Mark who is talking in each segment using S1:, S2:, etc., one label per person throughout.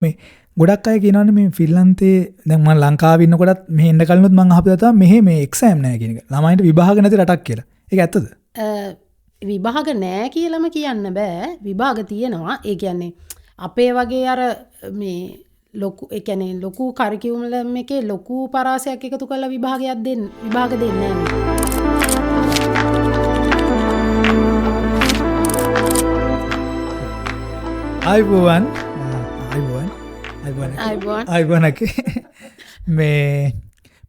S1: මේ ගොඩක් අය කියනවනේ මේ ෆින්ලන්තේ දැන් මම ලංකාවේ ඉන්නකොටත් මෙහෙ එන්න කලිනුත් මං අහපු දේ තමයි මෙහෙ මේ එක්සෑම් නෑ කියන එක. ළමයින්ට විභාග නැති රටක් කියලා. ඒක ඇත්තද?
S2: විභාග නෑ කියලාම කියන්න බෑ. විභාග තියෙනවා. ඒ කියන්නේ අපේ වගේ අර මේ ලොකු ඒ කියන්නේ ලොකු කරිකියුලම් එකේ ලොකු පරාසයක් එකතු කරලා විභාගයක් දෙන්න විභාග දෙන්නේ නෑ.
S1: ආයුබෝවන්. ආයුබෝවන්. ආයුබෝවන්.
S2: ආයුබෝවන්.
S1: ආයුබෝවන් අකේ. මේ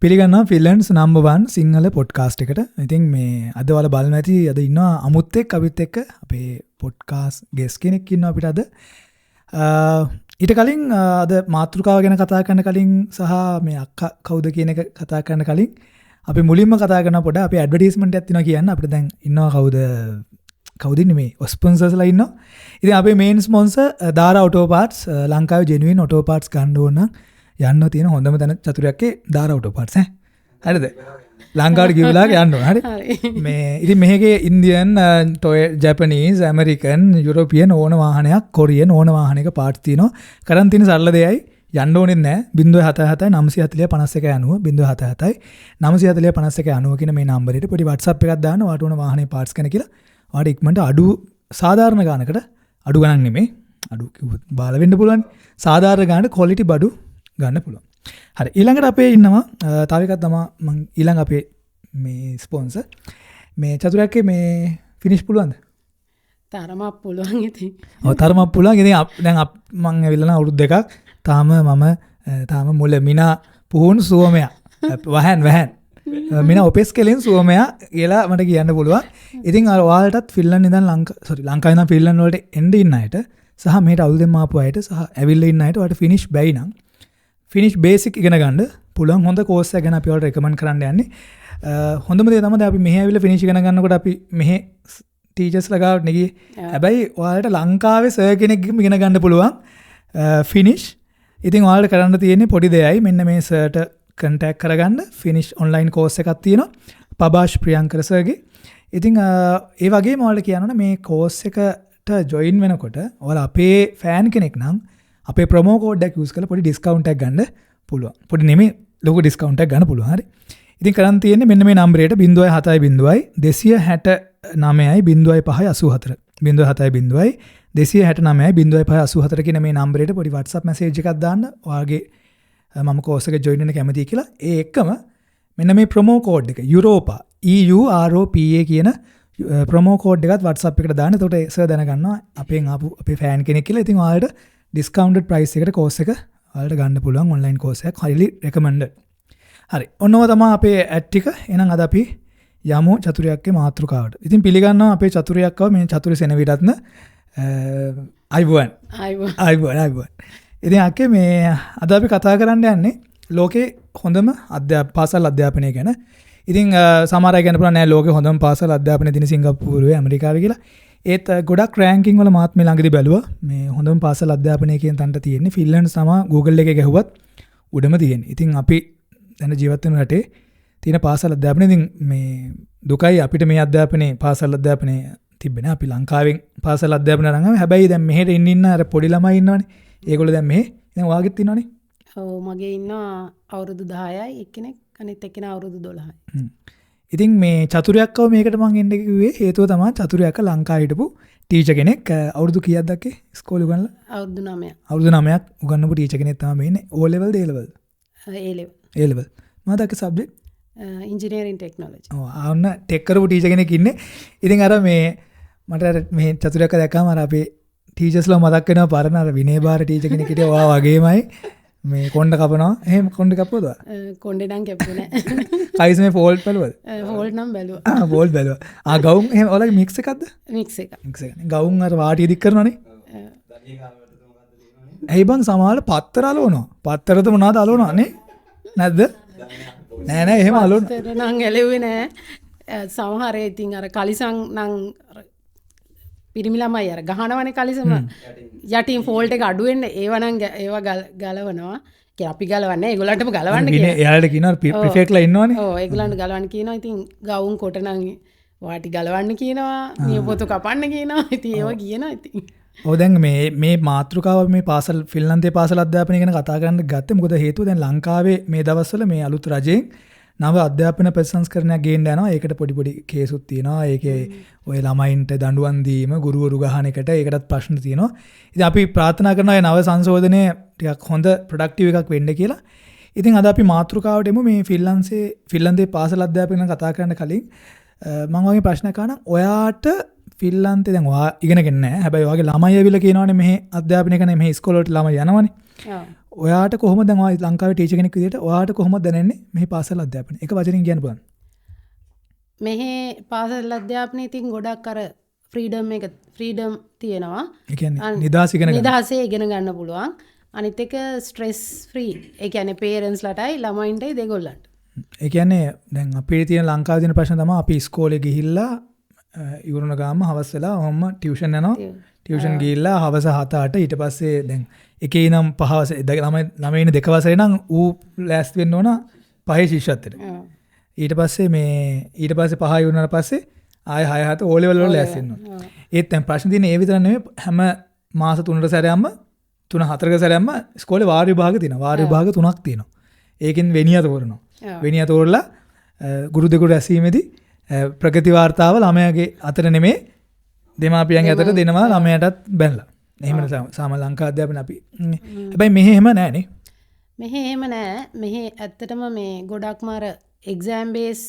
S1: පිළිගන්නවා ෆින්ලන්ඩ්ස් නම්බර් 1 සිංහල පොඩ්කාස්ට් එකට. ඉතින් මේ අද ඔයාලා බලනවා ඇති අද ඉන්නවා අමුත් එක්ක අපිත් එක්ක අපේ පොඩ්කාස්ට් ගෙස්ට් කෙනෙක් ඉන්නවා අපිට අද. ඊට කලින් අද මාතෘකාව ගැන කතා කරන්න කලින් සහ මේ අක්කා කවුද කියන එක කතා කරන්න කලින් අපි මුලින්ම කතා කරන පොඩ අපේ ඇඩ්වර්ටයිස්මන්ට් එකක් තියෙනවා කියන්න. අපිට දැන් ඉන්නවා කවුද ඉන්නේ මේ ස්පොන්සර්ස්ලා ඉන්නවා. ඉතින් අපේ මේන් ස්පොන්සර් දාරා ඔටෝ පාර්ට්ස්, ලංකාවේ ජෙනුයින් ඔටෝ පාර්ට්ස් ගන්න ඕන නම් යන්න තියෙන හොඳම තැන චතුරයක්ගේ දාරා ඔටෝ පාර්ට්ස් ඈ. හරිද? ලංකාවට ගිය වෙලාවක යන්න ඕන. හරි. මේ ඉතින් මෙහෙගේ ඉන්දියන්, ජැපනීස්, ඇමරිකන්, යුරෝපියන් ඕන වාහනයක්, කොරියන් ඕන වාහනයක පාර්ට්ස් තියෙනවා. කරන් තියෙන සරල දෙයයි යන්න ඕනෙත් නෑ. 0.77 940 51 90 0.77 940 51 90 කියන මේ නම්බරයට පොඩි WhatsApp එකක් දාන්න ඔයාට ඕන වාහනේ පාර්ට්ස් ගැන කියලා. ඔයාට ඉක්මනට අඩු සාධාරණ ගානකට, අඩු ගණන් නෙමෙයි, අඩු කිව්වොත් බාල වෙන්න පුළුවන්, සාධාරණ ගානට ක්වොලිටි බඩු ගන්න පුළුවන්. හරි, ඊළඟට අපේ ඉන්නවා තව එකක් තමයි මං ඊළඟ අපේ මේ ස්පොන්සර් මේ චතුරාර්යකේ මේ ෆිනිෂ් පුළුවන්ද?
S2: තරමක් පුළුවන් ඉතින්.
S1: ඔව් තරමක් පුළුවන්. ඉතින් දැන් මං ඇවිල්ලා නම් අවුරුදු දෙකක් තාම මම තාම මුල මිනා පුහුණු සුවමයා. වහන්. මිනා ඔපෙස් කෙලින් සුවමයා කියලා මට කියන්න පුළුවන්. ඉතින් අර ඔයාලටත් ෆින්ලන්ඩ් ඉඳන් ලංකාවේ ඉඳන් ෆින්ලන්ඩ් වලට එන්න ඉන්න අයට සහ මෙහෙට අවුරුද්දෙන් ආපු අයට සහ ඇවිල්ලා ඉන්න අයට ඔයාලට ෆිනිෂ් බැයි නම් ෆිනිෂ් බේසික් ඉගෙන ගන්න පුළුවන් හොඳ කෝස් එකක් ගැන අපි ඔයාලට රෙකමන්ඩ් කරන්න යන්නේ. හොඳම දේ තමයි දැන් අපි මෙහෙ ඇවිල්ලා ෆිනිෂ් ඉගෙන ගන්නකොට අපි මෙහෙ ටීචර්ස්ලා ගාවට නේ ගියේ. හැබැයි ඔයාලට ලංකාවේ සර් කෙනෙක්ගෙන් ඉගෙන ගන්න පුළුවන් ෆිනිෂ්. ඉතින් ඔයාලට කරන්න තියෙන්නේ පොඩි දෙයයි. මෙන්න මේ සර්ට කන්ටැක්ට් කරගන්න. ෆිනිෂ් ඔන්ලයින් කෝස් එකක් තියෙනවා පබාෂ් ප්‍රියංකර සර්ගේ. ඉතින් ඒ වගේම ඔයාලට කියන්න ඕනේ මේ කෝස් එකට ජොයින් වෙනකොට ඔයාලා අපේ ෆෑන් කෙනෙක් නම් අපේ ප්‍රොමෝ කෝඩ් එකක් යූස් කරලා පොඩි ඩිස්කවුන්ට් එකක් ගන්න පුළුවන්. පොඩි නෙමෙයි ලොකු ඩිස්කවුන්ට් එකක් ගන්න පුළුවන්. හරි. ඉතින් කරන් තියෙන්නේ මෙන්න මේ නම්බරයට 0.7 0.6 269 0.5 84 0.7 0.6 269 0.5 84 කියන මේ නම්බරයට පොඩි WhatsApp message එකක් දාන්න. ඔයාගේ මම කෝස් එක ජොයින් වෙන්න කැමතියි කියලා. ඒ එක්කම මෙන්න මේ ප්‍රොමෝ කෝඩ් එක යුරෝපා EUROPA කියන ප්‍රොමෝ කෝඩ් එකත් WhatsApp එකට දාන්න. එතකොට ඒ සර් දැනගන්නවා අපෙන් ආපු අපේ ෆෑන් කෙනෙක් කියලා. ඉතින් ඔයාලට ඩිස්කවුන්ටඩ් ප්‍රයිස් එකට කෝස් එක ඔයාලට ගන්න පුළුවන් ඔන්ලයින් කෝස් එකක් highly recommended. හරි. ඔන්න ඔය තමයි අපේ ඇඩ් ටික. එහෙනම් අද අපි යමු චතුරයක්ගේ මාතෘකාවට. ඉතින් පිළිගන්නවා අපේ චතුරයක්ව මේ චතුරි සෙනවිරත්න. අයිබෝවන්.
S2: අයිබෝවන්.
S1: අයිබෝවන්, අයිබෝවන්. ඉතින් අක්කේ මේ අද අපි කතා කරන්න යන්නේ ලෝකේ හොඳම පාසල් අධ්‍යාපනය ගැන. ඉතින් සමහර අය කියන්න පුළුවන් නෑ ලෝකේ හොඳම පාසල් අධ්‍යාපනය තියෙන සිංගප්පූරුවේ ඇමරිකාවේ කියලා. ඒත් ගොඩක් රෑන්කින් වල මාත් මේ ළඟදී බැලුවා මේ හොඳම පාසල් අධ්‍යාපනය කියන තැනට තියෙන්නේ ෆින්ලන්ඩ් සම Google එකේ ගැහුවත් උඩම තියෙන්නේ. ඉතින් අපි දැන් ජීවත් වෙන රටේ තියෙන පාසල් අධ්‍යාපනය ඉතින් මේ දුකයි අපිට මේ අධ්‍යාපනයේ පාසල් අධ්‍යාපනය තිබ්බේ නෑ. අපි ලංකාවෙන් පාසල් අධ්‍යාපනය අරන් ආවේ. හැබැයි දැන් මෙහෙට ඉන්න ඉන්න අර පොඩි ළමයි ඉන්නවනේ. ඒගොල්ලෝ දැන් මෙහෙ දැන් ඔයාගෙත් ඉන්නවනේ.
S2: ඔව් මගේ ඉන්නවා අවුරුදු 10යි එක්කෙනෙක් අනිත් එක්කෙනා අවුරුදු 12යි.
S1: ඉතින් මේ චතුරයක්ව මේකට මං එන්න කිව්වේ හේතුව තමයි චතුරයක්ව ලංකාවේ හිටපු ටීචර් කෙනෙක්. අවුරුදු කීයක්ද අක්කේ ඉස්කෝලේ උගන්වලා?
S2: අවුරුදු 9ක්.
S1: අවුරුදු 9ක් උගන්වපු ටීචර් කෙනෙක් තමයි මේ ඉන්නේ. O level the A level?
S2: A level.
S1: A level. මොනවද අක්කේ සබ්ජෙක්ට්?
S2: Engineering technology.
S1: ඔව්, ආ, ඔන්න ටෙක් කරපු ටීචර් කෙනෙක් ඉන්නේ. ඉතින් අර මේ මට අර මේ චතුරයක්ව දැක්කම අර අපේ ටීචර්ස්ලා මතක් වෙනවා පරණ අර විනය බාර ටීචර් කෙනෙක් හිටියා ඔයා වගේමයි. මේ කොණ්ඩ කපනවා. එහෙම කොණ්ඩ කපුවද ඔයා?
S2: කොණ්ඩේ නම් කැපුවේ නෑ.
S1: කයිස් මේ ෆෝල්ට් බැලුවද?
S2: ෆෝල්ට් නම් බැලුවා.
S1: ෆෝල්ට් බැලුවා. ගවුම් එහෙම ඔයාලගේ මික්ස් එකක්ද?
S2: මික්ස් එකක්.
S1: මික්ස් එකක් නේ. ගවුම් අර වාටිය දික් කරනවනේ. ඇයි බං සමහරවල් පත්තර අලවනවා. පත්තරද මොනවද අලවනවා නේ? නැද්ද? නෑ නෑ එහෙම අලවන.
S2: පත්තර නම් ඇලෙව්වේ නෑ. සමහර ඒ ඉතින් අර කලිසම් නම් අර පිරිමි ළමයි අර ගහනවනේ කලිසම. යටින් ෆෝල්ට් එක අඩු වෙන්න ඒව නම් ඒව ගලවනවා. ඒ අපි ගලවන්නේ ඒගොල්ලන්ටම ගලවන්න කියලා.
S1: එයාලට කියනවා ප්‍රිෆෙක්ට්ලා ඉන්නවනේ.
S2: ඔව්, ඒගොල්ලන්ට ගලවන්න කියනවා. ඉතින් ගවුම් කොට නම් වාටි ගලවන්න කියනවා, නියපොතු කපන්න කියනවා. ඉතින් ඒව කියනවා ඉතින්.
S1: ඔව් දැන් මේ මාතෘකාව මේ පාසල් ෆින්ලන්තයේ පාසල් අධ්‍යාපනය ගැන කතා කරන්න ගත්තේ මොකද හේතුව දැන් ලංකාවේ මේ දවස්වල මේ අලුත් රජයෙන් නව අධ්‍යාපන ප්‍රතිසංස්කරණයක් ගේන්න යනවා. ඒකට පොඩි පොඩි කේසුත් තියෙනවා. ඒකේ ඔය ළමයින්ට දඬුවම් දීම, ගුරුවරු ගහන එකට ඒකටත් ප්‍රශ්න තියෙනවා. ඉතින් අපි ප්‍රාර්ථනා කරනවා මේ නව සංශෝධනය ටිකක් හොඳ ප්‍රොඩක්ටිව් එකක් වෙන්න කියලා. ඉතින් අද අපි මාතෘකාවට එමු. මේ ෆින්ලන්තයේ පාසල් අධ්‍යාපනය ගැන කතා කරන්න කලින් මම වගේ ප්‍රශ්නයක් අහනම්. ඔයාට ෆින්ලන්තේ දැන් ඔයා ඉගෙනගෙන නැහැ. හැබැයි ඔයාගේ ළමයි ඇවිල්ලා කියනවනේ මෙහි අධ්‍යාපනය කරන මෙහි ඉස්කෝලේ වලට ළමයි යනවනේ. ඔයාට කොහොමද දැන් ඔයා ලංකාවේ ටීචර් කෙනෙක් විදියට ඔයාට කොහොමද දැනෙන්නේ මෙහි පාසල් අධ්‍යාපනය? එක වචනෙන් කියන්න පුළුවන්.
S2: මෙහි පාසල් අධ්‍යාපනය ඉතින් ගොඩක් අර ෆ්‍රීඩම් එක ෆ්‍රීඩම් තියෙනවා.
S1: ඒ කියන්නේ නිදහස ඉගෙන ගන්න.
S2: නිදහසේ ඉගෙන ගන්න පුළුවන්. අනිත් එක ස්ට්‍රෙස් ෆ්‍රී. ඒ කියන්නේ පේරන්ට්ස්ලටයි ළමයින්ටයි දෙගොල්ලන්ට.
S1: ඒ කියන්නේ දැන් අපේ තියෙන ලංකාවේ තියෙන ප්‍රශ්න තමයි අපි ඉස්කෝලේ ගිහිල්ලා ඉවරන ගාම හවස වෙලා ඔහොම ටියුෂන් යනවා. ටියුෂන් ගිහිල්ලා හවස 7-8 ඊට පස්සේ දැන් එකේ ඉඳන් පහ වසරේ ළමයි ඉන්නේ දෙක වසරේ නම් ඌ ලෑස්ති වෙන්න ඕන පහේ ශිෂ්‍යත්වයට. ඊට පස්සේ මේ ඊට පස්සේ පහ ඉවරනාට පස්සේ ආයෙ 6 7 ඕ ලෙවල් වල ලෑස්ති වෙන්න ඕන. ඒත් දැන් ප්‍රශ්න තියෙන්නේ ඒ විතර නෙමෙයි, හැම මාස 3කට සැරයක්ම 3-4ක සැරයක්ම ඉස්කෝලේ වාර විභාග තියෙනවා. වාර විභාග 3ක් තියෙනවා. ඒකෙන් වෙනියා තෝරනවා. වෙනියා තෝරලා ගුරු දෙකුට ඇසීමේදී ප්‍රගති වාර්තාව ළමයාගේ අතර නෙමෙයි දෙමාපියන්ගේ අතට දෙනවා, ළමයාටත් බැනලා. එහෙම සාමාන්‍ය ලංකා අධ්‍යාපන අපි. හැබැයි මෙහෙ එහෙම නෑ නේ.
S2: මෙහෙ එහෙම නෑ. මෙහෙ ඇත්තටම මේ ගොඩක්ම අර එක්සෑම් බේස්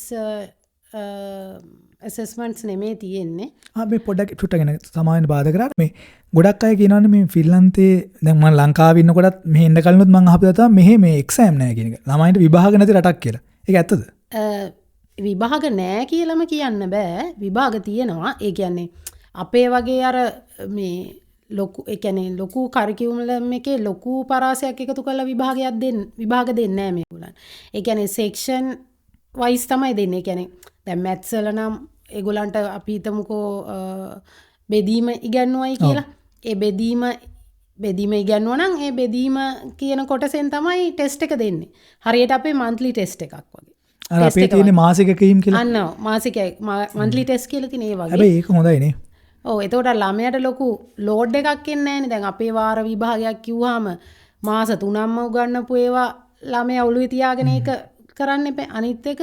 S2: ඇසෙස්මන්ට්ස් නෙමෙයි තියෙන්නේ.
S1: මේ පොඩ්ඩක් චුට්ටක් ගැන සමාවෙන්න බාධා කරාට මේ ගොඩක් අය කියනවනේ මේ ෆින්ලන්තේ දැන් මම ලංකාවේ ඉන්නකොටත් මෙහෙ එන්න කලිනුත් මං අහපු දේ තමයි මෙහෙ මේ එක්සෑම් නෑ කියන එක. ළමයින්ට විභාග නැති රටක් කියලා. ඒක ඇත්තද?
S2: විභාග නෑ කියලාම කියන්න බෑ. විභාග තියෙනවා. ඒ කියන්නේ අපේ වගේ අර මේ ලොකු ඒ කියන්නේ ලොකු කරිකියුලම් එකේ ලොකු පරාසයක් එකතු කරලා විභාගයක් දෙන්න විභාග දෙන්නේ නෑ මේගොල්ලන්. ඒ කියන්නේ සෙක්ෂන් වයිස් තමයි දෙන්නේ. ඒ කියන්නේ දැන් මැත්ස් වල නම් ඒගොල්ලන්ට අපි හිතමුකෝ බෙදීම ඉගැන්නුවයි කියලා. ඒ බෙදීම ඉගැන්නුවා නම් ඒ බෙදීම කියන කොටසෙන් තමයි ටෙස්ට් එක දෙන්නේ. හරියට අපේ මන්ත්ලි ටෙස්ට් එකක් වගේ.
S1: අර අපේ තියෙන මාසික කීම් කියලා.
S2: අන්න ඔව් මාසික මන්ත්ලි ටෙස්ට් කියලා තියෙන ඒ වගේ.
S1: හැබැයි ඒක හොඳයි නේ.
S2: ඔව් එතකොට ළමයාට ලොකු ලෝඩ් එකක් එන්නේ නැහනේ. දැන් අපේ වාර විභාගයක් කිව්වහම මාස 3ක්ම උගන්වපු ඒවා ළමයා ඔළුවේ තියාගෙන ඒක කරන්න එපා. අනිත් එක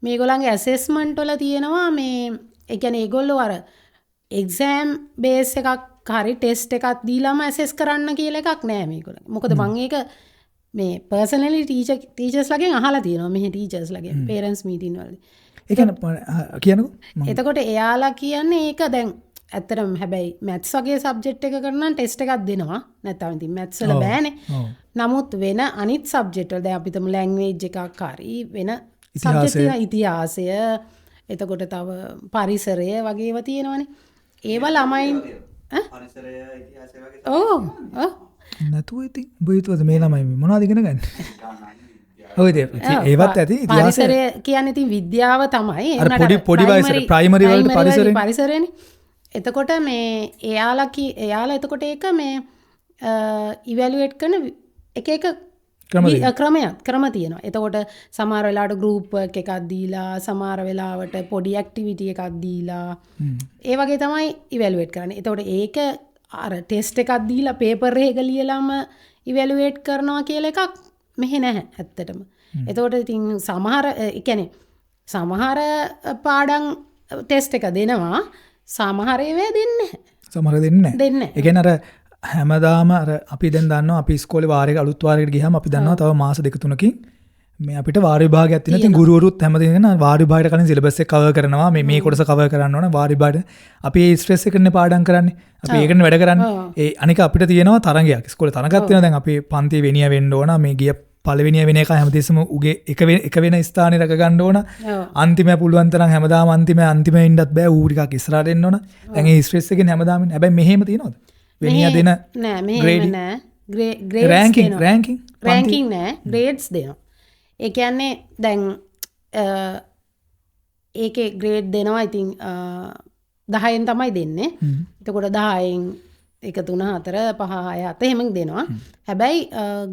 S2: මේගොල්ලන්ගේ ඇසෙස්මන්ට් වල තියෙනවා මේ ඒ කියන්නේ ඒගොල්ලෝ අර එක්සෑම් බේස් එකක් හරි ටෙස්ට් එකක් දීලාම ඇසෙස් කරන්න කියලා එකක් නෑ මේගොල්ලන්ගේ. මොකද මං ඒක මේ පර්සනලි ටීචර්ස්ලාගෙන් අහලා තියෙනවා. මෙහි ටීචර්ස්ලාගෙන් පේරන්ට්ස් මීටින් වලදී.
S1: ඒ කියන්නේ කියනකෝ.
S2: එතකොට එයාලා කියන්නේ ඒක දැන් ඇත්තටම හැබැයි මැත්ස් වගේ සබ්ජෙක්ට් එක කරනවා නම් ටෙස්ට් එකක් දෙනවා. නැත්නම් ඉතින් මැත්ස් වල බෑනේ. නමුත් වෙන අනිත් සබ්ජෙක්ට් වල දැන් අපි හිතමු ලැන්ග්වේජ් එකක් හරි වෙන සබ්ජෙක්ට් තියෙනවා. ඉතිහාසය, එතකොට තව පරිසරය වගේ ඒවා තියෙනවනේ. ඒවා ළමයින්
S3: පරිසරය ඉතිහාසය වගේ.
S2: ඔව් ඔව්
S1: නැතුව ඉතින් උඹ හිතුවද මේ ළමයි මේ මොනවද ඉගෙන ගන්නේ? ඔව් ඉතින් ඒවත් ඇති ඉතිහාසය.
S2: පරිසරය කියන්නේ ඉතින් විද්‍යාව තමයි.
S1: අර පොඩි පොඩි වයසට ප්‍රයිමරි වලට
S2: පරිසරයනේ. එතකොට මේ එයාලා එතකොට ඒක මේ ඉවැලුවේට් කරන එක එක ක්‍රම තියෙනවා. එතකොට සමහර වෙලාවට ගෲප් වර්ක් එකක් දීලා, සමහර වෙලාවට පොඩි ඇක්ටිවිටි එකක් දීලා, ඒ වගේ තමයි ඉවැලුවේට් කරන්නේ. එතකොට ඒක අර ටෙස්ට් එකක් දීලා පේපර් එක ලියලාම ඉවැලුවේට් කරනවා කියලා එකක් මෙහෙ නැහැ ඇත්තටම. එතකොට ඉතින් සමහර ඒ කියන්නේ සමහර පාඩම් ටෙස්ට් එක දෙනවා, සමහර ඒවා දෙන්නේ නැහැ.
S1: සමහර දෙන්නේ නැහැ. ඒ කියන්නේ අර හැමදාම අර අපි දැන් දන්නවා අපි ඉස්කෝලේ වාරයක අලුත් වාරයකට ගියාම අපි දන්නවා තව මාස දෙක තුනකින් මේ අපිට වාර විභාගයක් තියෙනවා. ඉතින් ගුරුවරුත් හැමදේම වාර විභාගයට කලින් සිලබස් එක කවර් කරනවා. මේ මේ කොටස කවර් කරන්න ඕන වාර විභාගයට. අපි ඒ ස්ට්‍රෙස් එකනේ පාඩම් කරන්නේ. අපි ඒකනේ වැඩ කරන්නේ. ඒ අනික අපිට තියෙනවා තරඟයක්. ඉස්කෝලේ තරඟයක් තියෙනවා. දැන් අපි පන්තියේ වෙනිය වෙන්න ඕන. මේ ගිය පළවෙනිය වෙන එක හැමතිස්සෙම උගේ එක වෙන ස්ථානේ රැක ගන්න ඕන. අන්තිමය පුළුවන් තරම් හැමදාම අන්තිම ඉන්නත් බෑ. ඌ ටිකක් ඉස්සරහට එන්න ඕන. දැන් ඒ ස්ට්‍රෙස් එකෙන් හැමදාම ඉන්නේ. හැබැයි මෙහෙම තියෙනවද? වෙනිය දෙන
S2: නෑ, මෙහෙම නෑ. ග්‍රේඩ්ස්
S1: රෑන්කින්
S2: රෑන්කින් නෑ, ග්‍රේඩ්ස් දෙනවා. ඒ කියන්නේ දැන් ඒකේ ග්‍රේඩ් දෙනවා. ඉතින් 10න් තමයි දෙන්නේ. එතකොට 10න් 1 3 4 5 6 7 එහෙම දෙනවා. හැබැයි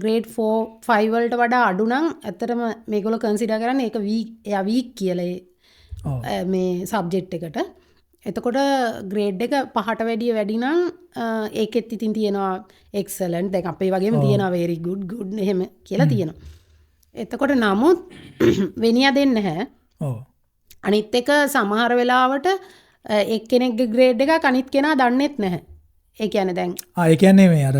S2: ග්‍රේඩ් 4 5 වලට වඩා අඩු නම් ඇත්තටම මේගොල්ලෝ කන්සිඩර් කරන්නේ ඒක වීක්, එයා වීක් කියලා මේ සබ්ජෙක්ට් එකට. එතකොට ග්‍රේඩ් එක 5ට වැඩිය වැඩි නම් ඒකෙත් ඉතින් තියෙනවා එක්සලන්ට්. දැන් අපේ වගේම තියෙනවා වෙරි ගුඩ් ගුඩ් එහෙම කියලා තියෙනවා. එතකොට නමුත් වෙනියා දෙන්නේ නැහැ.
S1: ඔව්.
S2: අනිත් එක සමහර වෙලාවට එක්කෙනෙක්ගේ ග්‍රේඩ් එකක් අනිත් කෙනා දන්නෙත් නැහැ. ඒ කියන්නේ දැන්
S1: ඒ කියන්නේ මේ අර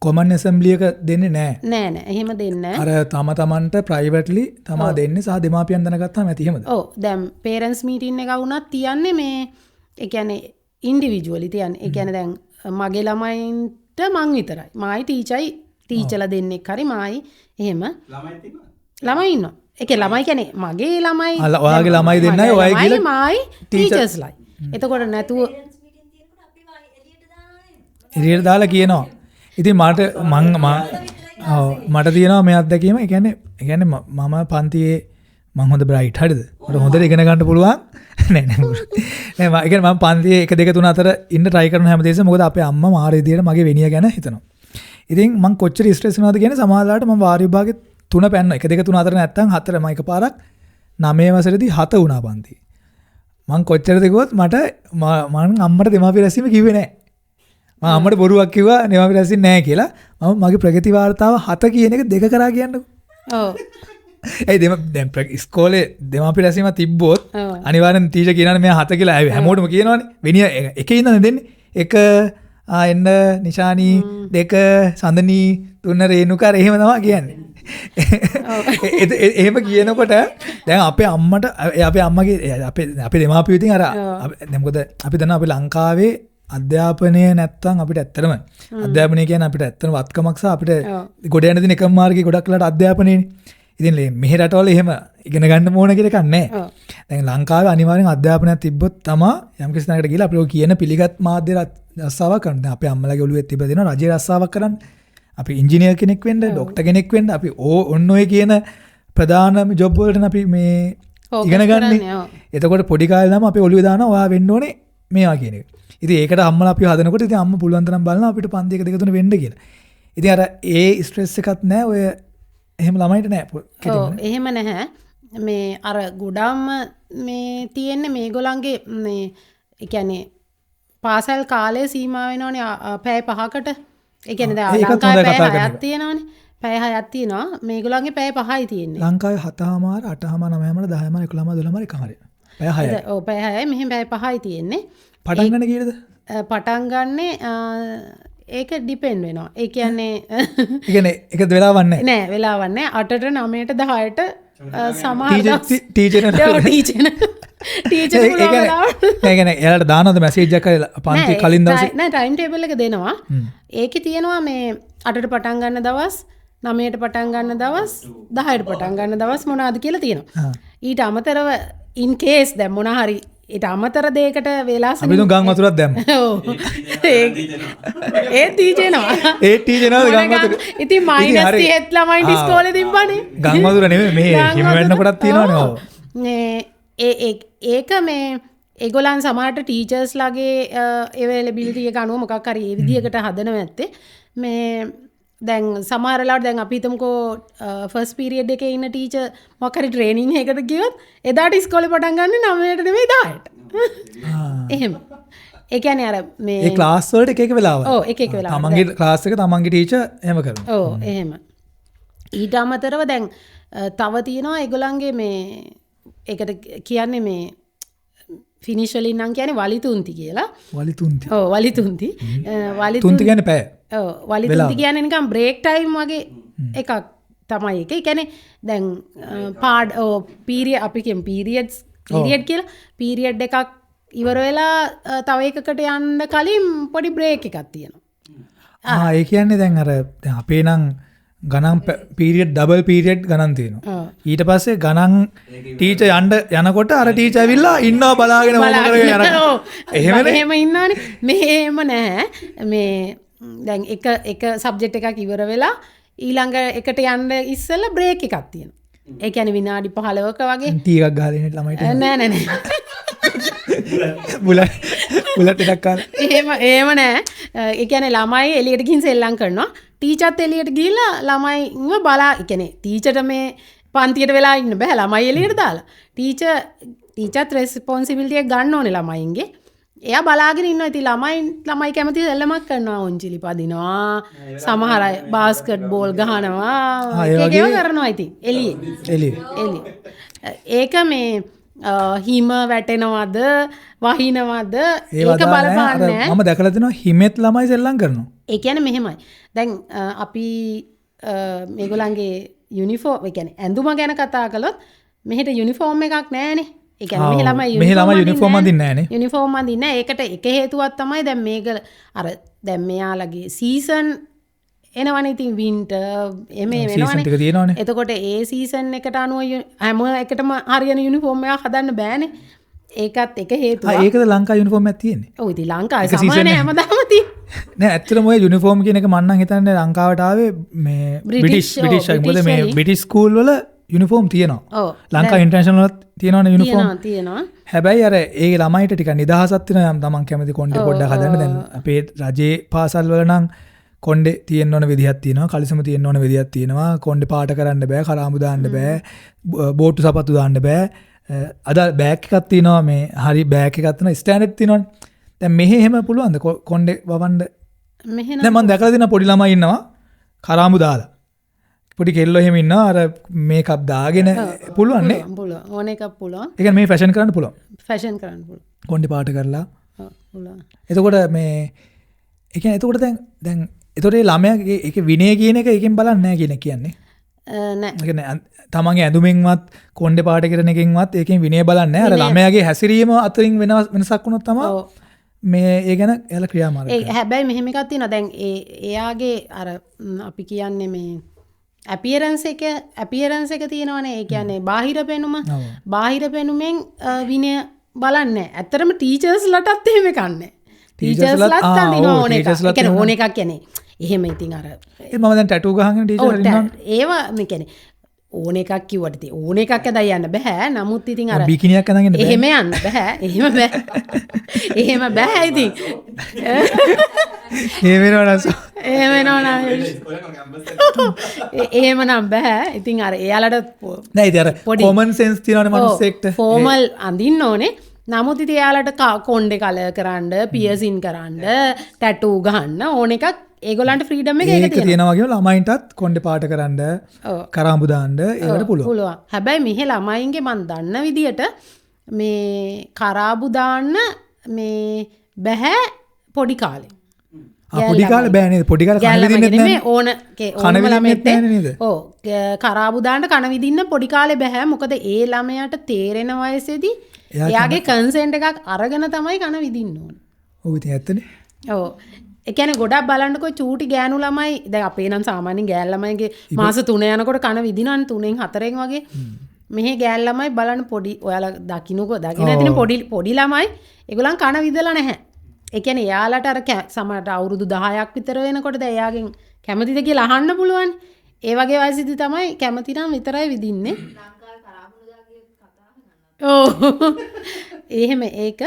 S1: කොමන් ඇසෙම්බලි එක දෙන්නේ නැහැ.
S2: නෑ නෑ එහෙම දෙන්නේ
S1: නැහැ. අර තම තමන්ට ප්‍රයිවට්ලි තමා දෙන්නේ සහ දෙමාපියන් දැනගත්තාම ඇති එහෙමද?
S2: ඔව්. දැන් පේරන්ට්ස් මීටින් එක වුණත් තියන්නේ මේ ඒ කියන්නේ ඉන්ඩිවිජුවලි තියන්නේ. ඒ කියන්නේ දැන් මගේ ළමයින්ට මං විතරයි. මායි ටීචර්යි ටීචර්ලා දෙන්නෙක් හරි මායි එහෙම.
S3: ළමයිත් ඉන්නවා?
S2: ළමයි ඉන්නවා. ඒ කියන්නේ ළමයි කියන්නේ මගේ ළමයි.
S1: ඔයාගේ ළමයි දෙන්නයි ඔයයි කියලා
S2: මායි ටීචර්ස්ලයි. එතකොට නැතුව
S1: එළියට දාලා කියනවා. ඉතින් මට මං මට තියෙනවා මේ අත්දැකීම. ඒ කියන්නේ මම පන්තියේ මං හොඳ බ්‍රයිට් හරිද? මට හොඳට ඉගෙන ගන්න පුළුවන්. නෑ නෑ නෑ මම ඒ කියන්නේ මං පන්තියේ 1 2 3 4 ඉන්න try කරන හැමදේම මොකද අපේ අම්මා මාර විදියට මගේ වෙනිය ගැන හිතනවා. ඉතින් මං කොච්චර ස්ට්‍රෙස් වෙනවද කියන්නේ සමහර වෙලාවට මං වාර විභාගේ 3 පැන්න 1 2 3 4 නැත්තම් 4 මම එකපාරක් 9 වසරේදී 7 වුණා පන්තියේ. මං කොච්චරද කිව්වොත් මට මං අම්මට දෙමාපිය රැස්වීම කිව්වේ නෑ. මං අම්මට බොරුවක් කිව්වා දෙමාපිය රැස්වීම නෑ කියලා. මම මගේ ප්‍රගති වාර්තාව 7 කියන එක දෙක කරා කියන්නකෝ.
S2: ඔව්.
S1: ඇයි දැන් ඉස්කෝලේ දෙමාපිය රැස්වීම තිබ්බොත් අනිවාර්යෙන් ටීචර් කියනවනේ මෙයා 7 කියලා. හැමෝටම කියනවනේ. වෙනිය එකේ ඉඳන් දෙන්නේ. 1 එන්න නිශානි 2 සඳනි 3 රේණුකා එහෙම තමයි කියන්නේ. එහෙම කියනකොට දැන් අපේ අම්මට අපේ අම්මගේ අපේ දෙමාපියෝ ඉතින් අර දැන් මොකද අපි දන්නවා අපි ලංකාවේ අධ්‍යාපනය නැත්තම් අපිට ඇත්තටම අධ්‍යාපනය කියන්නේ අපිට ඇත්තටම වත්කමක් සහ අපිට ගොඩ යන දින එකම මාර්ගය ගොඩක් වෙලාට අධ්‍යාපනයනේ. ඉතින් මෙහෙ රටවල එහෙම ඉගෙන ගන්න ඕන කියලා එකක් නැහැ. දැන් ලංකාවේ අනිවාර්යෙන් අධ්‍යාපනයක් තිබ්බොත් තමා යම් කිසි තැනකට ගිහලා අපි ඔය කියන පිළිගත් මාධ්‍ය රස්සාවක් කරන්න. දැන් අපේ අම්මලාගේ ඔළුවේ තිබ්බ දෙනවා රජයේ රස්සාවක් කරන්න. අපි ඉංජිනේර් කෙනෙක් වෙන්න, ඩොක්ටර් කෙනෙක් වෙන්න, අපි ඔන්න ඔය කියන ප්‍රධානම ජොබ් වලට අපි මේ ඉගෙන ගන්නේ. එතකොට පොඩි කාලේ නම් අපි ඔළුවේ දානවා ඔයා වෙන්න ඕනේ මේවා කියන එක. ඉතින් ඒකට අම්මලා අපි හදනකොට ඉතින් අම්මා පුළුවන් තරම් බලනවා අපිට පන්ති 1 2 3 වෙන්න කියලා. ඉතින් අර ඒ ස්ට්‍රෙස් එකක් නෑ ඔය එහෙම ළමයින්ට නෑ.
S2: ඔව් එහෙම නැහැ. මේ අර ගොඩාක්ම මේ තියෙන්නේ මේගොල්ලන්ගේ මේ ඒ කියන්නේ පාසල් කාලය සීමා වෙනවනේ පැය 5කට. ඒ කියන්නේ දැන් ලංකාවේ පැය 6ක් තියෙනවනේ. පැය 6ක් තියෙනවා. මේගොල්ලන්ගේ පැය 5යි තියෙන්නේ.
S1: ලංකාවේ 7:30 8:30 9:30 10:30 11:30 12:30 1:30. පැය 6යි.
S2: ඔව් පැය 6යි. මෙහෙම පැය 5යි තියෙන්නේ.
S1: පටන් ගන්න කීයද?
S2: පටන් ගන්නේ ඒක ඩිපෙන්ඩ් වෙනවා. ඒ කියන්නේ
S1: ඒ කියන්නේ ඒක වෙලාවක් නැහැ.
S2: නෑ වෙලාවක් නෑ. 8ට 9ට 10ට සමහර
S1: ටීචර්
S2: ටීචර් පුළුවන් වෙලාවට.
S1: නෑ කියන්නේ එයාලට දානවද මැසේජ් එකක් හරි පන්ති කලින් දවසේ?
S2: නෑ ටයිම් ටේබල් එක දෙනවා. ඒකේ තියෙනවා මේ 8ට පටන් ගන්න දවස්, 9ට පටන් ගන්න දවස්, 10ට පටන් ගන්න දවස් මොනවාද කියලා තියෙනවා. ඊට අමතරව ඉන් කේස් දැන් මොන හරි ඊට අමතර දෙයකට වෙලා
S1: අපි තුන් ගම් වතුරක් දැම්මා.
S2: ඔව්. ඒ ටීචර් එනවා.
S1: ඒ ටීචර් එනවාද ගම් වතුර?
S2: ඉතින් මයිනස් 30 ළමයින්ට ඉස්කෝලේ තිබ්බනේ.
S1: ගම් වතුර නෙමෙයි මේ හිම වෙන්න කොටක් තියෙනවනේ. ඔව්.
S2: මේ ඒ ඒක මේ ඒගොල්ලන් සමහරට ටීචර්ස් ලාගේ අවైలබිලිටි එක අනුව මොකක් හරි ඒ විදිහකට හදනවා ඇත්තේ. මේ දැන් සමහර වෙලාවට දැන් අපි හිතමුකෝ ෆස්ට් පීරියඩ් එකේ ඉන්න ටීචර් මොකක් හරි ට්‍රේනින් එකකට ගියොත් එදාට ඉස්කෝලේ පටන් ගන්න 9ට නෙමෙයි 10ට. එහෙම. ඒ කියන්නේ අර මේ
S1: ඒ ක්ලාස් වලට එක එක වෙලාවල්.
S2: ඔව් එක එක වෙලාවල්.
S1: තමන්ගේ ක්ලාස් එක තමන්ගේ ටීචර් එහෙම කරනවා.
S2: ඔව් එහෙම. ඊට අමතරව දැන් තව තියෙනවා ඒගොල්ලන්ගේ මේ ඒකට කියන්නේ මේ ෆිනිෂ් වලින් නම් කියන්නේ වලිතුන්ති කියලා.
S1: වලිතුන්ති.
S2: ඔව් වලිතුන්ති.
S1: වලිතුන්ති කියන්නේ පැය.
S2: ඔව් වලිතුන්ති කියන්නේ නිකන් බ්‍රේක් ටයිම් වගේ එකක් තමයි ඒක. ඒ කියන්නේ දැන් පාඩ ඔව් පීරියඩ් අපි කියමු පීරියඩ්ස් පීරියඩ් කියලා. පීරියඩ් එකක් ඉවර වෙලා තව එකකට යන්න කලින් පොඩි බ්‍රේක් එකක් තියෙනවා.
S1: ආ ඒ කියන්නේ දැන් අර දැන් අපේ නම් ගණන් පීරියඩ් ඩබල් පීරියඩ් ගණන් තියෙනවා. ඊට පස්සේ ගණන් ටීචර් යන්න යනකොට අර ටීචර් ඇවිල්ලා ඉන්නවා බලාගෙන මොන කරගෙන යනවා. එහෙමනේ.
S2: එහෙම ඉන්නවනේ. මෙහෙම නෑ. මේ දැන් එක එක සබ්ජෙක්ට් එකක් ඉවර වෙලා ඊළඟ එකට යන්න ඉස්සෙල්ලා බ්‍රේක් එකක් තියෙනවා. ඒ කියන්නේ විනාඩි 15ක වගේ.
S1: ටී එකක් ගහලා ඉන්න ළමයිට.
S2: නෑ නෑ නෑ.
S1: බුලට් එකක් කාලා.
S2: එහෙම එහෙම නෑ. ඒ කියන්නේ ළමයි එළියට ගිහින් සෙල්ලම් කරනවා. ටීචර්ත් එළියට ගිහිල්ලා ළමයින්ව බලා, ඒ කියන්නේ ටීචර්ට මේ පන්තියට වෙලා ඉන්න බෑ ළමයි එළියට දාලා. ටීචර්ත් රෙස්පොන්සිබිලිටි එක ගන්න ඕනේ ළමයින්ගේ. එයා බලාගෙන ඉන්නවා. ඉතින් ළමයි කැමති සෙල්ලමක් කරනවා. ඔන්චිලි පදිනවා. සමහර අය බාස්කට් බෝල් ගහනවා. එක එක ඒවා කරනවා ඉතින් එළියේ. එළියේ. ඒක මේ හිම වැටෙනවද වහිනවද ඒක බලපාන්නේ නෑ.
S1: මම දැකලා තියෙනවා හිමෙත් ළමයි සෙල්ලම් කරනවා.
S2: ඒ කියන්නේ මෙහෙමයි. දැන් අපි මේගොල්ලන්ගේ යුනිෆෝම් ඒ කියන්නේ ඇඳුම ගැන කතා කළොත් මෙහෙට යුනිෆෝම් එකක් නෑනේ. ඒ කියන්නේ මෙහෙ ළමයි
S1: යුනිෆෝම් අඳින්නේ නෑනේ.
S2: යුනිෆෝම් අඳින්නේ නෑ. ඒකට එක හේතුවක් තමයි දැන් මේක අර දැන් මෙයාලගේ සීසන් එනවනේ. ඉතින් වින්ටර් එහෙම වෙනවනේ. එතකොට ඒ සීසන් එකට අනුව හැම එකටම හරියන යුනිෆෝම් එකක් හදන්න බෑනේ. ඒකත් එක හේතුවක්.
S1: ආ ඒකද ලංකා යුනිෆෝම් එකක් තියෙන්නේ.
S2: ඔව් ඉතින් ලංකාවේ සාමාන්‍ය හැමදාම තියෙන්නේ.
S1: නෑ ඇත්තටම ඔය යුනිෆෝම් කියන එක මං නම් හිතන්නේ ලංකාවට ආවේ මේ බ්‍රිටිෂ් අය. මොකද මේ බ්‍රිටිෂ් ස්කූල් වල යුනිෆෝම් තියෙනවා.
S2: ඔව්.
S1: ලංකා ඉන්ටර්නැෂනල් වලත් තියෙනවනේ යුනිෆෝම්.
S2: තියෙනවා.
S1: හැබැයි අර ඒ ළමයිට ටිකක් නිදහසක් තියෙනවා යම් තමන් කැමති කොණ්ඩේ පොඩ්ඩක් හදන්න. දැන් අපේ රජයේ පාසල් වල නම් කොණ්ඩේ තියෙන්න ඕන විදිහක් තියෙනවා, කලිසම තියෙන්න ඕන විදිහක් තියෙනවා, කොණ්ඩේ පාට කරන්න බෑ, කරාඹු දාන්න බෑ, බෝට්ටු සපත්තු දාන්න බෑ. අද බෑග් එකක් තියෙනවා, මේ හරි බෑග් එකක් තියෙනවා, ස්ටෑන්ඩඩ් තියෙනවනේ. දැන් මෙහෙ එහෙම පුළුවන්ද කොණ්ඩේ වවන්න?
S2: මෙහෙ නම්
S1: දැන් මං දැකලා තියෙනවා පොඩි ළමයි ඉන්නවා කරාඹු දාලා. පොඩි කෙල්ලෝ එහෙම ඉන්නවා අර මේකප් දාගෙන. පුළුවන් නේ?
S2: පුළුවන්. ඕන එකක් පුළුවන්.
S1: ඒ කියන්නේ මේ ෆැෂන් කරන්න පුළුවන්.
S2: ෆැෂන් කරන්න පුළුවන්.
S1: කොණ්ඩේ පාට කරලා.
S2: ඔව් පුළුවන්.
S1: එතකොට මේ ඒ කියන්නේ එතකොට දැන් දැන් එතකොට ඒ ළමයාගේ ඒකේ විනය කියන එක ඒකෙන් බලන්නේ නැහැ කියන එක කියන්නේ.
S2: නෑ.
S1: ඒ කියන්නේ තමන්ගේ ඇඳුමෙන්වත් කොණ්ඩේ පාට කරන එකෙන්වත් ඒකෙන් විනය බලන්නේ නැහැ. අර ළමයාගේ හැසිරීම අතරින් වෙනසක් වුණොත් තමයි මේ ඒ ගැන එයාලා ක්‍රියාමාර්ග
S2: කරන්නේ. හැබැයි මෙහෙම එකක් තියෙනවා. දැන් ඒ එයාගේ අර අපි කියන්නේ මේ ඇපියරන්ස් එක තියෙනවනේ. ඒ කියන්නේ බාහිර පෙනුම. බාහිර පෙනුමෙන් විනය බලන්නේ නැහැ. ඇත්තටම ටීචර්ස්ලටත් එහෙම එකක් නැහැ. ටීචර්ස්ලත් අඳිනවා ඕන එකක්. ඒ කියන්නේ ඕන එකක් කියන්නේ එහෙම ඉතින් අර
S1: ඒ මම දැන් ටැටූ ගහගෙන ටීචර් ඉන්නවා.
S2: ඒවා මේ කියන්නේ ඕන එකක් කිව්වට ඉතින් ඕන එකක් ඇදලා යන්න බෑ. නමුත් ඉතින් අර
S1: බිකිනියක් ඇඳගෙන බෑ.
S2: එහෙම යන්න බෑ. එහෙම බෑ. එහෙම බෑ ඉතින්.
S1: එහෙම වෙනවනම්
S2: එහෙම වෙනවනම් එහෙම නම් බෑ. ඉතින් අර එයාලට
S1: නෑ ඉතින් අර කොමන් සෙන්ස් තියෙනවනේ මිනිස්සෙක්ට.
S2: ෆෝමල් අඳින්න ඕනේ. නමුත් ඉතින් එයාලට කොණ්ඩේ කලර් කරන්න, පියර්සින් කරන්න, ටැටූ ගහන්න ඕන එකක් ඒගොල්ලන්ට ෆ්‍රීඩම් එක ඒක
S1: තියෙනවා කියලා ළමයින්ටත් කොණ්ඩේ පාට කරන්න, කරාඹු දාන්න ඒවට පුළුවන්.
S2: හැබැයි මෙහෙ ළමයින්ගේ මං දන්න විදියට මේ කරාඹු දාන්න මේ බැහැ පොඩි කාලේ.
S1: පොඩි කාලේ බෑ නේද? පොඩි කාලේ කන විදින්නෙත් නෑ.
S2: ඕන ඕනම ළමයෙක්
S1: නේද?
S2: ඔව් කරාඹු දාන්න කන විදින්න පොඩි කාලේ බැහැ. මොකද ඒ ළමයාට තේරෙන වයසේදී එයාගේ කන්සෙන්ට් එකක් අරගෙන තමයි කන විදින්න ඕන.
S1: ඔව් ඉතින් ඇත්තනේ.
S2: ඔව්. ඒ කියන්නේ ගොඩක් බලන්නකෝ චූටි ගෑනු ළමයි දැන් අපේ නම් සාමාන්‍යයෙන් ගෑනු ළමයිගේ මාස 3 යනකොට කන විදිනවනේ 3න් 4න් වගේ. මෙහි ගෑනු ළමයි බලන්න පොඩි ඔයාලා දකින්නකෝ දකින්න ඇතිනේ පොඩි පොඩි ළමයි ඒගොල්ලන් කන විදලා නැහැ. ඒ කියන්නේ එයාලට අර සමහරට අවුරුදු 10ක් විතර වෙනකොට දැන් එයාගෙන් කැමතිද කියලා අහන්න පුළුවන්. ඒ වගේ වයසේදී තමයි කැමති නම් විතරයි විදින්නේ.
S4: ලංකාවේ කරාබුණු දාගේ කතා අහගන්න.
S2: ඔව්. එහෙම ඒක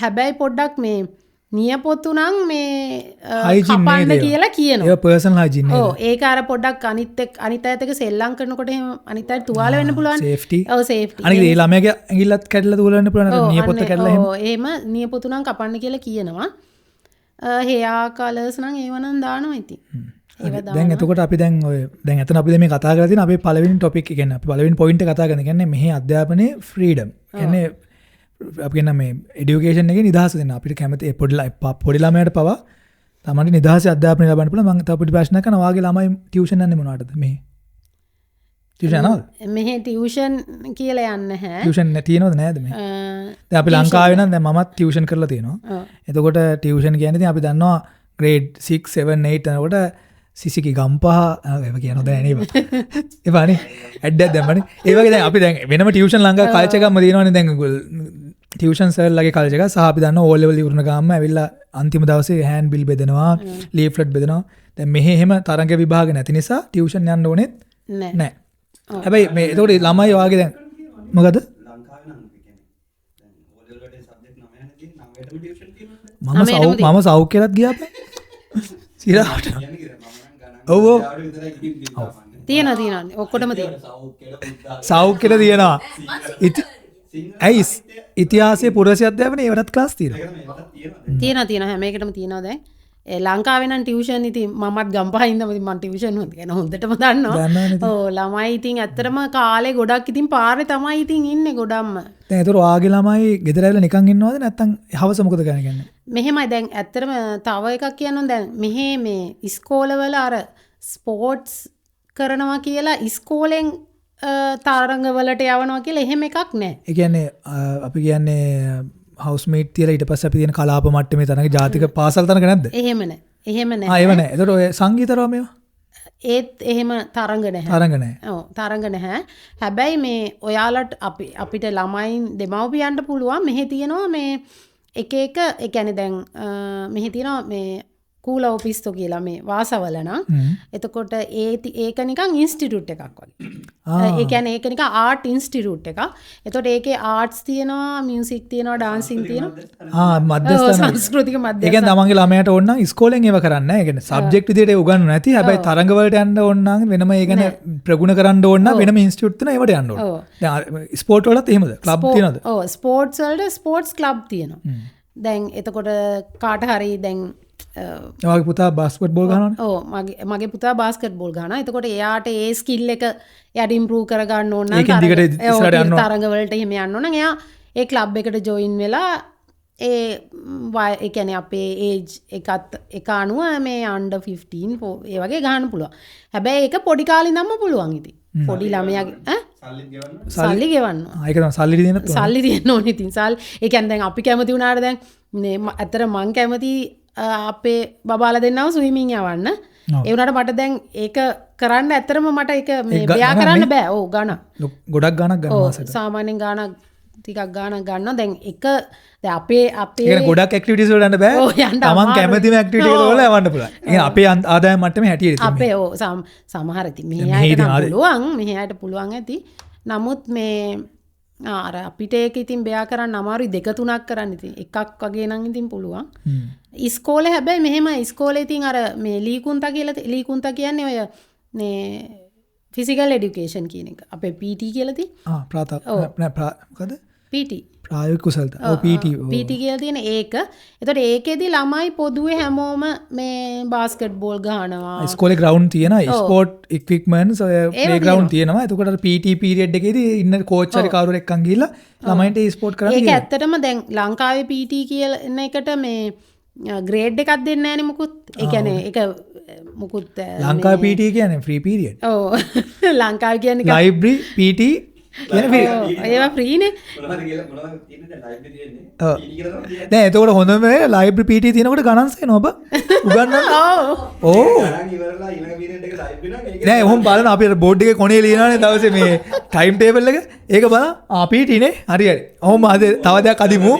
S2: හැබැයි පොඩ්ඩක් මේ නියපොතු නම් මේ කපන්න කියලා කියනවා.
S1: ඒක පර්සනල් හයිජීන් නේද?
S2: ඔව් ඒක අර පොඩ්ඩක් අනිත් එක් අනිත් අයත් එක්ක සෙල්ලම් කරනකොට එහෙම අනිත් අයට තුවාල වෙන්න පුළුවන්.
S1: සේෆ්ටි.
S2: ඔව් සේෆ්ටි.
S1: අනික ඒ ළමයාගේ ඇඟිල්ලත් කැඩලා තුවාල වෙන්න පුළුවන් අර නියපොත්ත කැඩලා එහෙම.
S2: ඔව් එහෙම නියපොතු නම් කපන්න කියලා කියනවා. හෙයා කලර්ස් නම් ඒව නම් දානවා ඉතින්. ඒවා දානවා.
S1: දැන් එතකොට අපි දැන් ඔය දැන් එතන අපි දැන් මේ කතා කරලා තියෙන අපේ පළවෙනි ටොපික් එක කියන්නේ අපි පළවෙනි පොයින්ට් එක කතා කරන කියන්නේ මෙහි අධ්‍යාපනයේ ෆ්‍රීඩම්. කියන්නේ අපි කියන මේ එඩියුකේෂන් එකේ නිදහස දෙන්න අපිට කැමති පොඩි ළමයාට පවා තමන්ට නිදහසේ අධ්‍යාපනය ලබන්න පුළුවන්. මම තව පොඩි ප්‍රශ්නයක් අහනවා. ඔයාගේ ළමයි ටියුෂන් යන්නේ මොනවටද මෙහි? ටියුෂන් යනවද?
S2: මෙහි ටියුෂන් කියලා යන්නේ නැහැ.
S1: ටියුෂන් තියෙනවද නැද්ද මෙහි? දැන් අපි ලංකාවේ නම් දැන් මමත් ටියුෂන් කරලා තියෙනවා. එතකොට ටියුෂන් කියන්නේ ඉතින් අපි දන්නවා ග්‍රේඩ් 6 7 8 යනකොට සිසිකි ගම්පහ ඒව කියනවද නෑ නේද? එපානේ ඇඩ් එකක් දැම්මනේ. ඒ වගේ දැන් අපි දැන් වෙනම ටියුෂන් ලංකාවේ කල්චර් එකක්ම තියෙනවනේ. දැන් ටියුෂන් සර්ලගේ කල්චර් එක සහ අපි දන්නවා ඕ ලෙවල් ඉවරන ගාම ඇවිල්ලා අන්තිම දවසේ හෑන්ඩ් බිල් බෙදනවා, ලීෆ්ලට් බෙදනවා. දැන් මෙහෙ එහෙම තරඟ විභාග නැති නිසා ටියුෂන් යන්න ඕනෙත් නෑ. හැබැයි මේ එතකොට ළමයි ඔයාගේ දැන් මොකද?
S3: ලංකාවේ නම් ඒ කියන්නේ දැන් ඕ ලෙවල් වලට සබ්ජෙක්ට් 9 යන තියෙන 9ටම ටියුෂන් තියෙනවා.
S1: මම සෞඛ්‍යයටත් ගියා අපේ. සිරාවට. ඔව් ඔව්.
S2: තියෙනවා තියෙනවා ඔක්කොටම තියෙනවා.
S1: සෞඛ්‍යෙට තියෙනවා. ඉතින් ඇයි ඉතිහාසයේ පුරවැසි අධ්‍යාපනයේ ඒවටත් ක්ලාස් තියෙනවා.
S2: තියෙනවා හැම එකටම තියෙනවා දැන්. ඒ ලංකාවේ නම් ටියුෂන් ඉතින් මමත් ගම්පහ ඉඳන් ඉතින් මං ටියුෂන් හොඳ ගැන හොඳටම දන්නවා. ඔව් ළමයි ඉතින් ඇත්තටම කාලේ ගොඩක් ඉතින් පාරේ තමයි ඉතින් ඉන්නේ ගොඩක්ම.
S1: දැන් ඒතර ඔයාගේ ළමයි ගෙදර ඇවිල්ලා නිකන් ඉන්නවද නැත්නම් හවස මොකද කරන්නේ?
S2: මෙහෙමයි දැන් ඇත්තටම තව එකක් කියන්න ඕන. දැන් මෙහෙ මේ ඉස්කෝලවල අර ස්පෝර්ට්ස් කරනවා කියලා ඉස්කෝලෙන් තරඟවලට යවනවා කියලා එහෙම එකක් නෑ.
S1: ඒ කියන්නේ අපි කියන්නේ හවුස් මේට් තියලා ඊට පස්සේ අපි තියෙන කලාප මට්ටමේ තරඟ ජාතික පාසල් තරඟ නැද්ද?
S2: එහෙම නෑ. එහෙම නෑ.
S1: ආ ඒව නෑ. ඒතකොට ඔය සංගීත රව මේවා?
S2: ඒත් එහෙම තරඟ නැහැ.
S1: තරඟ නෑ.
S2: ඔව් තරඟ නැහැ. හැබැයි මේ ඔයාලට අපිට ළමයින් දෙමව්පියන්ට පුළුවන් මෙහෙ තියෙනවා මේ එක එක ඒ කියන්නේ දැන් මෙහෙ තියෙනවා මේ කූලා ඔපිස්තෝ කියලා මේ වාසවල නම්. එතකොට ඒක නිකන් ඉන්ස්ටිටියුට් එකක් වගේ. ඒ කියන්නේ ඒක නිකන් ආර්ට් ඉන්ස්ටිටියුට් එකක්. එතකොට ඒකේ ආර්ට්ස් තියෙනවා, මියුසික් තියෙනවා, ඩාන්සින් තියෙනවා.
S1: ආ මධ්‍යස්ථාන.
S2: සංස්කෘතික මධ්‍යස්ථාන.
S1: ඒ කියන්නේ තමන්ගේ ළමයාට ඕන නම් ඉස්කෝලෙන් ඒව කරන්නේ නැහැ. ඒ කියන්නේ සබ්ජෙක්ට් විදියට ඒ උගන්වන්නේ නැති. හැබැයි තරඟ වලට යන්න ඕන නම් වෙනම ඒ ගැන ප්‍රගුණ කරන්න ඕන නම් වෙනම ඉන්ස්ටිටියුට් තියෙනවා ඒවට යන්න ඕන. දැන් ස්පෝර්ට් වලත් එහෙමද? ක්ලබ් තියෙනවද?
S2: ඔව් ස්පෝර්ට්ස් වලට ස්පෝර්ට්ස් ක්ලබ් තියෙනවා. දැන් එතකොට කාට හරි දැන්
S1: ඔයාගේ පුතා බාස්කට් බෝල් ගහනවනේ?
S2: ඔව් මගේ පුතා බාස්කට් බෝල් ගහනවා. එතකොට එයාට ඒ ස්කිල් එක එයාට ඉම්ප්‍රූව් කරගන්න ඕන නම් තරඟ වලට එහෙම යන්න ඕන නම් එයා ඒ ක්ලබ් එකට ජොයින් වෙලා ඒ කියන්නේ අපේ ඒජ් එකත් එක අනුව මේ අන්ඩර් 15 ඒ වගේ ගහන්න පුළුවන්. හැබැයි ඒක පොඩි කාලේ ඉඳන්ම පුළුවන් ඉතින්. පොඩි ළමයාගේ ඈ සල්ලි ගෙවන්න.
S1: ආ ඒක තමයි සල්ලි දෙන්නත් ඕන.
S2: සල්ලි දෙන්න ඕනේ ඉතින්. සල්ලි ඒ කියන්නේ දැන් අපි කැමති වුණාට දැන් මේ ඇත්තට මං කැමති අපේ බබාලා දෙන්නව ස්විමින් යවන්න. ඒ වුණාට මට දැන් ඒක කරන්න ඇත්තටම මට ඒක මේ බෙයා කරන්න බෑ. ඔව් ගණන්.
S1: ගොඩක් ගණක් ගන්න මාසෙට.
S2: සාමාන්‍යයෙන් ගණක් ටිකක් ගණක් ගන්නවා. දැන් එක දැන් අපේ අපේ
S1: ඒ කියන්නේ ගොඩක් ඇක්ටිවිටීස් වලට යන්න බෑ. තමන් කැමතිම ඇක්ටිවිටි එකට වල යවන්න පුළුවන්. ඒ කියන්නේ අපේ ආදායම් මට්ටමේ හැටියට ඉතින්.
S2: අපේ ඔව් සමහර ඉතින් මෙහි අයට නම් පුළුවන්. මෙහි අයට පුළුවන් ඇති. නමුත් මේ අර අපිට ඒක ඉතින් බෙයා කරන්න අමාරුයි. දෙක තුනක් කරන්න ඉතින් එකක් වගේ නම් ඉතින් පුළුවන්. ඉස්කෝලේ හැබැයි මෙහෙම ඉස්කෝලේ ඉතින් අර මේ ලීකුන්තා කියලා ලීකුන්තා කියන්නේ ඔය මේ ෆිසිකල් එඩියුකේෂන් කියන එක. අපේ PT කියලා තියෙන.
S1: ආ ප්‍රාත නෑ මොකද?
S2: PT.
S1: ප්‍රායෝගික කුසලතා. ඔව් PT.
S2: PT කියලා තියෙන ඒක. එතකොට ඒකෙදි ළමයි පොදුවේ හැමෝම මේ බාස්කට් බෝල් ගහනවා.
S1: ඉස්කෝලේ ග්‍රවුන්ඩ් තියෙනවා. ස්පෝර්ට් ඉක්විප්මන්ට්ස් ඔය ප්ලේ ග්‍රවුන්ඩ් තියෙනවා. එතකොට අර PT period එකේදී ඉන්න කෝච් හරි කවුරු හරි එක්කන් ගිහිල්ලා ළමයින්ට ඒ ස්පෝර්ට් කරන්න
S2: ඒක ඇත්තටම දැන් ලංකාවේ PT කියන එකට මේ ග්‍රේඩ් එකක් දෙන්නේ නැහැනේ මුකුත්. ඒ කියන්නේ ඒක මුකුත්
S1: ලංකාවේ PT කියන්නේ ෆ්‍රී පීරියඩ්.
S2: ඔව් ලංකාවේ කියන්නේ
S1: ලයිබ්‍රරි PT ඒවා
S2: ෆ්‍රී නේ.
S1: නෑ එතකොට හොඳම ලයිබ්‍රරි PT තියෙනකොට ගණන් සේනවා ඔබ උගන්වන්න. ඔව්
S3: ගණන් ඉවරලා ඊළඟ පීරියඩ් එක ලයිබ්‍රරි නම් ඒක
S1: නෑ ඔහොම බලන අපි අර බෝඩ් එකේ කොනේ ලියනවානේ දවසේ මේ ටයිම් ටේබල් එක. ඒක බලන් ආ PT නේ හරි හරි. ඔහොම අද තව දෙයක් අදිමු.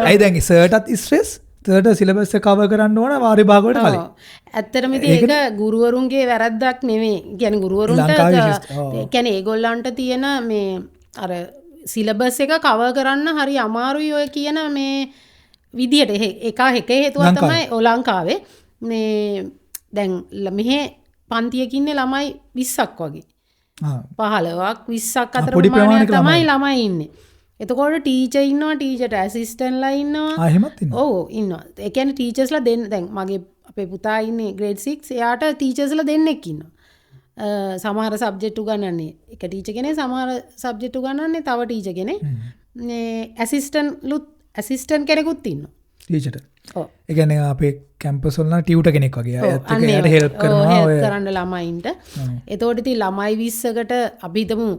S1: ඇයි දැන් සර්ටත් ස්ට්‍රෙස් සර්ට සිලබස් එක කවර් කරන්න ඕන වාරි භාග වලට කලින්.
S2: ඇත්තටම ඉතින් ඒක ගුරුවරුන්ගේ වැරද්දක් නෙමෙයි. කියන්නේ ගුරුවරුන්ට ඒ කියන්නේ ඒගොල්ලන්ට තියෙන මේ අර සිලබස් එක කවර් කරන්න හරි අමාරුයි ඔය කියන මේ විදියට. එක එක හේතුවක් තමයි ඔය ලංකාවේ මේ දැන් මෙහෙ පන්තියක ඉන්නේ ළමයි 20ක් වගේ. 15ක් 20ක් අතර ප්‍රමාණයක් තමයි ළමයි ඉන්නේ. එතකොට ටීචර් ඉන්නවා, ටීචර්ට ඇසිස්ටන්ට්ලා ඉන්නවා.
S1: ආ එහෙමත් ඉන්නවා.
S2: ඔව් ඉන්නවා. ඒ කියන්නේ ටීචර්ස්ලා දෙන්න දැන් මගේ අපේ පුතා ඉන්නේ ග්‍රේඩ් 6. එයාට ටීචර්ස්ලා දෙන්නෙක් ඉන්නවා. සමහර සබ්ජෙක්ට් උගන්වන්නේ එක ටීචර් කෙනෙක්, සමහර සබ්ජෙක්ට් උගන්වන්නේ තව ටීචර් කෙනෙක්. මේ ඇසිස්ටන්ට්ලුත් ඇසිස්ටන්ට් කෙනෙකුත් ඉන්නවා
S1: ටීචර්ට.
S2: ඔව්.
S1: ඒ කියන්නේ අපේ කැම්පස් වල නම් ටියුටර් කෙනෙක් වගේ. එයාත් එක්ක එයාට හෙල්ප් කරනවා
S2: ඔය කරන්න ළමයින්ට. එතකොට ඉතින් ළමයි 20කට අපි හිතමු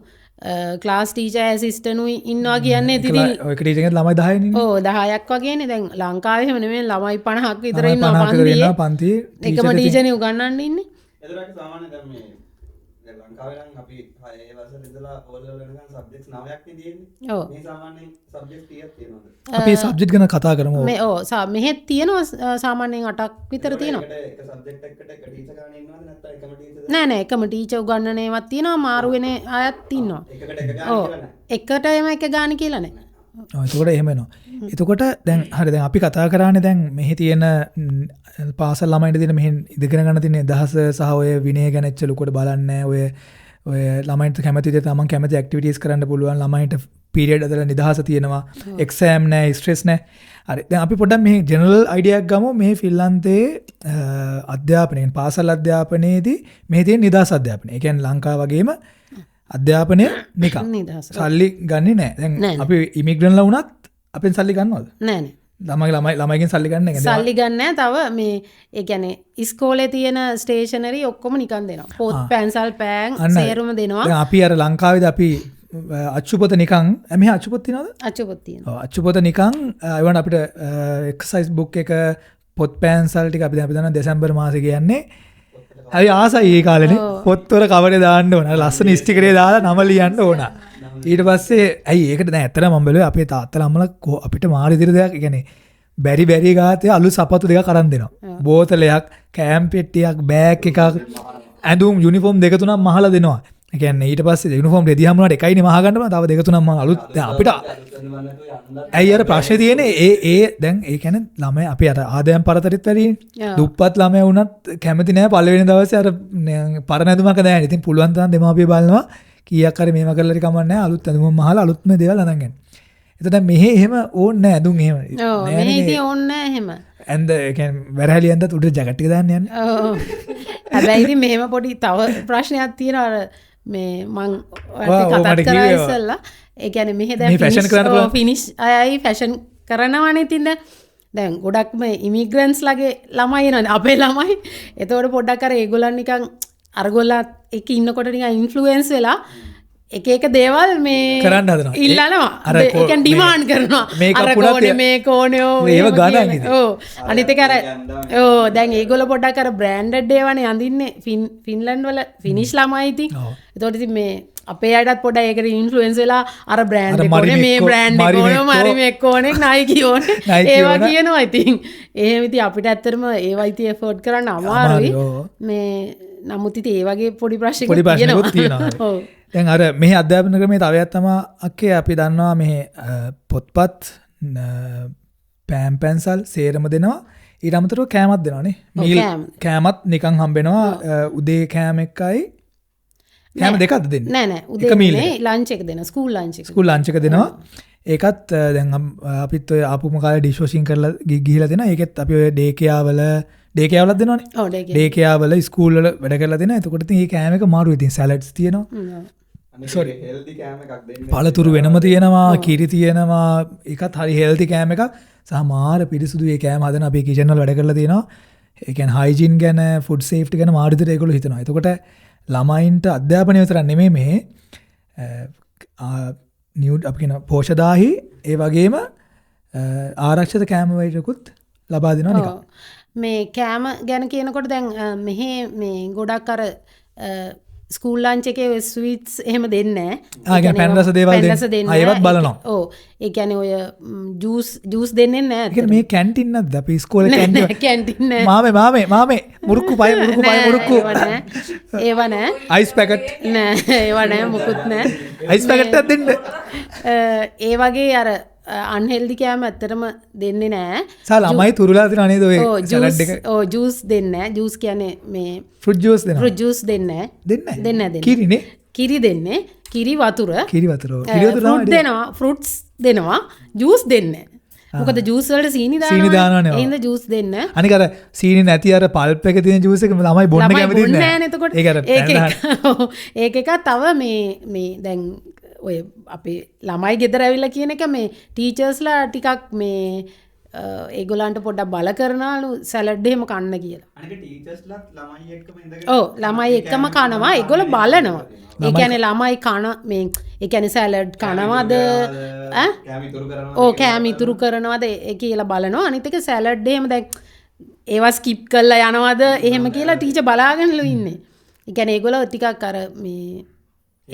S2: ක්ලාස් ටීචර් ඇසිස්ටන්ට් උයි ඉන්නවා කියන්නේ ඉතින්
S1: ඔය ටීචර් කෙනෙක් ළමයි 10 ඉන්නේ.
S2: ඔව් 10ක් වගේනේ. දැන් ලංකාවේ එහෙම නෙමෙයි ළමයි 50ක් විතර ඉන්නවා පන්තියේ.
S1: පන්තියේ
S2: එකම ටීචර් නේ උගන්වන්න ඉන්නේ.
S3: එතකොට අපි සාමාන්‍ය දැන් මේ දැන් ලංකාවේ නම් අපි 6 වසරේ ඉඳලා ඕ ලෙවල් වෙනකන් සබ්ජෙක්ට්ස් 9ක් නේ තියෙන්නේ. මේ සාමාන්‍යයෙන් සබ්ජෙක්ට්ස් කීයක් තියෙනවද?
S1: අපි සබ්ජෙක්ට් ගැන කතා කරමු.
S2: මේ ඔව් මෙහෙත් තියෙනවා සාමාන්‍යයෙන් 8ක් විතර තියෙනවා.
S3: ඒකට එක සබ්ජෙක්ට් එකකට එක ටීචර් ගන්න ඉන්නවද නැත්නම් එකම ටීචර්ද?
S2: නෑ නෑ එකම ටීචර් උගන්වන ඒවාත් තියෙනවා, මාරු වෙන අයත් ඉන්නවා.
S3: එකකට එක ගාන කියලා නෑ.
S2: එකට එම එක ගාන කියලා නෑ.
S1: ඔව් එතකොට එහෙම වෙනවා. එතකොට දැන් හරි දැන් අපි කතා කරානේ දැන් මෙහි තියෙන පාසල් ළමයින්ට තියෙන මෙහෙන් ඉගෙන ගන්න තියෙන නිදහස සහ ඔය විනය ගැන එච්චර ලොකුවට බලන්නේ නෑ. ඔය ඔය ළමයින්ට කැමති විදිහට තමන් කැමති ඇක්ටිවිටීස් කරන්න පුළුවන්. ළමයින්ට පීරියඩ් අතර නිදහස තියෙනවා, එක්සෑම් නෑ, ස්ට්‍රෙස් නෑ. හරි, දැන් අපි පොඩ්ඩක් මේ ජෙනරල් අයිඩියා එකක් ගමු. මේ ෆින්ලන්තයේ අධ්‍යාපනය, පාසල් අධ්‍යාපනයේදී මේ තියෙන නිදහස් අධ්‍යාපනය. ඒ කියන්නේ ලංකාව වගේම අධ්‍යාපනය නිකන් සල්ලි ගන්නෙ නෑ. දැන් අපි ඉමිග්‍රන්ට්ලා වුණත් අපෙන් සල්ලි ගන්නවද?
S2: නෑ නෑ.
S1: ළමයිගෙන් සල්ලි ගන්න නෑ.
S2: සල්ලි ගන්න නෑ. තව මේ ඒ කියන්නේ ඉස්කෝලේ තියෙන ස්ටේෂනරි ඔක්කොම නිකන් දෙනවා. පොත්, පැන්සල්, පෑන් සේරම දෙනවා.
S1: දැන් අපි අර ලංකාවේදී අපි අච්චුපොත නිකන්, මෙහි අච්චුපොත් තියනවද?
S2: අච්චුපොත් තියෙනවා.
S1: ඔව්, අච්චුපොත නිකන් ඒවන අපිට එක්සර්සයිස් බුක් එක, පොත්, පැන්සල් ටික අපි දැන් අපි දන්නවා දෙසැම්බර් මාසේ කියන්නේ හරි ආසයි ඒ කාලේනේ. පොත්වල කවරේ දාන්න ඕන. අර ලස්සන ස්ටිකරේ දාලා නම ලියන්න ඕන. ඊට පස්සේ ඇයි ඒකට දැන් ඇත්තටම මම බැලුවේ අපේ තාත්තලා අම්මලා අපිට මාර ඉදිරි දෙයක්, ඒ කියන්නේ බැරි බැරි ගාතේ අලුත් සපත්තු දෙකක් අරන් දෙනවා. බෝතලයක්, කෑම් පෙට්ටියක්, බෑග් එකක්, ඇඳුම් යුනිෆෝම් දෙක තුනක් මහලා දෙනවා. ඒ කියන්නේ ඊට පස්සේ යුනිෆෝම් රෙදි හම්බුනාට එකයිනේ මහ ගන්න බෑ, තව දෙක තුනක් මහ අලුත්. දැන් අපිට ඇයි අර ප්‍රශ්නේ තියෙන්නේ ඒ ඒ දැන් ඒ කියන්නේ ළමයි අපි අර ආදායම් පරතරෙත් වැඩිනේ. දුප්පත් ළමයා වුණත් කැමති නෑ පළවෙනි දවසේ අර පරණ ඇඳුමක් දාන්න. ඉතින් පුළුවන් තරම් දෙමාපිය බලනවා කීයක් හරි මේව කරලා හරි කමක් නෑ, අලුත් ඇඳුමක් මහලා අලුත්ම දේවල් අඳන් ගන්න. එතකොට දැන් මෙහෙ එහෙම ඕනේ නෑ ඇඳුම් එහෙම.
S2: ඔව්, මෙහෙ ඉතින් ඕනේ නෑ එහෙම.
S1: ඇඳ ඒ කියන්නේ වැරහැලි ඇඳත් උඩ ජැකට් එක දාන්න යන්නේ.
S2: ඔව්. හැබැයි ඉතින් මෙහෙම පොඩි තව ප්‍රශ්නයක් තියෙනවා. අර මේ මං ඔයාලට කතා කරා ඉස්සෙල්ලා. ඒ කියන්නේ මෙහෙ දැන්
S1: ෆැෂන් කරන්න පුළුවන්.
S2: ෆිනිෂ් අයයි ෆැෂන් කරනවනේ ඉතින් දැන්. දැන් ගොඩක්ම ඉමිග්‍රන්ට්ස් ලගේ ළමයි එනවනේ අපේ ළමයි. එතකොට පොඩ්ඩක් අර ඒගොල්ලන් නිකන් අරගොල්ලත් එක්ක ඉන්නකොට නිකන් ඉන්ෆ්ලුවෙන්ස් වෙලා එක එක දේවල් මේ
S1: කරන්න හදනවා.
S2: ඉල්ලනවා. ඒ කියන්නේ ඩිමාන්ඩ් කරනවා. අර කෝනේ මේ කෝනේ ඔව්
S1: ඒව ගණන් ඉතින්.
S2: ඔව්. අනිත් එක අර ඔව් දැන් ඒගොල්ලෝ පොඩ්ඩක් අර බ්‍රෑන්ඩඩ් ඒවානේ අඳින්නේ ෆින්ලන්ඩ් වල ෆිනිෂ් ළමයි ඉතින්. එතකොට ඉතින් මේ අපේ අයටත් පොඩ්ඩක් ඒකට ඉන්ෆ්ලුවෙන්ස් වෙලා අර බ්‍රෑන්ඩ් එක ඕනේ, මේ බ්‍රෑන්ඩ් එක ඕනේ, මරිමෙක් ඕනේ, නයිකි ඕනේ ඒවා කියනවා ඉතින්. එහෙම ඉතින් අපිට ඇත්තටම ඒවා ඉතින් ඇෆෝඩ් කරන්න අමාරුයි. මේ නමුත් ඉතින් ඒ වගේ පොඩි ප්‍රශ්නකුත්
S1: තියෙනවා. ඔව්. දැන් අර මෙහි අධ්‍යාපන ක්‍රමයේ තව එකක් තමයි අක්කේ අපි දන්නවා මෙහි පොත්පත්, පෑන් පැන්සල් සේරම දෙනවා. ඊට අමතරව කෑමක් දෙනවා නේ. මීල් කෑමත් නිකන් හම්බෙනවා. උදේ කෑම එකයි කෑම දෙකක්ද දෙන්නේ?
S2: නෑ නෑ, උදේ නේ ලන්ච් එක දෙනවා. ස්කූල් ලන්ච් එක.
S1: ස්කූල් ලන්ච් එක දෙනවා. ඒකත් දැන් අපිත් ඔය ආපුම කාලේ ඩිෂ් වොෂින් කරලා ගිහිලා දෙනවා. ඒකෙත් අපි ඔය ඩේ කෙයා වල ඩේ කෙයා වලත් දෙනවනේ.
S2: ඔව්, ඩේ කෙයා.
S1: ඩේ කෙයා වල ස්කූල් වල වැඩ කරලා දෙනවා. එතකොට ඉතින් මේ කෑම එක මාරු. ඉතින් සැලඩ්ස් තියෙනවා.
S3: සෝරි, හෙල්දි කෑම එකක් දෙන්නේ.
S1: පළතුරු වෙනම තියෙනවා, කිරි තියෙනවා. ඒකත් හරි හෙල්දි කෑම එකක්. සහ මාර පිරිසුදු මේ කෑම හදන අපේ කිචන් වල වැඩ කරලා තියෙනවා. ඒ කියන්නේ හයිජීන් ගැන, ෆුඩ් සේෆ්ටි ගැන මාරු විදිහට ඒගොල්ලෝ හිතනවා. එතකොට ළමයින්ට අධ්‍යාපනය විතරක් නෙමෙයි මෙහි නිව් අපි කියන පෝෂදාහි ඒ වගේම ආරක්ෂිත කෑම වේලකුත් ලබා දෙනවා නිකන්.
S2: මේ කෑම ගැන කියනකොට දැන් මෙහි මේ ගොඩක් අර ස්කූල් ලන්ච් එකේ ඔය ස්වීට්ස් එහෙම දෙන්නේ නැහැ.
S1: ආ, ඒ කියන්නේ පැන් රස දේවල් දෙන්නේ. ආ, ඒවත් බලනවා.
S2: ඔව්. ඒ කියන්නේ ඔය ජූස් දෙන්නේ නැහැ.
S1: ඒ කියන්නේ මේ කැන්ටින් නැද්ද? අපි ඉස්කෝලේ කැන්ටින්
S2: කැන්ටින් නෑ.
S1: මාමේ මාමේ මාමේ මුරුක්කු පය මුරුක්කු පය මුරුක්කු.
S2: ඒව නෑ.
S1: අයිස් පැකට්
S2: නෑ. ඒව නෑ, මුකුත් නෑ.
S1: අයිස් පැකට් එකක් දෙන්න.
S2: ඒ වගේ අර අන්හෙල්දි කෑම ඇත්තටම දෙන්නේ නෑ.
S1: සා ළමයි තුරුලා තියෙනවා නේද ඔය සලාඩ් එක?
S2: ඔව්, ජූස් දෙන්නේ නෑ. ජූස් කියන්නේ මේ
S1: ෆෘට් ජූස් දෙනවා.
S2: ෆෘට් ජූස් දෙන්නේ නෑ.
S1: දෙන්නේ නෑ.
S2: දෙන්නේ නෑ.
S1: කිරිනේ.
S2: කිරි දෙන්නේ. කිරි වතුර.
S1: කිරි වතුර. කිරි වතුර
S2: තමයි දෙනවා. ෆෘට්ස් දෙනවා. ජූස් දෙන්නේ නෑ. මොකද ජූස් වලට සීනි දානවනේ.
S1: සීනි දානවනේ.
S2: ඒ හින්දා ජූස් දෙන්න.
S1: අනික අර සීනි නැති අර පල්ප් එක තියෙන ජූස් එක ළමයි බොන්න කැමති නෑ.
S2: ළමයි බොන්නේ නෑනේ එතකොට.
S1: ඒක අර
S2: ඒක එක තව මේ මේ දැන් ඔය අපේ ළමයි ගෙදර ඇවිල්ලා කියන එක මේ ටීචර්ස්ලා ටිකක් මේ ඒගොල්ලන්ට පොඩ්ඩක් බල කරනලු සැලඩ් එහෙම කන්න කියලා.
S3: අනික ටීචර්ස්ලාත් ළමයි එක්කම ඉඳගෙන
S2: ඔව්, ළමයි එක්කම කනවා. ඒගොල්ලෝ බලනවා. ඒ කියන්නේ ළමයි කන මේ ඒ කියන්නේ සැලඩ් කනවද ඈ
S3: කෑම ඉතුරු කරනවද?
S2: ඔව්, කෑම ඉතුරු කරනවද ඒ කියලා බලනවා. අනිත් එක සැලඩ් එහෙම දැන් ඒවා ස්කිප් කරලා යනවද එහෙම කියලා ටීචර් බලාගෙනලු ඉන්නේ. ඒ කියන්නේ ඒගොල්ලෝ ටිකක් අර මේ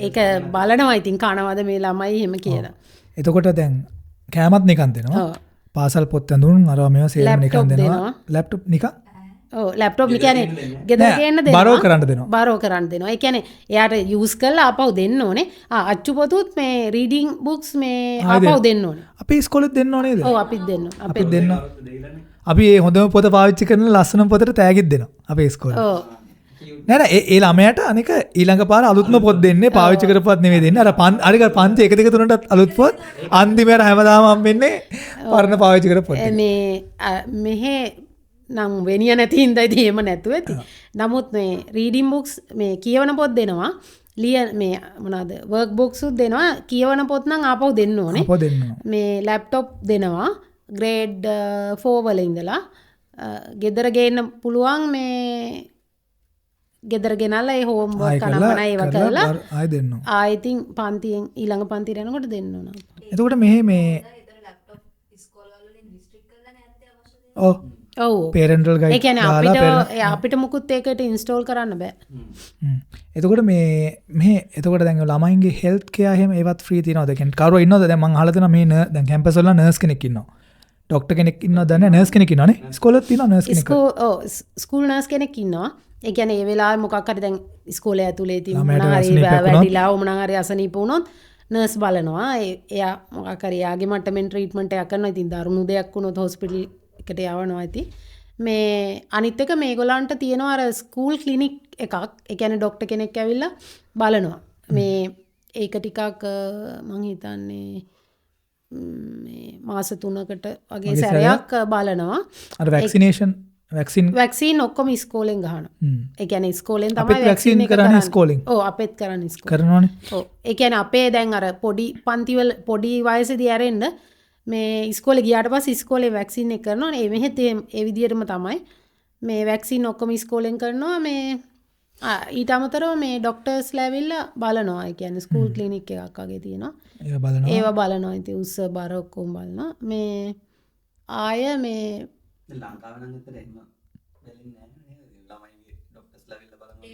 S2: ඒක බලනවා ඉතින් කනවද මේ ළමයි එහෙම කියලා.
S1: එතකොට දැන් කෑමත් නිකන් දෙනවා. පාසල් පොත් ඇඳුම් අරවා මේවා සේරම නිකන් දෙනවා. ලැප්ටොප් නිකන්?
S2: ඔව්, ලැප්ටොප් කියන්නේ ගෙදර ගේන්න දෙනවා.
S1: බරෝ කරන්න දෙනවා.
S2: බරෝ කරන්න දෙනවා. ඒ කියන්නේ එයාට යූස් කරලා ආපහු දෙන්න ඕනේ. ආ, අච්චු පොතුත් මේ රීඩින් බුක්ස් මේ ආපහු දෙන්න ඕනේ.
S1: අපි ඉස්කෝලේත් දෙන්න ඕනේ නේද?
S2: ඔව්, අපිත් දෙන්න.
S1: අපිත් දෙන්න. අපි මේ හොඳම පොත පාවිච්චි කරන ලස්සනම පොතට තෑගිත් දෙනවා අපේ ඉස්කෝලේ.
S2: ඔව්.
S1: නෑ නෑ ඒ ළමයාට අනික ඊළඟ පාර අලුත්ම පොත් දෙන්නේ, පාවිච්චි කරපුවත් නෙමෙයි දෙන්නේ. අර අනික පන්ති 1 2 3ටත් අලුත් පොත්, අන්තිමට හැමදාම හම්බෙන්නේ පරණ පාවිච්චි කරපු පොත්.
S2: මේ මෙහෙ නම් වෙනිය නැති හින්දා ඉතින් එහෙම නැතුව ඇති. නමුත් මේ රීඩින් බුක්ස් මේ කියවන පොත් දෙනවා. ලිය මේ මොනවාද වර්ක් බුක්ස් උත් දෙනවා. කියවන පොත් නම් ආපහු දෙන්න ඕනේ. මේ ලැප්ටොප් දෙනවා ග්‍රේඩ් 4 වල ඉඳලා. ගෙදර ගේන්න පුළුවන්, මේ ගෙදර ගෙනල්ලා ඒ හෝම්වර්ක් අනම්මන ඒවා කරලා
S1: ආයෙ දෙන්න ඕන.
S2: ආයෙ ඉතින් පන්තියෙන් ඊළඟ පන්තියට යනකොට දෙන්න ඕන.
S1: එතකොට මෙහෙ මේ
S4: ලැප්ටොප් ඉස්කෝල වලින් රිස්ට්‍රික්ට් කරලා නැත්තේ අවශ්‍ය දේ.
S1: ඔව්.
S2: ඔව්.
S1: Parental guide.
S2: ඒ කියන්නේ අපිට මුකුත් ඒකට ඉන්ස්ටෝල් කරන්න බෑ.
S1: එතකොට මේ මෙහෙ එතකොට දැන් ළමයින්ගේ හෙල්ත් කෙයාර් එහෙම ඒවත් ෆ්‍රී තියනවද? ඒ කියන්නේ කවුරු ඉන්නවද? දැන් මං අහලා තියෙනවා මේ දැන් කැම්පස් වල නර්ස් කෙනෙක් ඉන්නවා. ඩොක්ටර් කෙනෙක් ඉන්නවද දන්නේ නැහැ, නර්ස් කෙනෙක් ඉන්නවනේ. ඉස්කෝලෙත් තියෙනවා නර්ස් කෙනෙක්.
S2: ඔව් ස්කූල් නර්ස් කෙනෙක් ඉන්නවා. ඒ කියන්නේ ඒ වෙලාවේ මොකක් හරි දැන් ඉස්කෝලේ ඇතුලේ ඉතින් මොන හරි වැටිලා මොන හරි අසනීප වුණොත් නර්ස් බලනවා. එයා මොකක් හරි එයාගේ මට්ටමින් ට්‍රීට්මන්ට් එකක් කරනවා. ඉතින් දරුණු දෙයක් වුණොත් හොස්පිටල් එකට යවනවා. ඉතින් මේ අනිත් එක මේගොල්ලන්ට තියෙනවා අර ස්කූල් ක්ලිනික් එකක්. ඒ කියන්නේ ඩොක්ටර් කෙනෙක් ඇවිල්ලා බලනවා. මේ ඒක ටිකක් මං හිතන්නේ මේ මාස 3කට වගේ සැරයක් බලනවා.
S1: අර වැක්සිනේෂන් වැක්සින්
S2: ඔක්කොම ඉස්කෝලෙන් ගහනවා. ඒ කියන්නේ ඉස්කෝලෙන් තමයි
S1: වැක්සින් කරන්නේ. ඉස්කෝලෙන්.
S2: ඔව් අපෙත් කරන්නේ ඉස්කෝලෙන්.
S1: කරනවනේ.
S2: ඔව්. ඒ කියන්නේ අපේ දැන් අර පොඩි පන්තිවල පොඩි වයසේදී ඇරෙන්න මේ ඉස්කෝලේ ගියාට පස්සේ ඉස්කෝලේ වැක්සින් එක කරනවනේ. ඒ මෙහෙත් ඒ විදිහටම තමයි මේ වැක්සින් ඔක්කොම ඉස්කෝලෙන් කරනවා. මේ ඊට අමතරව මේ ඩොක්ටර්ස්ලා ඇවිල්ලා බලනවා. ඒ කියන්නේ ස්කූල් ක්ලිනික් එකක් වගේ තියෙනවා.
S1: ඒවා බලනවා.
S2: ඒවා බලනවා. ඉතින් උස බර ඔක්කොම බලනවා. මේ ආය මේ
S3: ලංකාවේ නම් විතර එහෙම වෙන්නේ නැහැ නේද? ළමයිගේ ඩොක්ටර්ස්ලා ඇවිල්ලා බලනවා.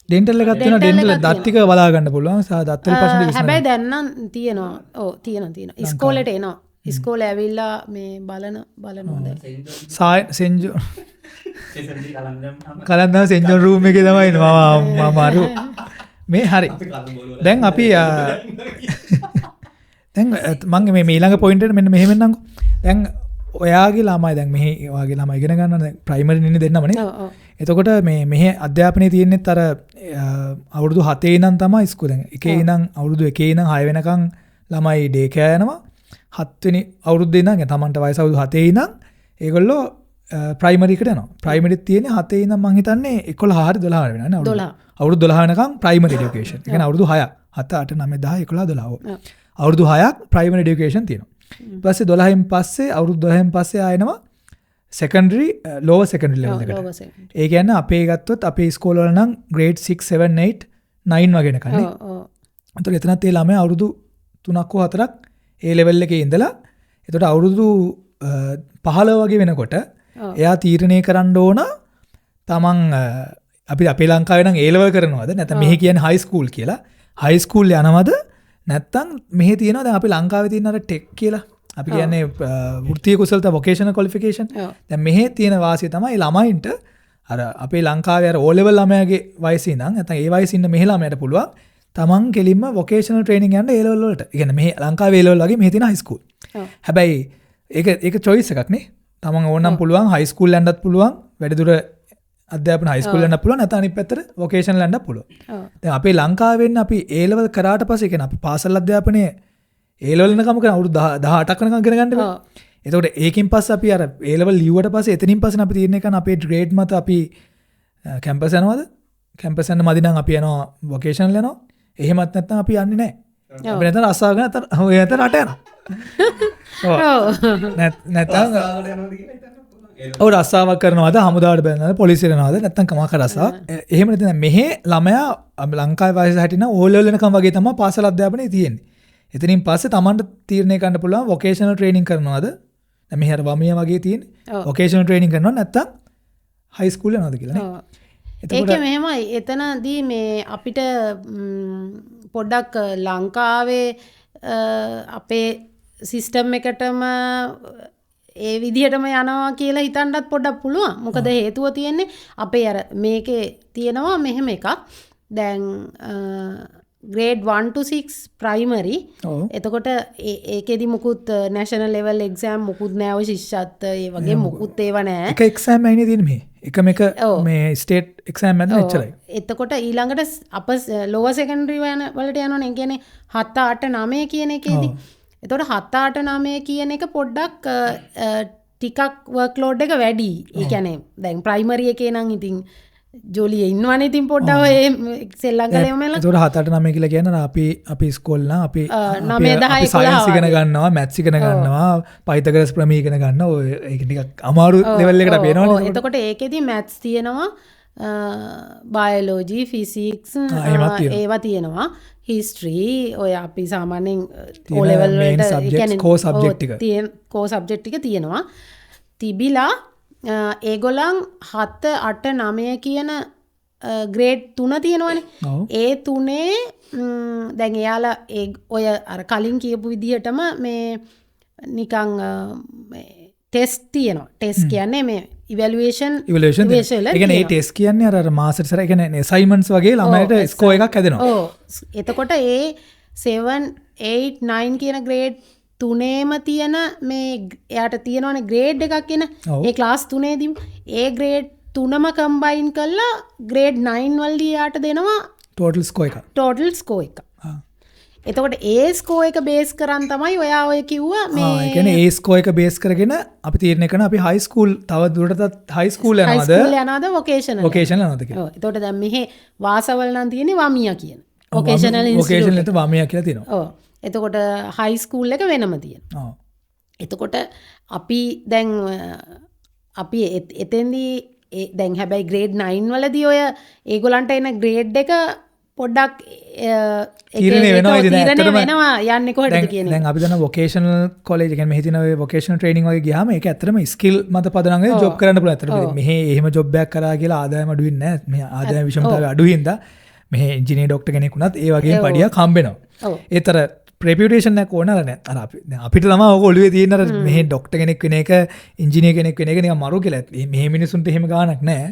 S1: ඩෙන්ටල් එකක් තියෙනවා. ඩෙන්ටල් දත් ටික බලා ගන්න පුළුවන්. සහ දත් වල ප්‍රශ්න ටික විසඳන්න.
S2: හැබැයි දැන් නම් තියෙනවා. ඔව් තියෙනවා. ඉස්කෝලේට එනවා. ඉස්කෝලේ ඇවිල්ලා මේ බලනවා දැන්.
S1: සෙන්ජෝ කලන්දම සෙන්ජෝන් රූම් එකේ තමයි ඉන්නේ. මම අරු මේ හරි. දැන් අපි දැන් මං මේ ඊළඟ පොයින්ට් එකට මෙන්න මෙහෙම එන්නම්කෝ. දැන් ඔයාගේ ළමයි දැන් මෙහි ඔයාගේ ළමයි ඉගෙන ගන්න දැන් ප්‍රයිමරි ඉන්නේ දෙන්නම නේ. එතකොට මේ මෙහි අධ්‍යාපනයේ තියෙන්නේත් අර අවුරුදු 7 ඉඳන් තමයි ඉස්කෝලේ. දැන් එකේ ඉඳන් අවුරුදු 1 ඉඳන් 6 වෙනකන් ළමයි ඩේ කෙයාර් යනවා. 7 වෙනි අවුරුද්දේ ඉඳන් තමන්ට වයස අවුරුදු 7 ඉඳන් ඒගොල්ලෝ ප්‍රයිමරි එකට යනවා. ප්‍රයිමරිත් තියෙන්නේ 7 ඉඳන් මං හිතන්නේ 11 හරි 12 වෙනකන් නේ. අවුරුදු 12 වෙනකන් ප්‍රයිමරි එඩියුකේෂන්. ඒ කියන්නේ අවුරුදු 6ක් 7 8 9 10 11 12. අවුරුදු 6ක් ප්‍රයිමරි එඩියුකේෂන් තියෙනවා. ඊට පස්සේ 12න් පස්සේ අවුරුදු 12න් පස්සේ ආයෙනවා සෙකන්ඩරි ලෝවර් සෙකන්ඩරි ලෙවල් එකට. ඒ කියන්නේ අපේ ගත්තොත් අපේ ඉස්කෝල වල නම් ග්‍රේඩ් 6 7 8 9 වගේ එනකන් නේ.
S2: ඔව්.
S1: එතකොට එතනත් ඒ ළමයා අවුරුදු 3ක් හෝ 4ක් ඒ ලෙවල් එකේ ඉඳලා එතකොට අවුරුදු 15 වගේ වෙනකොට එයා තීරණය කරන්න ඕන තමන් අපි අපේ ලංකාවේ නම් ඒ ලෙවල් කරනවද නැත්නම් මෙහි කියන්නේ හයි ස්කූල් කියලා. හයි ස්කූල් යනවද නැත්නම් මෙහි තියෙනවා දැන් අපි ලංකාවේ තියෙන අර ටෙක් කියලා අපි කියන්නේ වෘත්තීය කුසලතා වොකේෂනල් ක්වොලිෆිකේෂන්. දැන් මෙහි තියෙන වාසිය තමයි ළමයින්ට අර අපේ ලංකාවේ අර ඕ ලෙවල් ළමයාගේ වයසේ ඉඳන් නැත්නම් ඒ වයසේ ඉන්න මෙහි ළමයාට පුළුවන් තමන් කෙලින්ම වොකේෂනල් ට්‍රේනින් යන්න ඒ ලෙවල් වලට. ඒ කියන්නේ මෙහි ලංකාවේ ඒ ලෙවල් වගේ මෙහි තියෙන හයි ස්කූල්. හැබැයි ඒක චොයිස් එකක් නේ. තමන් ඕනනම් පුළුවන් හයි ස්කූල් යන්නත් පුළුවන්, වැඩිදුර අධ්‍යාපන හයි ස්කූල් යන්නත් පුළුවන්, නැත්නම් අනිත් පැත්තට වොකේෂනල් යන්නත් පුළුවන්. දැන් අපේ ලංකාවේ වෙන්න අපි ඒ ලෙවල් කරාට පස්සේ, ඒ කියන්නේ අපි පාසල් අධ්‍යාපනයේ ඒ ලෙවල් වෙනකම් කරන අවුරුදු 18ක් වෙනකම් ඉගෙන ගන්න බෑ. එතකොට ඒකෙන් පස්සේ අපි අර ඒ ලෙවල් ලිව්වට පස්සේ එතනින් පස්සේ අපි තීරණය කරන අපේ ග්‍රේඩ් මත අපි කැම්පස් යනවද? කැම්පස් යන්න මදි නම් අපි යනවා වොකේෂනල් යනවා. එහෙමත් නැත්නම් අපි යන්නේ නැහැ. අපි නැත්නම් රස්සාව ගන්න නැත්නම් ඔය නැත්නම් රට යනවා. ඔව්. නැත්නම් ඔව් රස්සාවක් කරනවද, හමුදාවට බැලනවද, පොලිසියට යනවද, නැත්නම් කමක රස්සාවක්. එහෙම නැත්නම් මෙහෙ ළමයා ලංකාවේ වයස හැටිනම් ඕ ලෙවල් වෙනකම් වගේ තමයි පාසල් අධ්‍යාපනයේ තියෙන්නේ. එතනින් පස්සේ Tamanට තීරණය කරන්න පුළුවන් වොකේෂනල් ට්‍රේනින් කරනවද? දැන් මෙහෙ අර වමිය වගේ තියෙන්නේ. වොකේෂනල් ට්‍රේනින් කරනවද නැත්නම් හයි ස්කූල් යනවද කියලා නේ.
S2: ඒක මෙහෙමයි. එතනදී මේ අපිට පොඩ්ඩක් ලංකාවේ අපේ සිස්ටම් එකටම ඒ විදිහටම යනවා කියලා හිතන්නත් පොඩ්ඩක් පුළුවන්. මොකද හේතුව තියෙන්නේ අපේ අර මේකේ තියෙනවා මෙහෙම එකක්. දැන් ග්‍රේඩ් 1 to 6 primary. එතකොට ඒකෙදි මුකුත් නැෂනල් ලෙවල් එක්සෑම් මුකුත් නෑ, ඔය ශිෂ්‍යත්ව ඒ වගේ මුකුත් ඒවා නෑ.
S1: එක එක්සෑම් එකයි නේ තියෙන්නේ මෙහි. එකම එක මේ ස්ටේට් එක්සෑම් එකක් එච්චරයි.
S2: එතකොට ඊළඟට අප ලෝවර් සෙකන්ඩරි වලට යනවනේ. ඒ කියන්නේ 7 8 9 කියන එකේදී. එතකොට 7 8 9 කියන එක පොඩ්ඩක් ටිකක් වර්ක් ලෝඩ් එක වැඩි. ඒ කියන්නේ දැන් ප්‍රයිමරි එකේ නම් ඉතින් ජොලියේ ඉන්නවනේ ඉතින් පොඩ්ඩක් ඔය සෙල්ලම් කරලා එහෙම වෙලා.
S1: එතකොට 7 8 9 කියලා කියන්නේ අපි අපි ඉස්කෝලේ නම් අපි 9 10 සයන්ස් ඉගෙන ගන්නවා, මැත්ස් ඉගෙන ගන්නවා, පයිතගරස් ප්‍රමේය ඉගෙන ගන්නවා. ඔය ඒක ටිකක් අමාරු ලෙවල් එකට අපි එනවනේ.
S2: එතකොට ඒකෙදි මැත්ස් තියෙනවා, බයොලොජි, ෆිසික්ස් ඒවා තියෙනවා, හිස්ටරි ඔය අපි සාමාන්‍යයෙන් O level වලට ඒ කියන්නේ
S1: කෝ සබ්ජෙක්ට් ටික
S2: තියෙන කෝ සබ්ජෙක්ට් ටික තියෙනවා. තිබිලා ඒගොල්ලන් 7 8 9 කියන ග්‍රේඩ් 3 තියෙනවනේ. ඒ තුනේ දැන් එයාලා ඒ ඔය අර කලින් කියපු විදිහටම මේ නිකන් මේ ටෙස්ට් තියෙනවා. ටෙස්ට් කියන්නේ මේ ඉවැලුවේෂන්
S1: ඒ කියන්නේ ඒ ටෙස්ට් කියන්නේ අර අර මාසෙට සැර ඒ කියන්නේ ඇසයින්මන්ට්ස් වගේ ළමයට ස්කෝර් එකක් හැදෙනවා.
S2: ඔව්. එතකොට ඒ 7 8 9 කියන ග්‍රේඩ් තුනේම තියෙන මේ එයාට තියෙනවනේ ග්‍රේඩ් එකක් එන ඒ ක්ලාස් තුනේදීම ඒ ග්‍රේඩ් තුනම කම්බයින් කරලා ග්‍රේඩ් 9 වලදී එයාට දෙනවා
S1: ටෝටල් ස්කෝර් එක.
S2: ටෝටල් ස්කෝර් එක. එතකොට ඒ ස්කෝර් එක බේස් කරන් තමයි ඔයා ඔය කිව්වා මේ
S1: ඒ කියන්නේ ඒ ස්කෝර් එක බේස් කරගෙන අපි තීරණය කරන අපි හයි ස්කූල් තව දුරටත් හයි ස්කූල් යනවාද?
S2: හයි ස්කූල් යනවාද වොකේෂනල්?
S1: වොකේෂනල් යනවාද කියලා.
S2: ඔව්. එතකොට දැන් මෙහි වාසවල නම් තියෙන්නේ වමියා කියන. Vocational institute.
S1: වොකේෂනල් එක වමියා කියලා තියෙනවා.
S2: ඔව්. එතකොට හයි ස්කූල් එක වෙනම තියෙනවා.
S1: ඔව්.
S2: එතකොට අපි දැන් අපි එතෙන්දී දැන් හැබැයි ග්‍රේඩ් 9 වලදී ඔය ඒගොල්ලන්ට එන ග්‍රේඩ් එක පොඩ්ඩක්
S1: තීරණය වෙනවා. ඉතින්
S2: ඇත්තටම වෙනවා යන්නේ කොහෙටද කියන එක.
S1: දැන් අපි දන්න වොකේෂනල් කොලෙජ් ඒ කියන්නේ මෙහි තියෙන ඔය වොකේෂනල් ට්‍රේනින් වගේ ගියාම ඒක ඇත්තටම ස්කිල් මත පදනම් වෙලා ජොබ් කරන්න පුළුවන්. ඇත්තටම මෙහි එහෙම ජොබ් එකක් කරා කියලා ආදායම අඩු වෙන්නේ නැහැ. මෙහි ආදායම විෂමතාවය අඩු හින්දා මෙහි ඉංජිනේර් ඩොක්ටර් කෙනෙක් වුණත් ඒ වගේම පඩියක් හම්බ වෙනවා. ඒතර රෙපියුටේෂන් එකක් ඕන අර නෑ. අර අපි දැන් අපිට තමයි ඔක ඔළුවේ තියෙන අර මෙහි ඩොක්ටර් කෙනෙක් වෙන එක ඉංජිනේර් කෙනෙක් වෙන එක නිකන් මරු කියලා. මෙහි මිනිසුන්ට එහෙම ගාණක් නෑ.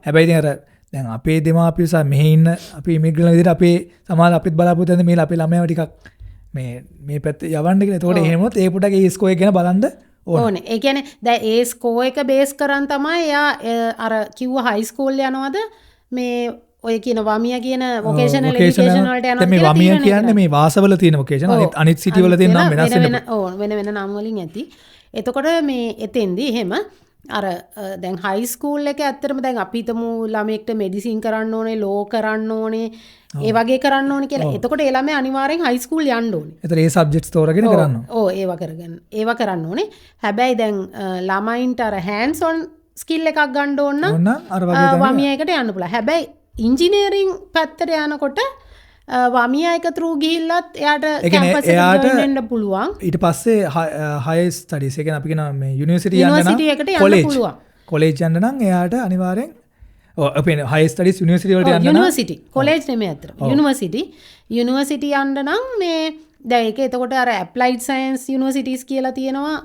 S1: හැබැයි ඉතින් අර දැන් අපේ දෙමාපියෝ සහ මෙහි ඉන්න අපි ඉමිග්‍රන්ට් විදිහට අපේ සමහර අපිත් බලාපොරොත්තු වෙන මේ අපේ ළමයාව ටිකක් මේ මේ පැත්තේ යවන්න කියලා. එතකොට එහෙම වුණොත් ඒ පොඩක් ඒ ස්කෝර් එක ගැන බලන්න
S2: ඕනේ. ඒ කියන්නේ දැන් ඒ ස්කෝර් එක බේස් කරන් තමයි එයා අර කිව්ව හයි ස්කූල් යනවද මේ ඔය කියන වමියා කියන වොකේෂනල් එඩියුකේෂන් වලට යනවා.
S1: මේ වමියා කියන්නේ මේ වාසවල තියෙන වොකේෂන්, අනිත් සිටි වල තියෙන නම් වෙනස් වෙන
S2: ඔව් වෙන වෙන නම් වලින් ඇති. එතකොට මේ එතෙන්දී එහෙම අර දැන් හයි ස්කූල් එක ඇත්තටම දැන් අපි හිතමු ළමයෙක්ට මෙඩිසින් කරන්න ඕනේ, ලෝ කරන්න ඕනේ, ඒ වගේ කරන්න ඕනේ කියලා. එතකොට ඒ ළමයා අනිවාර්යෙන් හයි ස්කූල් යන්න ඕනේ.
S1: එතකොට ඒ සබ්ජෙක්ට්ස් තෝරගෙන කරන්න ඕනේ.
S2: ඔව් ඒවා කරගන්න. ඒවා කරන්න ඕනේ. හැබැයි දැන් ළමයින්ට අර හෑන්ඩ්ස් ඔන් ස්කිල් එකක් ගන්න ඕන නම්
S1: අර වගේ
S2: වමියා එකට යන්න පුළුවන්. හැබැයි ඉංජිනේරින් පැත්තට යනකොට වමියා එක ත්‍රූ ගිහිල්ලත් එයාට කැම්පස් එකට ජොයින් වෙන්න පුළුවන්.
S1: ඊට පස්සේ හයර් ස්ටඩීස් ඒ කියන්නේ අපි කියනවා මේ යුනිවර්සිටි යන්න නම් කොලෙජ් කොලෙජ් යන්න නම් එයාට අනිවාර්යෙන් ඔව් අපි හයර් ස්ටඩීස් යුනිවර්සිටි වලට යන්න නම්
S2: යුනිවර්සිටි කොලෙජ් නෙමෙයි අතට යුනිවර්සිටි යුනිවර්සිටි යන්න නම් මේ දැන් ඒක එතකොට අර ඇප්ලයිඩ් සයන්ස් යුනිවර්සිටිස් කියලා තියෙනවා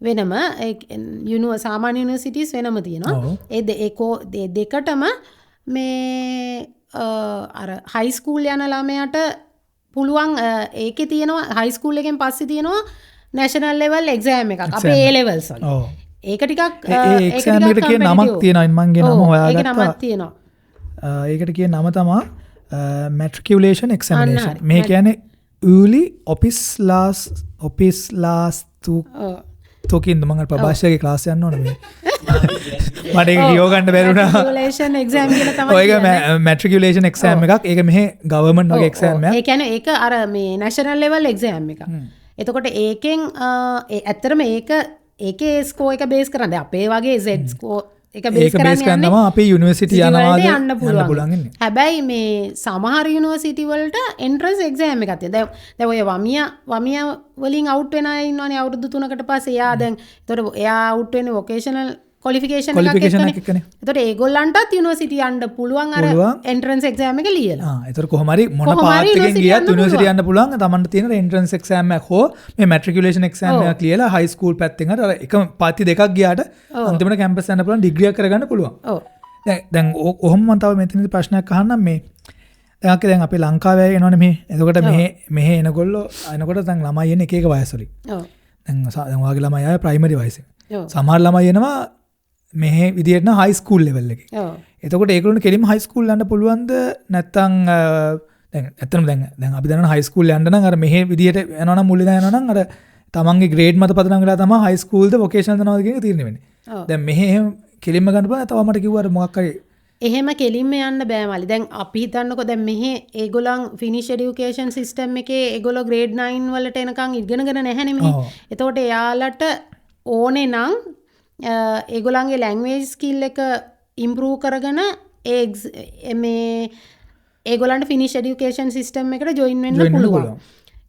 S2: වෙනම ඒ සාමාන්‍ය යුනිවර්සිටිස් වෙනම තියෙනවා. ඒ දෙකටම මේ අර හයි ස්කූල් යන ළමයාට පුළුවන් ඒකේ තියෙනවා හයි ස්කූල් එකෙන් පස්සේ තියෙනවා නැෂනල් ලෙවල් එක්සෑම් එකක් අපේ ඒ ලෙවල්ස් වල. ඒක ටිකක්
S1: ඒ එක්සෑම් එකට කියන නමක් තියෙනවා. මං ගේ නම හොයාගත්තා.
S2: ඒකේ නමක් තියෙනවා.
S1: ඒකට කියන නම තමයි මැට්‍රිකියුලේෂන් එක්සැමිනේෂන්. මේ කියන්නේ ඌලි ඔපිස්ලාස් ඔපිස්ලාස් තු තෝකින්ද මං අර ප්‍රභාෂයේ ක්ලාස් යන්න ඕන මේ. මට ඒක කියව ගන්න බැරි වුණා.
S2: මැට්‍රිකියුලේෂන් එක්සෑම් කියලා තමයි.
S1: ඔය ඒක මැට්‍රිකියුලේෂන් එක්සෑම් එකක්. ඒක මෙහෙ ගවර්න්මන්ට් වගේ එක්සෑම් එකක්.
S2: ඒ කියන්නේ ඒක අර මේ නැෂනල් ලෙවල් එක්සෑම් එකක්. එතකොට ඒකෙන් ඇත්තටම ඒක ඒකේ ස්කෝර් එක බේස් කරන්නේ අපේ වගේ Z score එක බේස් කරන්නේ
S1: තමයි අපේ යුනිවර්සිටි යනවාද
S2: යන්න පුළුවන්. හැබැයි මේ සමහර යුනිවර්සිටි වලට එන්ට්‍රන්ස් එක්සෑම් එකක් තියෙනවා. දැන් ඔය වමියා වලින් අවුට් වෙන අය ඉන්නවනේ අවුරුදු 3කට පස්සේ. එයා දැන් එතකොට එයා අවුට් වෙන්නේ වොකේෂනල් ක්වොලිෆිකේෂන් එකක් එක්කනේ. එතකොට ඒගොල්ලන්ටත් යුනිවර්සිටි යන්න පුළුවන් අර එන්ට්‍රන්ස් එක්සෑම් එක ලියලා.
S1: එතකොට කොහොම හරි මොන පාත් එකෙන් ගියත් යුනිවර්සිටි යන්න පුළුවන්. තමන්ට තියෙන එන්ට්‍රන්ස් එක්සෑම් එකක් හෝ මේ මැට්‍රිකියුලේෂන් එක්සෑම් එකක් ලියලා හයි ස්කූල් පැත්තෙන් හරි අර එකම පාති දෙකක් ගියාට අන්තිමට කැම්පස් යන්න පුළුවන්, ඩිග්‍රී එකක් කරගන්න පුළුවන්.
S2: ඔව්.
S1: දැන් ඔහොම මම තව මෙතනදී ප්‍රශ්නයක් අහන්නම් මේ. දැන් අක්කේ දැන් අපේ ලංකාවේ අය එනවනේ මෙහෙ. එතකොට මෙහෙ එනගොල්ලෝ එනකොට දැන් ළමයි එන්නේ එක එක වයස් වලින්.
S2: ඔව්.
S1: දැන් ඔයාගේ ළමයි ආයේ ප්‍රයිමරි වයසේ.
S2: ඔව්.
S1: සමහර ළමයි එනවා මෙහෙ විදියට නම් හයි ස්කූල් ලෙවල් එකේ.
S2: ඔව්.
S1: එතකොට ඒගොල්ලන්ට කෙලින්ම හයි ස්කූල් යන්න පුළුවන්ද නැත්නම් දැන් ඇත්තටම දැන් අපි දන්නවා හයි ස්කූල් යන්න නම් අර මෙහෙ විදියට යනවා නම් මුල් ඉඳන් යනවා නම් අර තමන්ගේ ග්‍රේඩ් මත පදනම් වෙලා තමයි හයි ස්කූල්ද වොකේෂනල්ද යනවද කියන එක තීරණය වෙන්නේ. දැන් මෙහෙ එහෙම කෙලින්ම ගන්න පුළුවන් තව මට කිව්වා අර මොකක් හරි
S2: එහෙම කෙලින්ම යන්න බෑ මල්ලි. දැන් අපි හිතන්නකෝ දැන් මෙහෙ ඒගොල්ලන් ෆිනිෂ් එඩියුකේෂන් සිස්ටම් එකේ ඒගොල්ලෝ ග්‍රේඩ් 9 වලට එනකන් ඉගෙනගෙන නැහැනේ මෙහෙ. එතකොට එයාලට ඕනේ නම් ඒගොල්ලන්ගේ ලැන්ග්වේජ් ස්කිල් එක ඉම්ප්‍රූව් කරගෙන ඒ මේ ඒගොල්ලන්ට ෆිනිෂ් එඩියුකේෂන් සිස්ටම් එකට ජොයින් වෙන්න පුළුවන්.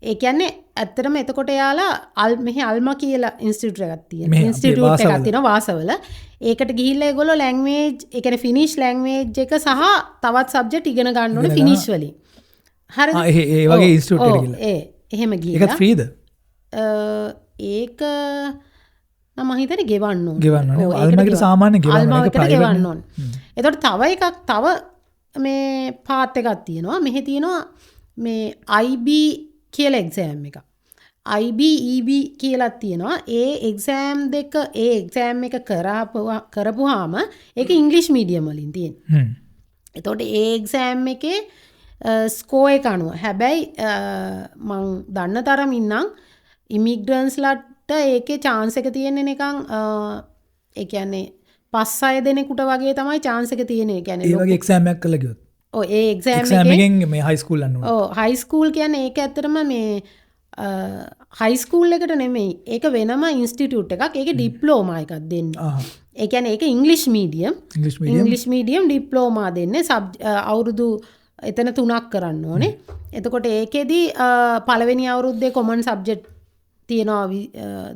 S2: ඒ කියන්නේ ඇත්තටම එතකොට එයාලා මෙහි අල්මා කියලා ඉන්ස්ටිටියුට් එකක් තියෙනවා. ඉන්ස්ටිටියුට් එකක් තියෙනවා වාසවල. ඒකට ගිහිල්ලා ඒගොල්ලෝ ලැන්ග්වේජ්, ඒ කියන්නේ ෆිනිෂ් ලැන්ග්වේජ් එක සහ තවත් සබ්ජෙක්ට් ඉගෙන ගන්න ඕනේ ෆිනිෂ් වලින්. හරිද?
S1: ඒ වගේ ඉන්ස්ටිටියුට් එකට ගිහිල්ලා.
S2: ඒ එහෙම ගිහිල්ලා.
S1: ඒකත් ෆ්‍රීද?
S2: ඒක නම් මම හිතන්නේ ගෙවන්න ඕනේ.
S1: ගෙවන්න ඕනේ. අල්මා එකට සාමාන්‍ය ගෙවන්න ඕනේ. ඒක
S2: ගෙවන්න ඕනේ. එතකොට තව එකක් තව මේ පාත් එකක් තියෙනවා. මෙහි තියෙනවා මේ IB කියලා එක්සෑම් එකක්. IB EB කියලා තියෙනවා. ඒ එක්සෑම් දෙක ඒ එක්සෑම් එක කරපුවාම ඒක ඉංග්‍රීසි මීඩියම් වලින් තියෙන්නේ. එතකොට ඒ එක්සෑම් එකේ ස්කෝර් එක අනුව. හැබැයි මං දන්න තරමින් නම් ඉමිග්‍රන්ට්ස්ලාට ඒකේ චාන්ස් එක තියෙන්නේ නිකන් ඒ කියන්නේ 5-6 දෙනෙකුට වගේ තමයි චාන්ස් එක තියෙන්නේ. ඒ කියන්නේ
S1: ඒ වගේ එක්සෑම් එකක් කරලා ගියොත්.
S2: ඔව් ඒ එක්සෑම්
S1: එකෙන් මේ හයි ස්කූල් යන්න ඕනේ.
S2: ඔව් හයි ස්කූල් කියන්නේ ඒක ඇත්තටම මේ හයි ස්කූල් එකට නෙමෙයි. ඒක වෙනම ඉන්ස්ටිටියුට් එකක්. ඒකේ ඩිප්ලෝමා එකක් දෙන්නේ. ඒ කියන්නේ ඒක ඉංග්‍රීසි මීඩියම්. ඉංග්‍රීසි මීඩියම් ඩිප්ලෝමා දෙන්නේ. අවුරුදු එතන 3ක් කරන්න ඕනේ. එතකොට ඒකෙදි පළවෙනි අවුරුද්දේ කොමන් සබ්ජෙක්ට් තියෙනවා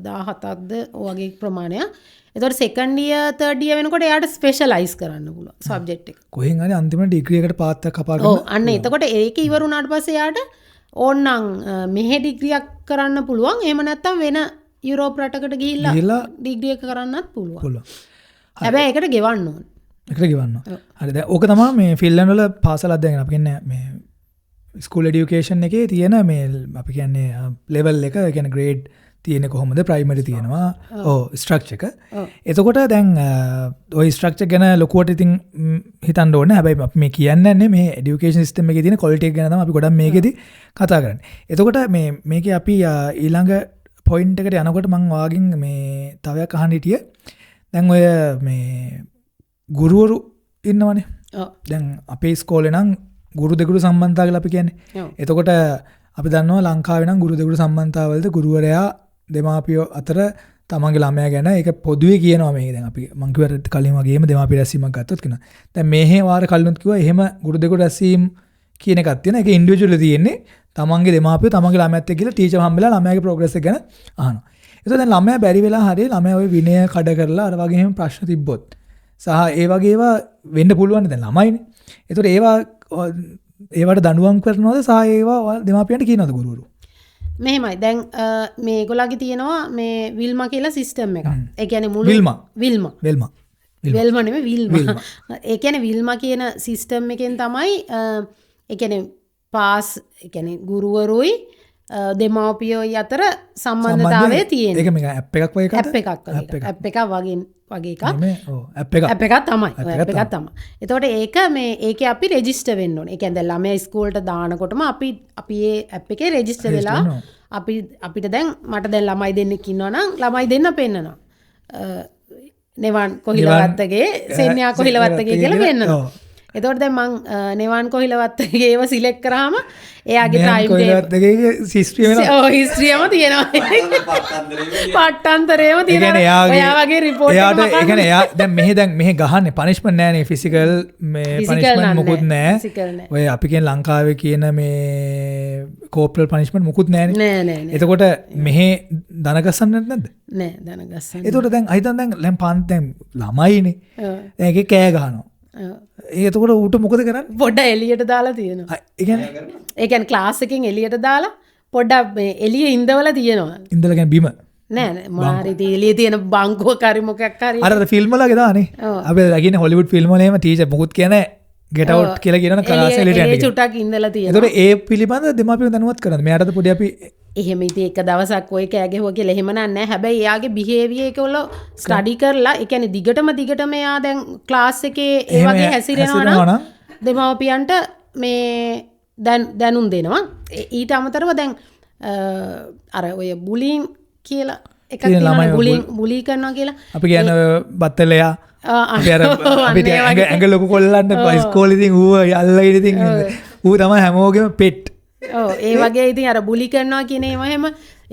S2: 17ක්ද ඔය වගේ ප්‍රමාණයක්. එතකොට සෙකන්ඩ් ඉයර් තර්ඩ් ඉයර් වෙනකොට එයාට ස්පෙෂලයිස් කරන්න පුළුවන් සබ්ජෙක්ට් එක.
S1: කොහෙන් හරි අන්තිමට ඩිග්‍රී එකට පාත් එකක් කපා ගන්න.
S2: ඔව් අන්න එතකොට ඒක ඉවර වුණාට පස්සේ එයාට ඕන්නම් මෙහෙ ඩිග්‍රියක් කරන්න පුළුවන්. එහෙම නැත්නම් වෙන යුරෝප් රටකට ගිහිල්ලා ඩිග්‍රී එක කරන්නත් පුළුවන්. හැබැයි ඒකට ගෙවන්න ඕන.
S1: ඒකට ගෙවන්න ඕන. හරි දැන් ඕක තමයි මේ ෆින්ලන්ඩ් වල පාසල් අධ්‍යයන අපි කියන්නේ මේ ස්කූල් එඩියුකේෂන් එකේ තියෙන මේ අපි කියන්නේ ලෙවල් එක, ඒ කියන්නේ ග්‍රේඩ් තියෙන්නේ කොහොමද, ප්‍රයිමරි තියෙනවා, ඔව් ස්ට්‍රක්චර් එක. එතකොට දැන් ඔය ස්ට්‍රක්චර් ගැන ලොකුවට ඉතින් හිතන්න ඕනේ. හැබැයි අපි මේ කියන්නේ නැහැ මේ එඩියුකේෂන් සිස්ටම් එකේ තියෙන ක්වොලිටි එක ගැන තමයි අපි ගොඩක් මේකෙදි කතා කරන්නේ. එතකොට මේ මේකේ අපි ඊළඟ පොයින්ට් එකට යනකොට මං ඔයාගෙන් මේ තව එකක් අහන්න හිටියේ. දැන් ඔය මේ ගුරුවරු ඉන්නවනේ. දැන් අපේ ඉස්කෝලේ නම් ගුරු දෙගුරු සම්බන්ධතාව කියලා අපි කියන්නේ. එතකොට අපි දන්නවා ලංකාවේ නම් ගුරු දෙගුරු සම්බන්ධතාවලද ගුරුවරයා දෙමාපියෝ අතර තමන්ගේ ළමයා ගැන ඒක පොදුවේ කියනවා. මේක දැන් අපි මං කිව්වට කලින් වගේම දෙමාපිය රැස්වීමක් ගත්තොත් කියනවා. දැන් මෙහෙ වාර කලිනුත් කිව්වා එහෙම ගුරු දෙගුරු රැස්වීම් කියන එකක් තියෙනවා. ඒක ඉන්ඩිවිජුවලි තියෙන්නේ. තමන්ගේ දෙමාපියෝ තමන්ගේ ළමයාත් එක්ක ගිහලා ටීචර් හම්බෙලා ළමයාගේ ප්‍රෝග්‍රස් එක ගැන අහනවා. ඒතකොට දැන් ළමයා බැරි වෙලා හරිය ළමයා ඔය විනය කඩ කරලා අර වගේ එහෙම ප්‍රශ්න තිබ්බොත් සහ ඒ වගේ ඒවා වෙන්න පුළුවන් දැන් ළමයිනේ. ඒතකොට ඒවා ඒවට දඬුවම් කරනවද සහ ඒවා දෙමාපියන්ට කියනවද ගුරුවරු?
S2: මෙහෙමයි දැන් මේගොල්ලන්ගේ තියෙනවා මේ විල්මා කියලා සිස්ටම් එකක්. ඒ කියන්නේ මුළු
S1: විල්මා
S2: විල්මා
S1: වෙල්මා
S2: වෙල්මා නෙමෙයි විල්මා. ඒ කියන්නේ විල්මා කියන සිස්ටම් එකෙන් තමයි ඒ කියන්නේ පාස් ඒ කියන්නේ ගුරුවරුයි දෙමාපියෝයි අතර සම්බන්ධතාවය තියෙන්නේ.
S1: ඒක මේක ඇප් එකක් වගේ එකක්ද?
S2: ඇප් එකක් වගේ. ඇප් එකක් වගේ වගේ එකක්.
S1: නෙමෙයි. ඔව් ඇප් එකක්.
S2: ඇප් එකක් තමයි. ඇප් එකක් තමයි. එතකොට ඒක මේ ඒකේ අපි රෙජිස්ටර් වෙන්න ඕනේ. ඒ කියන්නේ දැන් ළමයා ඉස්කෝලේට දානකොටම අපි ඒ ඇප් එකේ රෙජිස්ටර් වෙලා අපි අපිට දැන් මට දැන් ළමයි දෙන්නෙක් ඉන්නවා නම් ළමයි දෙන්න පෙන්නනවා. නෙවන් කොහිලවත්තගේ සෙන්යා කොහිලවත්තගේ කියලා පෙන්නනවා. එතකොට දැන් මං නෙවන් කොහිලවත්තගේ ඒව සිලෙක්ට් කරාම එයාගේ ටයිම්
S1: කොහිලවත්තගේ හිස්ටරි වෙනවා.
S2: ඔව් හිස්ටරියම තියෙනවා. පට්ටන්තරේම තියෙනවා. ඔයා වගේ රිපෝට් එකක්.
S1: එයාට ඒ කියන්නේ එයා දැන් මෙහෙ දැන් මෙහෙ ගහන්නේ පනිෂ්මන්ට් නෑ නේ. ෆිසිකල් මේ පනිෂ්මන්ට් මොකුත් නෑ. ඔය අපි කියන ලංකාවේ කියන මේ කෝපරල් පනිෂ්මන්ට් මොකුත් නෑනේ.
S2: නෑ නෑ නෑ.
S1: එතකොට මෙහෙ දන ගස්සන්නත් නැද්ද?
S2: නෑ දන ගස්සන්නේ.
S1: එතකොට දැන් හිතන්න දැන් දැන් පන් දැන් ළමයිනේ. දැන් එකේ කෑ ගහනවා. ඒ එතකොට ඌට මොකද කරන්නේ?
S2: පොඩ්ඩක් එළියට දාලා තියෙනවා.
S1: ඒ
S2: කියන්නේ ක්ලාස් එකෙන් එළියට දාලා පොඩ්ඩක් මේ එළියේ ඉඳවලා තියෙනවා.
S1: ඉඳලා කියන්නේ බිම.
S2: නෑ නෑ මොනවා හරි ඉතින් එළියේ තියෙන බංකුවක් හරි මොකක් හරි.
S1: අර ෆිල්ම් වල වගේ දානේ. අපි දකින්නේ හොලිවුඩ් ෆිල්ම් වල එහෙම ටීචර් මොකුත් කියන්නේ ගෙට් අවුට් කියලා කියනවනේ ක්ලාස් එළියට යන්න.
S2: එළියේ චුට්ටක් ඉඳලා තියෙනවා.
S1: එතකොට ඒ පිළිබඳ දෙමාපියෝ දැනුවත් කරන්නේ. මෙයාටද පොඩි අපි
S2: එහෙම ඉතින් එක දවසක් ඔය කෑ ගැහුවා කියලා එහෙම නෑ. හැබැයි එයාගේ බිහේවියර් එක වල ස්ටඩි කරලා ඒ කියන්නේ දිගටම දිගටම එයා දැන් ක්ලාස් එකේ ඒ වගේ හැසිරෙනවා නම් දෙමව්පියන්ට මේ දැනුම් දෙනවා. ඊට අමතරව දැන් අර ඔය බුලින් කියලා එකක් තියෙනවානේ, බුලි කරනවා කියලා.
S1: අපි කියන්නේ බත්තලයා අපි අර අපිට ඇඟ ලොකු කොල්ලන්ට ඉස්කෝලේ ඉතින් ඌ අල්ලගෙන ඉතින් ඌ තමයි හැමෝගෙම පෙට්.
S2: ඔව් ඒ වගේ ඉතින් අර බුලි කරනවා කියන ඒවා එහෙම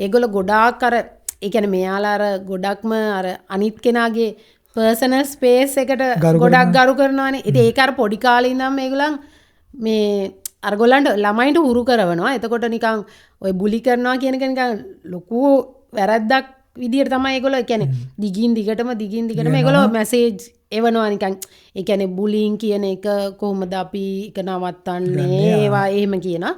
S2: ඒගොල්ලෝ ගොඩාක් අර ඒ කියන්නේ මෙයාලා අර ගොඩක්ම අර අනිත් කෙනාගේ පර්සනල් ස්පේස් එකට ගොඩක් ගරු කරනවානේ. ඉතින් ඒක අර පොඩි කාලේ ඉඳන්ම මේගොල්ලන් මේ අර ගොල්ලන්ට ළමයින්ට හුරු කරවනවා. එතකොට නිකන් ඔය බුලි කරනවා කියන එක නිකන් ලොකු වැරද්දක් විදියට තමයි ඒගොල්ලෝ ඒ කියන්නේ දිගින් දිගටම ඒගොල්ලෝ මැසේජ් එවනවා නිකන්. ඒ කියන්නේ බුලින් කියන එක කොහොමද අපි එක නවත්තන්නේ ඒවා එහෙම කියනවා.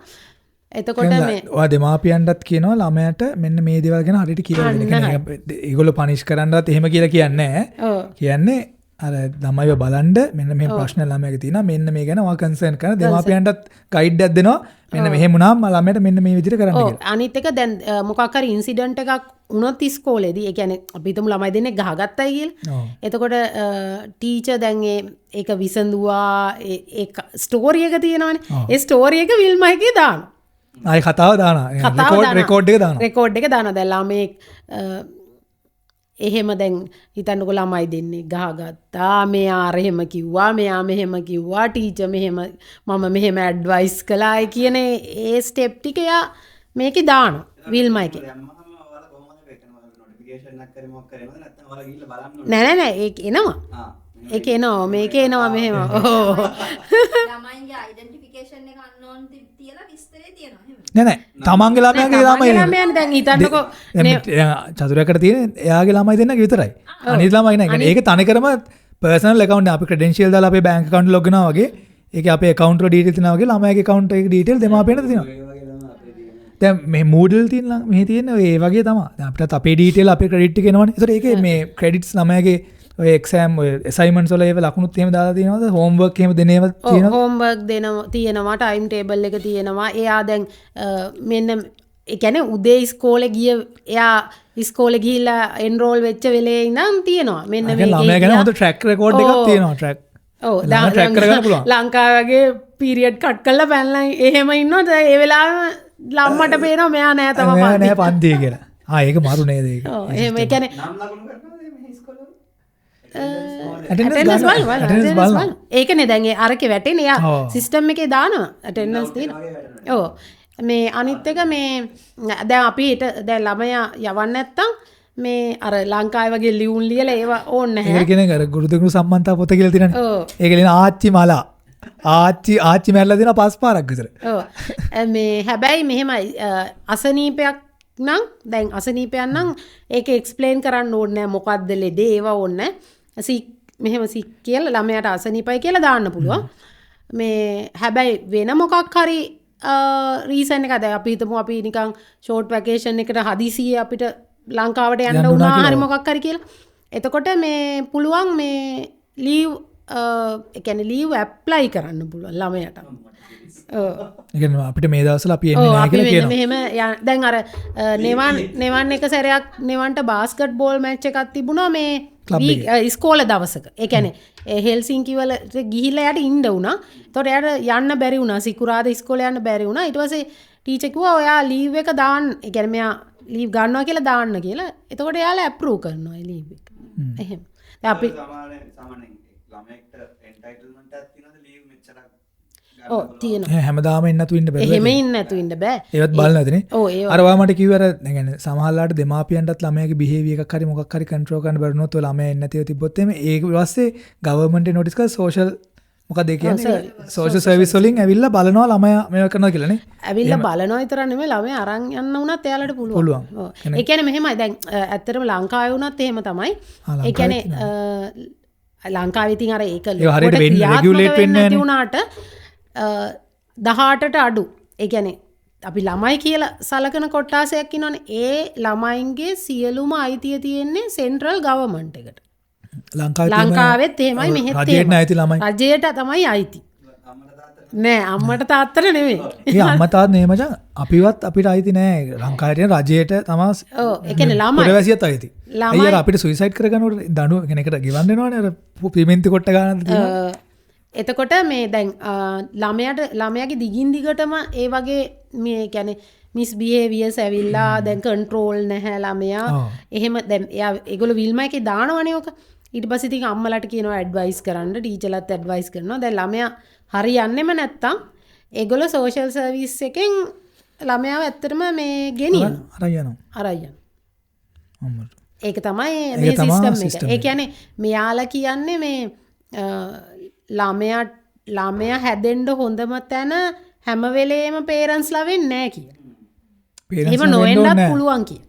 S2: එතකොට මේ
S1: ඔයා දෙමාපියන්ටත් කියනවා ළමයාට මෙන්න මේ දේවල් ගැන හරියට කියලා දෙන්න. ඒගොල්ලෝ පනිෂ් කරන්නවත් එහෙම කියලා කියන්නේ නැහැ. කියන්නේ අර ළමයිව බලන්න මෙන්න මෙහෙම ප්‍රශ්න ළමයාගේ තියෙනවා, මෙන්න මේ ගැන ඔයා කන්සර්න් කරන දෙමාපියන්ටත් ගයිඩ් එකක් දෙනවා. මෙන්න මෙහෙම වුණාම ළමයාට මෙන්න මේ විදිහට කරන්න කියලා.
S2: අනිත් එක දැන් මොකක් හරි ඉන්සිඩන්ට් එකක් වුණොත් ඉස්කෝලේදී, ඒ කියන්නේ අපි හිතමු ළමයි දෙන්නෙක් ගහගත්තයි කියලා. එතකොට ටීචර් දැන් ඒක විසඳුවා, ඒ ස්ටෝරි එක තියෙනවනේ. ඒ ස්ටෝරි එක විල්මා එකේ දානවා.
S1: ආයි කතාව දානවා. රෙකෝඩ් එක දානවා.
S2: රෙකෝඩ් එක දානවා. දැන් ළමෙක් එහෙම දැන් හිතන්නකෝ ළමයි දෙන්නේ ගහගත්තා, මෙයා අර එහෙම කිව්වා, මෙයා මෙහෙම කිව්වා, ටීචර් මෙහෙම මම මෙහෙම ඇඩ්වයිස් කළා කියන ඒ ස්ටෙප් ටික එයා මේකේ දානවා විල්මා එකේ. නෑ නෑ නෑ ඒක එනවා. ඒක එනවා මේකේ එනවා මෙහෙම. ඔව්.
S4: ළමයින්ගේ අයිඩෙන්ටිෆිකේෂන් එක අන්නෝන් තියලා විස්තරේ තියෙනවා එහෙම.
S1: නෑ නෑ තමන්ගේ ළමයාගේ ළමයි
S2: ළමයානේ දැන් හිතන්නකෝ
S1: චතුරයකට තියෙන එයාගේ ළමයි දෙන්නගේ විතරයි. අනිත් ළමයි නෑ. කියන්නේ ඒක තනිකරම පර්සනල් ඇකවුන්ට් එක අපි ක්‍රෙඩෙන්ෂියල් දාලා අපේ බැංක් ඇකවුන්ට් ලොග් වෙනවා වගේ ඒකේ අපේ ඇකවුන්ට් වල ඩීටේල් තියෙනවා වගේ ළමයාගේ ඇකවුන්ට් එකේ ඩීටේල් දෙමාපියන්ට තියෙනවා. දැන් මේ Moodle තියෙන මෙහි තියෙන ඒ වගේ තමයි. දැන් අපිටත් අපේ ඩීටේල් අපේ ක්‍රෙඩිට් එක එනවනේ. ඒතර ඒකේ මේ ක්‍රෙඩිට්ස් ළමයාගේ ඔය එක්සෑම් ඔය ඇසයින්මන්ට්ස් වල ඒව ලකුණුත් එහෙම දාලා තියෙනවද? හෝම්වර්ක් එහෙම දෙන ඒවා තියෙනවද?
S2: හෝම්වර්ක් දෙනවා තියෙනවා, ටයිම් ටේබල් එක තියෙනවා. එයා දැන් මෙන්න ඒ කියන්නේ උදේ ඉස්කෝලේ ගිය එයා ඉස්කෝලේ ගිහිල්ලා එන්රෝල් වෙච්ච වෙලේ ඉඳන් තියෙනවා. මෙන්න මේකේ
S1: ළමයා ගැන හොඳ ට්‍රැක් රෙකෝඩ් එකක් තියෙනවා. ට්‍රැක්
S2: ඔව්
S1: ට්‍රැක් කරගන්න පුළුවන්.
S2: ලංකාවේ වගේ පීරියඩ් කට් කරලා පැනලා එහෙම ඉන්නවා. දැන් ඒ වෙලාවෙම ළම්මට පේනවා මෙයා නෑ තම
S1: පන්තියේ. මෙයා නෑ පන්තියේ කියලා. ආ ඒක මරු නේද ඒක?
S2: ඔව් එහෙම ඒ කියන්නේ
S3: නම් ලකුණු කරනවද මේ ඉස්කෝලේ?
S2: ඇටෙන්ඩන්ස් බලනවා. ඒකනේ දැන් ඒ අරකේ වැටෙන්නේ එයා සිස්ටම් එකේ දානවා ඇටෙන්ඩන්ස් තියෙනවා. ඔව් මේ අනිත් එක මේ දැන් අපි හෙට දැන් ළමයා යවන්න නැත්තම් මේ අර ලංකාවේ වගේ ලියුම් ලියලා ඒවා ඕනේ නැහැ.
S1: ඒක කියන්නේ අර ගුරුතුරු සම්බන්ධතා පොත කියලා තියෙනනේ. ඒක ලියන ආච්චි මලා ආච්චි ආච්චි මැරලා දෙනවා පස් පාරක් විතර.
S2: ඔව් මේ හැබැයි මෙහෙමයි අසනීපයක් නම් දැන් අසනීපයක් නම් ඒක එක්ස්ප්ලেইন කරන්න ඕනේ නැහැ. මොකද්ද ලෙඩේ ඒවා ඕනේ නැහැ. සික් මෙහෙම සික් කියලා ළමයාට අසනීපයි කියලා දාන්න පුළුවන්. මේ හැබැයි වෙන මොකක් හරි රීසන් එකක් දැන් අපි හිතමු අපි නිකන් ෂෝට් වැකේෂන් එකට හදිසියේ අපිට ලංකාවට යන්න වුණා හරි මොකක් හරි කියලා. එතකොට මේ පුළුවන් මේ ලීව් ඒ කියන්නේ ලීව් ඇප්ලයි කරන්න පුළුවන් ළමයාට. ඔව්.
S1: ඒ කියන්නේ අපිට මේ දවස්වල අපි එන්නේ නැහැ කියලා කියනවා.
S2: මෙහෙම දැන් අර නෙවන් එක සැරයක් නෙවන්ට බාස්කට් බෝල් මැච් එකක් තිබුණා මේ ඉස්කෝලේ දවසක. ඒ කියන්නේ හෙල්සින්කි වලට ගිහිල්ලා එයාට ඉන්න වුණා. එතකොට එයාට යන්න බැරි වුණා. සිකුරාදා ඉස්කෝලේ යන්න බැරි වුණා. ඊට පස්සේ ටීචර් කිව්වා ඔයා ලීව් එක දාන්න. ඒ කියන්නේ මෙයා ලීව් ගන්නවා කියලා දාන්න කියලා. එතකොට එයාලා ඇප්‍රූව් කරනවා ඒ ලීව් එක. එහෙම. දැන් අපි
S3: සාමාන්‍යයෙන් ළමයෙක්ට එන්ටයිටල්මන්ට් එකක් තියෙනවද ලීව් මෙච්චරක්?
S2: ඔව් තියෙනවා.
S1: හැමදාම ඉන්න නැතුව ඉන්න බෑ.
S2: එහෙම ඉන්න නැතුව ඉන්න බෑ.
S1: ඒවත් බලන්න නැතිනේ.
S2: ඔව් ඒවා.
S1: අර ඔයා මට කිව්ව අර ඒ කියන්නේ සමහරලාට දෙමාපියන්ටත් ළමයාගේ බිහේවියර් එකක් හරි මොකක් හරි කන්ට්‍රෝල් කරන්න බැරි වුණොත් ඔය ළමයා එන්නේ නැතිව තිබ්බොත් එහෙම ඒක ඊපස්සේ ගවර්න්මන්ට් එක නොටිස් කරලා සෝෂල් මොකද ඒ කියන්නේ සෝෂල් සර්විස් වලින් ඇවිල්ලා බලනවා ළමයා මේවා කරනවා කියලා නේ.
S2: ඇවිල්ලා බලනවා විතර නෙමෙයි ළමයා අරන් යන්න වුණත් එයාලට පුළුවන්. ඔව්. ඒ කියන්නේ මෙහෙමයි දැන් ඇත්තටම ලංකාවේ වුණත් එහෙම තමයි. ඒ කියන්නේ ලංකාවේ ඉතින් අර ඒක
S1: හරියට වෙන්නේ රෙගියුලේට් වෙන්නේ
S2: නැති වුණාට 18ට අඩු. ඒ කියන්නේ අපි ළමයි කියලා සලකන කොට්ටාසයක් ඉන්නවනේ. ඒ ළමයින්ගේ සියලුම අයිතිය තියෙන්නේ සෙන්ට්‍රල් ගවර්න්මන්ට් එකට. ලංකාවෙත් එහෙමයි මෙහෙත් එහෙමයි.
S1: රජයට අයිති ළමයි.
S2: රජයට තමයි අයිති.
S3: අම්මලා තාත්තලා
S2: නෑ අම්මට තාත්තට නෙමෙයි.
S1: ඒ අම්මා තාත්තා නේ මචං අපිවත් අපිට අයිති නෑ. ලංකාවේ තියෙන රජයට තමා.
S2: ඔව් ඒ කියන්නේ ළමයි
S1: පුරවැසියත් අයිති. ළමයි අර අපිට සුයිසයිඩ් කරගන්නකොට දඬුවම් කියන්නේ ඒකට ගෙවන්න වෙනවනේ අර පිමෙන්ති කොට්ට ගානක් තියෙනවා.
S2: එතකොට මේ දැන් ළමයාගේ දිගින් දිගටම ඒ වගේ මේ කියන්නේ මිස්බිහේවියර්ස් ඇවිල්ලා දැන් කන්ට්‍රෝල් නැහැ ළමයා. එහෙම දැන් එයා ඒගොල්ලෝ විල්මා එකේ දානවනේ ඔක. ඊට පස්සේ ඉතින් අම්මලාට කියනවා ඇඩ්වයිස් කරන්න, ටීචර්ලාත් ඇඩ්වයිස් කරනවා. දැන් ළමයා හරියන්නෙම නැත්තම් ඒගොල්ලෝ සෝෂල් සර්විස් එකෙන් ළමයාව ඇත්තටම මේ ගෙනියනවා. අරන් යනවා.
S1: අම්මට.
S2: ඒක තමයි මේ සිස්ටම් එක. ඒ කියන්නේ මෙයාලා කියන්නේ මේ ළමයා හැදෙන්න හොඳම තැන හැම වෙලේම පේරන්ට්ස්ලා වෙන්නේ නැහැ කියලා. එහෙම නොවෙන්නත් පුළුවන් කියලා.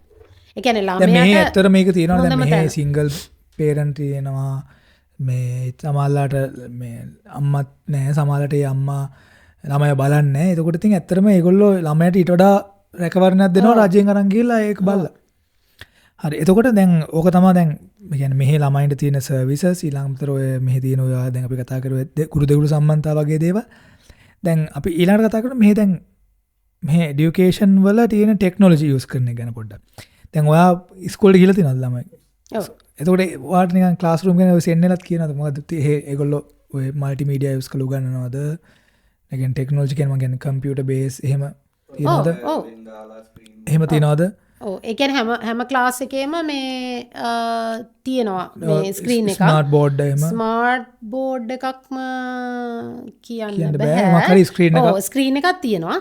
S2: ඒ කියන්නේ ළමයාට
S1: මේ ඇත්තට මේක තියෙනවා දැන් මේ සිංගල් පේරන්ට් තියෙනවා. මේ සමහරලාට මේ අම්මත් නෑ, සමහරලාට ඒ අම්මා ළමයා බලන්නේ නෑ. එතකොට ඉතින් ඇත්තටම ඒගොල්ලෝ ළමයාට ඊට වඩා රැකවරණයක් දෙනවා රජයෙන් අරන් ගිහලා ඒක බලලා. හරි. එතකොට දැන් ඕක තමයි දැන් මේ කියන්නේ මෙහි ළමයින්ට තියෙන සර්විසස්, ඊළඟට ඔය මෙහි තියෙන ඔය දැන් අපි කතා කරුවේ ගුරු දෙගුරු සම්බන්ධතා වගේ දේවල්. දැන් අපි ඊළඟට කතා කරමු මෙහි දැන් මෙහි එඩියුකේෂන් වල තියෙන ටෙක්නොලොජි යූස් කරන එක ගැන පොඩ්ඩක්. දැන් ඔයා ඉස්කෝලේ ගිහලා තියෙනවද ළමයි?
S2: ඔව්.
S1: එතකොට ඔයාට නිකන් ක්ලාස් රූම් ගැන ඔය සෙන්නලත් කියනවද මොකද්ද ඒගොල්ලෝ ඔය මල්ටිමීඩියා යූස් කරලා උගන්වනවද? ඒ කියන්නේ ටෙක්නොලොජි කියන්නේ මම කියන්නේ කම්පියුටර් බේස් එහෙම තියෙනවද?
S2: ඔව්.
S1: එහෙම තියෙනවද?
S2: ඔව්. ඒ කියන්නේ හැම ක්ලාස් එකේම මේ තියෙනවා මේ ස්ක්‍රීන් එකක්.
S1: ස්මාර්ට් බෝඩ් එහෙම.
S2: ස්මාර්ට් බෝඩ් එකක්ම කියන්න බෑ.
S1: මොකක් හරි ස්ක්‍රීන් එකක්.
S2: ඔව් ස්ක්‍රීන් එකක් තියෙනවා.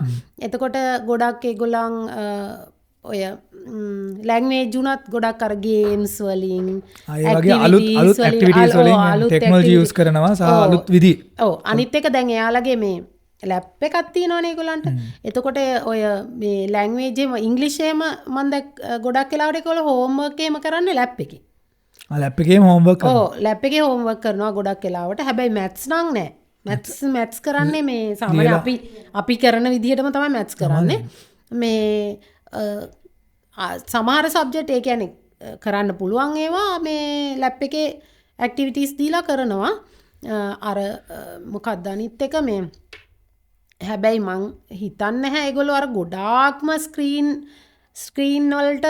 S2: එතකොට ගොඩක් ඒගොල්ලන් ඔය ලැන්ග්වේජ් උනත් ගොඩක් අර ගේම්ස් වලින්
S1: ඒ වගේ අලුත් අලුත් ඇක්ටිවිටීස් වලින් ටෙක්නොලොජි යූස් කරනවා සහ අලුත් විදි.
S2: ඔව් අනිත් එක දැන් එයාලගේ මේ ලැප් එකක් තියෙනවනේ ඒගොල්ලන්ට. එතකොට ඔය මේ ලැන්ග්වේජ් එහෙම ඉංග්‍රීසි එහෙම මම දැක් ගොඩක් වෙලාවට ඒගොල්ලෝ හෝම්වර්ක් එහෙම කරන්නේ ලැප් එකේ.
S1: ආ ලැප් එකේම හෝම්වර්ක් කරනවා.
S2: ඔව් ලැප් එකේ හෝම්වර්ක් කරනවා ගොඩක් වෙලාවට. හැබැයි මැත්ස් නම් නෑ. මැත්ස් කරන්නේ මේ සාමාන්‍ය අපි කරන විදිහටම තමයි මැත්ස් කරන්නේ. මේ සමහර සබ්ජෙක්ට් ඒ කියන්නේ කරන්න පුළුවන් ඒවා මේ ලැප් එකේ ඇක්ටිවිටීස් දීලා කරනවා. අර මොකක්ද අනිත් එක මේ හැබැයි මං හිතන්නේ නැහැ ඒගොල්ලෝ අර ගොඩාක්ම ස්ක්‍රීන් වලට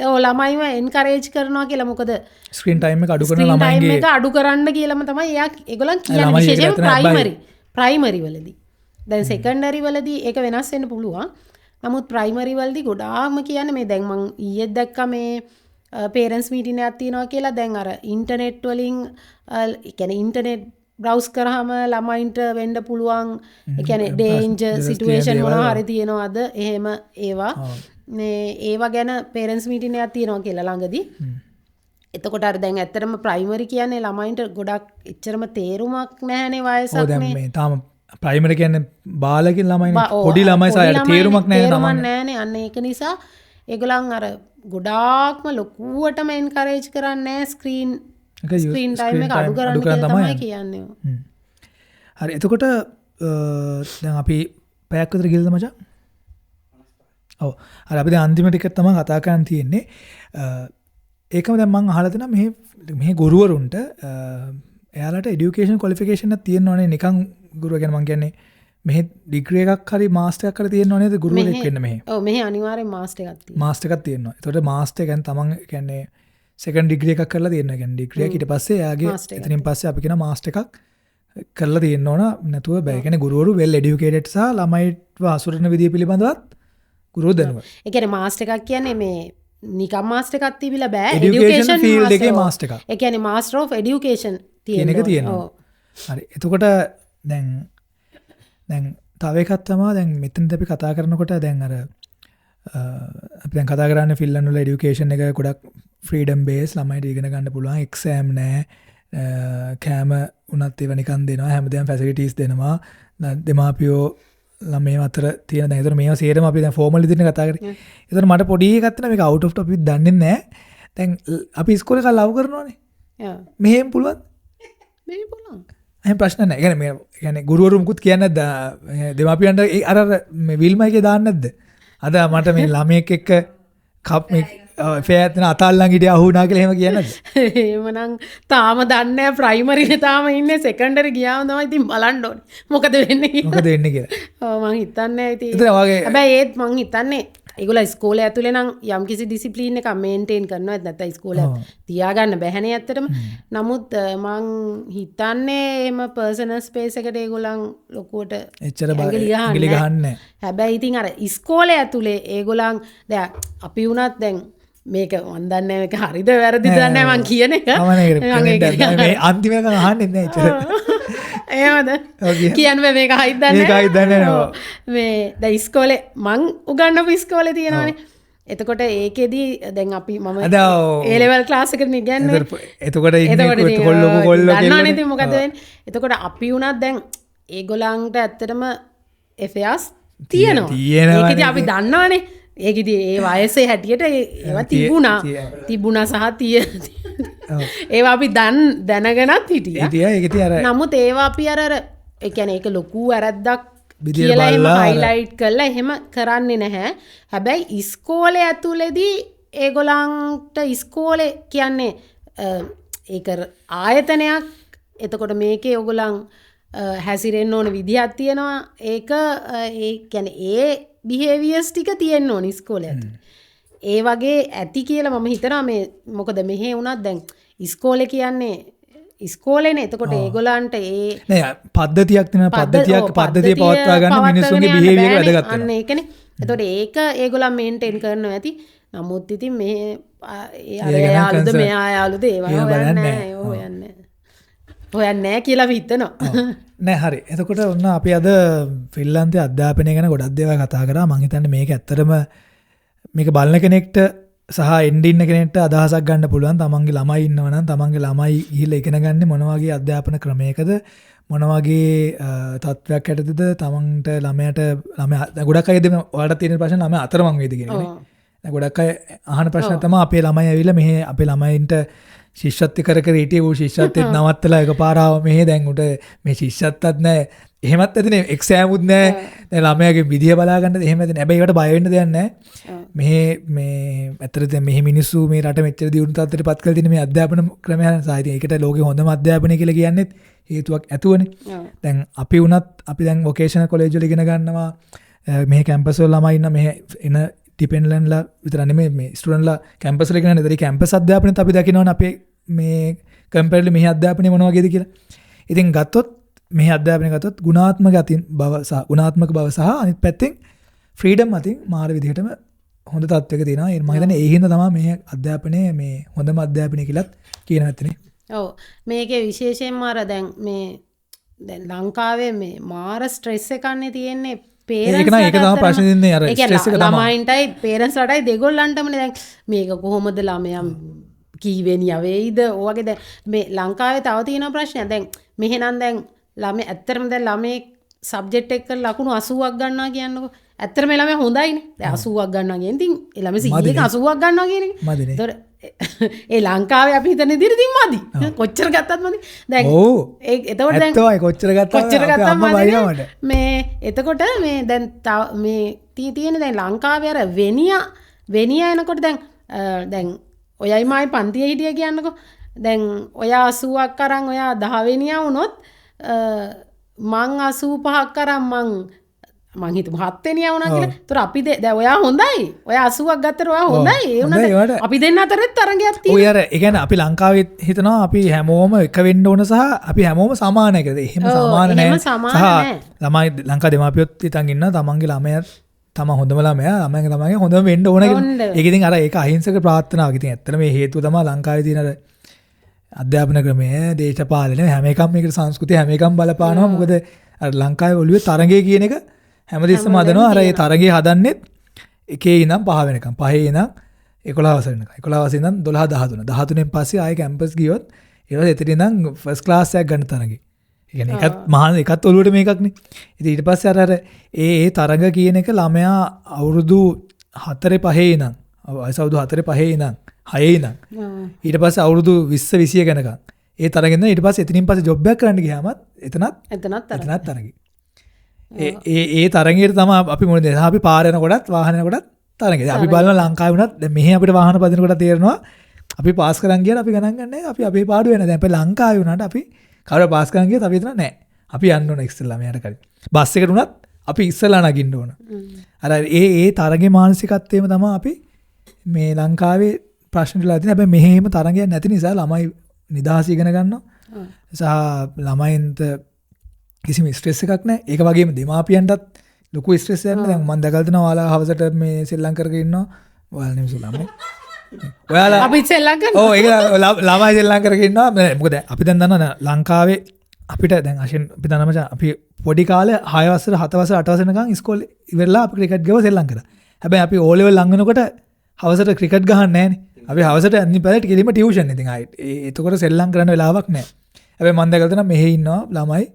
S2: ඔව් ළමයිව එන්කරේජ් කරනවා කියලා. මොකද
S1: ස්ක්‍රීන් ටයිම් එක අඩු කරන ළමයින්ගේ
S2: එක අඩු කරන්න කියලාම තමයි එයා ඒගොල්ලන් කියන්නේ විශේෂයෙන්ම ප්‍රයිමරි වලදී. දැන් සෙකන්ඩරි වලදී ඒක වෙනස් වෙන්න පුළුවන්. නමුත් ප්‍රයිමරි වලදී ගොඩාක්ම කියන්නේ මේ දැන් මං ඊයේ දැක්කා මේ පේරන්ට්ස් මීටින් එකක් තියෙනවා කියලා. දැන් අර ඉන්ටර්නෙට් වලින් ඒ කියන්නේ ඉන්ටර්නෙට් බ්‍රවුස් කරාම ළමයින්ට වෙන්න පුළුවන් ඒ කියන්නේ ඩේන්ජර් සිටුේෂන් මොනවා හරි තියෙනවද එහෙම ඒවා මේ ඒවා ගැන පේරන්ට්ස් මීටින් එකක් තියෙනවා කියලා ළඟදී. එතකොට අර දැන් ඇත්තටම ප්‍රයිමරි කියන්නේ ළමයින්ට ගොඩක් එච්චරම තේරුමක් නැහැනේ වයසක් නේ.
S1: ඔව් දැන් මේ තාම ප්‍රයිමරි කියන්නේ බාලකින් ළමයිනේ පොඩි ළමයි සායට තේරුමක් නැහැ
S2: තමන් නෑනේ. අන්න ඒක නිසා ඒගොල්ලන් අර ගොඩාක්ම ලොකුවටම එන්කරේජ් කරන්නේ නැහැ ස්ක්‍රීන් ටයිම් එක අඩු කරන්න කියලා තමයි කියන්නේ.
S1: හරි එතකොට දැන් අපි පැයක් විතර ගිහලාද මචං? ඔව්. හරි අපි දැන් අන්තිම ටික තමයි කතා කරන්න තියෙන්නේ. ඒකම දැන් මං අහලා තියෙනවා මෙහි ගුරුවරුන්ට එයාලට එඩියුකේෂන් ක්වොලිෆිකේෂන් එකක් තියෙන්න ඕනේ. නිකන් ගුරුවර කියන්නේ මං කියන්නේ මෙහි ඩිග්‍රී එකක් හරි මාස්ටර් එකක් හරි තියෙන්න ඕනේ නේද ගුරුවරයෙක් වෙන්න මෙහි?
S2: ඔව් මෙහි අනිවාර්යෙන් මාස්ටර් එකක් තියෙනවා.
S1: මාස්ටර් එකක් තියෙනවා. එතකොට මාස්ටර් කියන්නේ තමන් කියන්නේ සෙකන්ඩ් ඩිග්‍රී එකක් කරලා තියෙනවා. කියන්නේ ඩිග්‍රී එක ඊට පස්සේ එයාගේ එතනින් පස්සේ අපි කියන මාස්ටර් එකක් කරලා තියෙන්න ඕන, නැතුව බෑ. ඒ කියන්නේ ගුරුවරු වෙල් එඩියුකේටඩ් සහ ළමයිව අසුරන විදිය පිළිබඳවත් ගුරුවරු දැනුවත්.
S2: ඒ කියන්නේ මාස්ටර් එකක් කියන්නේ මේ නිකම් මාස්ටර් එකක් තිබිලා බෑ.
S1: එඩියුකේෂන් ෆීල්ඩ් එකේ මාස්ටර් එකක්.
S2: ඒ කියන්නේ මාස්ටර් ඔෆ් එඩියුකේෂන්
S1: කියන එක තියෙනවා. හරි. එතකොට දැන් දැන් තව එකක් තමයි දැන් මෙතනදී අපි කතා කරනකොට දැන් අර අපි දැන් කතා කරන්නේ ෆින්ලන්ඩ් වල එඩියුකේෂන් එක ගොඩක් ෆ්‍රීඩම් බේස්, ළමයිට ඉගෙන ගන්න පුළුවන්, එක්සෑම් නෑ, කෑම උනත් ඒවා නිකන් දෙනවා, හැමදේම ෆැසිලිටිස් දෙනවා, දෙමාපියෝ ළමයි අතර තියෙන දැන් ඒතර මේවා සේරම අපි දැන් ෆෝමල් විදිහට කතා කරේ. ඒතර මට පොඩි එකක් තියෙනවා මේක අවුට් ඔෆ් ටොපික් දන්නේ නෑ. දැන් අපි ඉස්කෝලේ කාලේ ලව් කරනවනේ.
S2: ඔව්.
S1: මෙහෙම පුළුවන්?
S2: මෙහෙම පුළුවන්.
S1: එහෙම ප්‍රශ්න නෑ. ඒ කියන්නේ මේ ඒ කියන්නේ ගුරුවරු මුකුත් කියන්නේ නැද්ද? දෙමාපියන්ට අර අර මේ විල්මා එකේ දාන්නේ නැද්ද? අද මට මේ ළමයෙක් එක්ක කප් මේ ෆෙයාත් වෙන අතල්ලන් හිටියා අහු වුණා කියලා එහෙම කියන්නේ නැද්ද?
S2: එහෙමනම් තාම දන්නේ නැහැ. ප්‍රයිමරිනේ තාම ඉන්නේ. සෙකන්ඩරි ගියාම තමයි ඉතින් බලන්න ඕනේ මොකද වෙන්නේ කියලා.
S1: මොකද වෙන්නේ කියලා.
S2: ඔව් මං හිතන්නේ ඉතින්. හැබැයි ඒත් මං හිතන්නේ ඒගොල්ලෝ ඉස්කෝලේ ඇතුලේ නම් යම්කිසි ඩිසිප්ලින් එකක් මේන්ටේන් කරනවා. ඒත් නැත්නම් ඉස්කෝලේ තියාගන්න බැහැනේ ඇත්තටම. නමුත් මං හිතන්නේ එහෙම පර්සනල් ස්පේස් එකට ඒගොල්ලන් ලොකුවට
S1: එච්චර ඇඟිලි ගහන්නේ නැහැ.
S2: හැබැයි ඉතින් අර ඉස්කෝලේ ඇතුලේ ඒගොල්ලන් දැන් අපි වුණත් දැන් මේක මං දන්නේ නැහැ මේක හරිද වැරදිද දන්නේ නැහැ මං කියන එක.
S1: මම මේ අන්තිම එක අහන්නේ නැහැ එච්චර.
S2: එහෙමද? කියන්න බෑ මේක හයිද දන්නේ
S1: නැහැ. මේක හයිද දන්නේ නැහැ.
S2: මේ දැන් ඉස්කෝලේ මං උගන්වපු ඉස්කෝලේ තියෙනවානේ. එතකොට ඒකෙදි දැන් අපි මම ඒ ලෙවල් ක්ලාස් එකකට ඉගැන්නුවේ.
S1: එතකොට ඉන්නේ කොල්ලෝ කොල්ලෝ
S2: දන්නවනේ ඉතින් මොකද වෙන්නේ. එතකොට අපි වුණත් දැන් ඒගොල්ලන්ට ඇත්තටම FAS තියෙනවා. ඒක ඉතින් අපි දන්නවනේ. ඒක ඉතින් ඒ වයසේ හැටියට ඒවා තිබුණා. තිබුණා සහ ඒවා අපි දැනගෙනත් හිටියා.
S1: ඒක ඉතින් අර
S2: නමුත් ඒවා අපි අර අර ඒ කියන්නේ ඒක ලොකු වැරද්දක් කියලා එහෙම හයිලයිට් කරලා එහෙම කරන්නේ නැහැ. හැබැයි ඉස්කෝලේ ඇතුලේදී ඒගොල්ලන්ට ඉස්කෝලේ කියන්නේ ඒක ආයතනයක්. එතකොට මේකේ ඕගොල්ලන් හැසිරෙන්න ඕන විදිහක් තියෙනවා. ඒක ඒ කියන්නේ ඒ බිහේවියර්ස් ටික තියෙන්න ඕන ඉස්කෝලේ ඇතුලේ. ඒ වගේ ඇති කියලා මම හිතනවා. මේ මොකද මෙහෙ වුණත් දැන් ඉස්කෝලේ කියන්නේ ඉස්කෝලේනේ. එතකොට ඒගොල්ලන්ට ඒ
S1: නෑ පද්ධතියක් තියෙනවා. පද්ධතිය පවත්වා ගන්න මිනිස්සුන්ගේ බිහේවියර් එක වැදගත් වෙනවා.
S2: අන්න ඒකනේ. එතකොට ඒක ඒගොල්ලන් මේන්ටේන් කරනවා ඇති. නමුත් ඉතින් මේ ඒ අර යාළුද මෙයා යාළුද ඒවා හොයන්නේ නෑ. ඒවා හොයන්නේ හොයන්නේ නෑ කියලා අපි හිතනවා.
S1: නෑ හරි. එතකොට ඔන්න අපි අද ෆින්ලන්තයේ අධ්‍යාපනය ගැන ගොඩක් දේවල් කතා කරා. මං හිතන්නේ මේක ඇත්තටම මේක බලන කෙනෙක්ට සහ එන්න ඉන්න කෙනෙක්ට අදහසක් ගන්න පුළුවන්. තමන්ගේ ළමයි ඉන්නවා නම් තමන්ගේ ළමයි ගිහිල්ලා ඉගෙන ගන්නේ මොන වගේ අධ්‍යාපන ක්‍රමයකද, මොන වගේ තත්ත්වයක් යටතේද තමන්ට ළමයාට ළමයා දැන් ගොඩක් අය දෙන ඔයාලට තියෙන ප්‍රශ්න ළමයා අතරමං වේද කියන එකනේ. දැන් ගොඩක් අය අහන ප්‍රශ්න තමයි අපේ ළමයි ඇවිල්ලා මෙහෙ අපේ ළමයින්ට ශිෂ්‍යත්ව කර කර හිටියේ ඌ ශිෂ්‍යත්වෙත් නවත්තලා එකපාර ආව මෙහෙ දැන් උට මේ ශිෂ්‍යත්වත් නැහැ. එහෙමත් ඇතිනේ එක්සෑම් උත් නැහැ. දැන් ළමයාගේ විදිය බලා ගන්නද එහෙම ඇතිනේ. හැබැයි ඒවට බය වෙන්න දෙයක් නැහැ. මෙහෙ මේ ඇත්තට දැන් මෙහෙ මිනිස්සු මේ රට මෙච්චර දියුණු තත්ත්වයට පත් කරලා තියෙන මේ අධ්‍යාපන ක්‍රමය සහ ඉතින් ඒකට ලෝකේ හොඳම අධ්‍යාපනය කියලා කියන්නේත් හේතුවක් ඇතුවනේ. දැන් අපි වුණත් අපි දැන් වොකේෂනල් කොලෙජ් වල ඉගෙන ගන්නවා. මෙහෙ කැම්පස් වල ළමයි ඉන්න මෙහෙ එන ඩිපෙන්ඩන්ට්ලා විතර නෙමෙයි මේ ස්ටුඩන්ට්ලා කැම්පස් වල ඉගෙන ගන්න. ඒතර කැම්පස් අධ්‍යාපනයත් අපි දකිනවනේ අපේ මේ කම්පැරටිව්ලි මෙහි අධ්‍යාපනය මොන වගේද කියලා. ඉතින් ගත්තොත් මෙහි අධ්‍යාපනය ගත්තොත් ගුණාත්මක අතින් බව සහ ගුණාත්මක බව සහ අනිත් පැත්තෙන් ෆ්‍රීඩම් අතින් මාර විදිහටම හොඳ තත්ත්වයක තියෙනවා. ඒ මම හිතන්නේ ඒ හින්දා තමයි මේ අධ්‍යාපනය මේ හොඳම අධ්‍යාපනය කියලාත් කියන ඇත්තනේ.
S2: ඔව් මේකේ විශේෂයෙන්ම අර දැන් මේ දැන් ලංකාවේ මේ මාර ස්ට්‍රෙස් එකක් නේ තියෙන්නේ.
S1: ඒක නෑ ඒක තමයි ප්‍රශ්නේ දෙන්නේ අර ස්ට්‍රෙස් එක තමයි.
S2: ළමයින්ටයි පේරන්ට්ස්ලාටයි දෙගොල්ලන්ටමනේ දැන් මේක කොහොමද ළමයා කීවෙනියා වෙයිද ඔය වගේ. දැන් මේ ලංකාවේ තව තියෙන ප්‍රශ්නයක් දැන් මෙහෙනම් දැන් ළමයි ඇත්තටම දැන් ළමයි සබ්ජෙක්ට් එක කරලා ලකුණු 80ක් ගන්නවා කියන්නකෝ. ඇත්තටම මේ ළමයා හොඳයිනේ. දැන් 80ක් ගන්නවා කියන්නේ ඉතින් ඒ ළමයි 100ක 80ක් ගන්නවා කියන එක. ඒතකොට ඒ ලංකාවේ අපි හිතන විදිහට ඉතින් මදි. කොච්චර ගත්තත් මදි. දැන් ඒ එතකොට දැන්
S1: ඇත්තමයි කොච්චර ගත්තත් අම්මා බයිනවා මට.
S2: මේ එතකොට මේ දැන් මේ තියෙන දැන් ලංකාවේ අර වෙනියා එනකොට දැන් දැන් ඔයයි මායි පන්තියේ හිටිය කියන්නකෝ. දැන් ඔයා 80ක් අරන් ඔයා 10 වෙනියා වුණොත් මං 85ක් අරන් මං හිතමු 7 වෙනියා වුණා කියලා. ඒතර අපි දැන් ඔයා හොඳයි. ඔයා 80ක් ගත්තට ඔයා හොඳයි. ඒ වුණාට අපි දෙන්න අතරෙත් තරඟයක් තියෙනවා.
S1: ඔය අර ඒ කියන්නේ අපි ලංකාවේ හිතනවා අපි හැමෝම එක වෙන්න ඕන සහ අපි හැමෝම සමානයි කියලා. එහෙම සමාන නෑ. සහ ළමයි ලංකා දෙමාපියොත් හිතන් ඉන්නවා තමන්ගේ ළමයා තම හොඳම ළමයා ළමයාගේ තමන්ගේ හොඳම වෙන්න ඕන කියලා. ඒක ඉතින් අර ඒක අහිංසක ප්‍රාර්ථනාවක්. ඉතින් ඇත්තට මේ හේතුව තමයි ලංකාවේ තියෙන අර අධ්‍යාපන ක්‍රමය, දේශපාලනය හැම එකම මේකට සංස්කෘතිය හැම එකම බලපානවා. මොකද අර ලංකාවේ ඔළුවේ තරඟය කියන එක හැමතිස්සෙම හදනවා. අර ඒ තරඟය හදන්නෙත් එකේ ඉඳන් පහ වෙනකම්, පහේ ඉඳන් 11 වසර වෙනකම්, 11 වසරේ ඉඳන් 12 13, 13න් පස්සේ ආයේ කැම්පස් ගියොත් ඊට පස්සේ එතන ඉඳන් ෆස්ට් ක්ලාස් එකක් ගන්න තරඟේ. ඒ කියන්නේ එකත් මහා එකත් ඔළුවට මේකක්නේ. ඉතින් ඊට පස්සේ අර අර ඒ තරඟ කියන එක ළමයා අවුරුදු 4 5 ඉඳන් වයස අවුරුදු 4 5 ඉඳන් 6 ඉඳන් ඊට පස්සේ අවුරුදු 20 21 වෙනකම් ඒ තරගෙන් ඉඳන් ඊට පස්සේ එතනින් පස්සේ ජොබ් එකක් කරන්න ගියාමත් එතනත් තරගේ. ඒ ඒ ඒ තරඟයට තමයි අපි මොන දේ අපි පාර යනකොටත් වාහන යනකොටත් තරඟය. අපි බලනවා ලංකාවේ වුණත් දැන් මෙහෙ අපිට වාහන පදිනකොට තේරෙනවා අපි පාස් කරන් ගියාට අපි ගණන් ගන්නෑ. අපි අපේ පාඩුව වෙන. දැන් අපි ලංකාවේ වුණාට අපි කවුරු පාස් කරන් ගියත් අපි හිතනවා නෑ. අපි යන්න ඕන ඉස්සෙල්ලා මෙයාට කලින්. බස් එකට වුණත් අපි ඉස්සෙල්ලා නගින්න ඕන. අර ඒ ඒ තරගේ මානසිකත්වයම තමයි අපි මේ ලංකාවේ ප්‍රශ්න වෙලා තියෙන්නේ. හැබැයි මෙහෙ එහෙම තරගයක් නැති නිසා ළමයි නිදහස ඉගෙන ගන්නවා. සහ ළමයින්ට කිසිම ස්ට්‍රෙස් එකක් නැහැ. ඒක වගේම දෙමාපියන්ටත් ලොකු ස්ට්‍රෙස් එකක් නෑ. දැන් මම දැකලා තියෙනවා ඔයාලා හවසට මේ සෙල්ලම් කරගෙන ඉන්නවා. ඔයාලා නෙමෙයි ළමයි. ඔයාලා
S2: අපි සෙල්ලම් කරනවා.
S1: ඔව් ඒක ළමයි සෙල්ලම් කරගෙන ඉන්නවා. මොකද අපි දැන් දන්නවා ලංකාවේ අපිට දැන් අශෙන් අපි දන්නවා මචං අපි පොඩි කාලේ 6 වසර 7 වසර 8 වසර වෙනකන් ඉස්කෝලේ ඉවරලා අපි ක්‍රිකට් ගිහුවා සෙල්ලම් කරා. හැබැයි අපි ඕ ලෙවල් ලඟ වෙනකොට හවසට ක්‍රිකට් ගහන්නේ නෑනේ. අපි හවසට අනිත් පැත්තට කෙලින්ම ටියුෂන්. ඉතින් ආයෙත් එතකොට සෙල්ලම් කරන්න වෙලාවක් නෑ. හැබැයි මම දැකලා තියෙනවා මෙහෙ ඉන්නවා ළමයි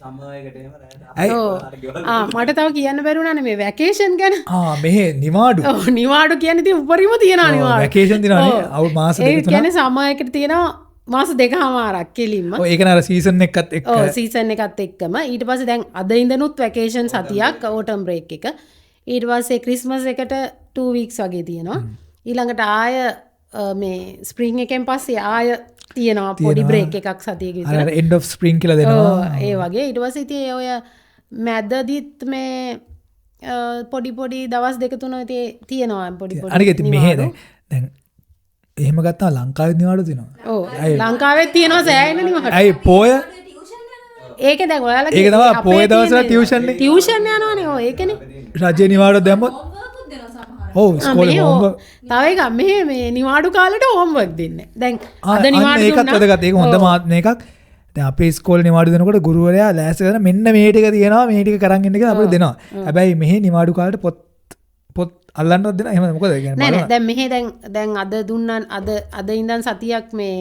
S3: සමර් එකට එහෙම රැයට.
S2: ආ මට තව කියන්න බැරි වුණානේ මේ වැකේෂන් ගැන.
S1: ආ මෙහෙ නිවාඩු.
S2: ඔව් නිවාඩු කියන්නේ ඉතින් උපරිම තියනවා නිවාඩු.
S1: වැකේෂන් තියනවානේ. අවු මාස දෙක තුනක්.
S2: ඒ කියන්නේ සමර් එකට තියෙනවා මාස දෙකමාරක් කෙලින්ම.
S1: ඔව් ඒක නේ අර සීසන් එකත් එක්ක.
S2: ඔව් සීසන් එකත් එක්කම. ඊට පස්සේ දැන් අද ඉඳනුත් වැකේෂන් සතියක් ඕටම් බ්‍රේක් එක. ඊට පස්සේ ක්‍රිස්මස් එකට 2 weeks වගේ තියෙනවා. ඊළඟට ආය මේ ස්ප්‍රින්ග් එකෙන් පස්සේ ආය තියෙනවා පොඩි බ්‍රේක් එකක් සතියක විතර.
S1: අර එන්ඩ් ඔෆ් ස්ප්‍රින්ග් කියලා දෙනවා.
S2: ඔව් ඒ වගේ. ඊට පස්සේ ඉතින් ඔය මැදදිත් මේ පොඩි පොඩි දවස් දෙක තුන ඉතින් තියෙනවා පොඩි පොඩි.
S1: අනික ඉතින් මෙහෙ දැන් එහෙම ගත්තා ලංකාවේ නිවාඩු තියෙනවා.
S2: ඔව් ලංකාවෙත් තියෙනවා සෑහෙන නිවාඩු.
S1: ඇයි පෝය?
S2: ඒක දැන් ඔයාලා
S1: ඒක තමයි පෝය දවස්වල ටියුෂන් නේ.
S2: ටියුෂන් යනවනේ. ඔව් ඒකනේ.
S1: රජේ නිවාඩු දැම්මොත් ඔව් ඉස්කෝලේ හෝම්වර්ක්.
S2: තව එකක් මෙහෙ මේ නිවාඩු කාලේට හෝම්වර්ක් දෙන්නේ. දැන් අද නිවාඩු
S1: දුන්නා. ඒකත් වැදගත්. ඒක හොඳ මේකක්. දැන් අපේ ඉස්කෝලේ නිවාඩු දෙනකොට ගුරුවරයා ලෑස්ති කරන මෙන්න මේ ටික තියෙනවා මේ ටික කරන් ඉන්න කියලා අපිට දෙනවා. හැබැයි මෙහෙ නිවාඩු කාලේට පොත් පොත් අල්ලන්නවත් දෙනවා. එහෙමද මොකද ඒ කියන්නේ
S2: නෑ නෑ දැන් මෙහෙ දැන් දැන් අද දුන්නා අද අද ඉඳන් සතියක් මේ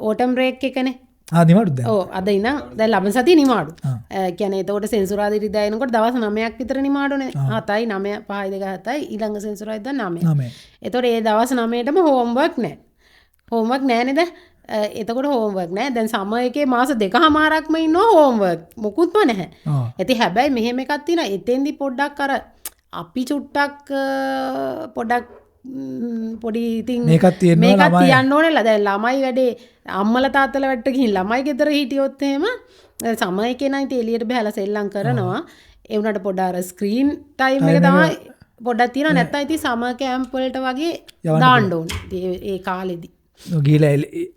S2: ඕටම් බ්‍රේක් එකනේ.
S1: ආ නිවාඩුද දැන්?
S2: ඔව් අද ඉඳන් දැන් ලබන සතිය නිවාඩු. ඒ කියන්නේ එතකොට සෙන්සුරාදා ඉරිදා එනකොට දවස් 9ක් විතර නිවාඩුනේ. 7යි 9 5යි 2 7යි ඊළඟ සෙන්සුරාදා 9. එතකොට ඒ දවස් 9ටම හෝම්වර්ක් නෑ. හෝම්වර්ක් නෑ නේද? එතකොට හෝම්වර්ක් නෑ. දැන් සමර් එකේ මාස දෙකමාරක්ම ඉන්නවා හෝම්වර්ක්. මොකුත්ම නැහැ. ඉතින් හැබැයි මෙහෙම එකක් තියෙනවා. එතෙන්දි පොඩ්ඩක් අර අපි චුට්ටක් පොඩක් පොඩි ඉතින්
S1: මේකත් තියෙනවා
S2: ළමයි. මේකත් තියන්න ඕනේ. දැන් ළමයි වැඩේ අම්මලා තාත්තලා වැඩට ගිහින් ළමයි ගෙදර හිටියොත් එහෙම සමර් එකේ නම් ඉතින් එළියට බහලා සෙල්ලම් කරනවා. ඒ වුණාට පොඩ අර ස්ක්‍රීන් ටයිම් එක තමයි පොඩ්ඩක් තියෙනවා. නැත්තම් ඉතින් සමර් කැම්ප් වලට වගේ දාන්න ඕනේ. ඉතින් ඒ කාලෙදි
S1: ගිහිලා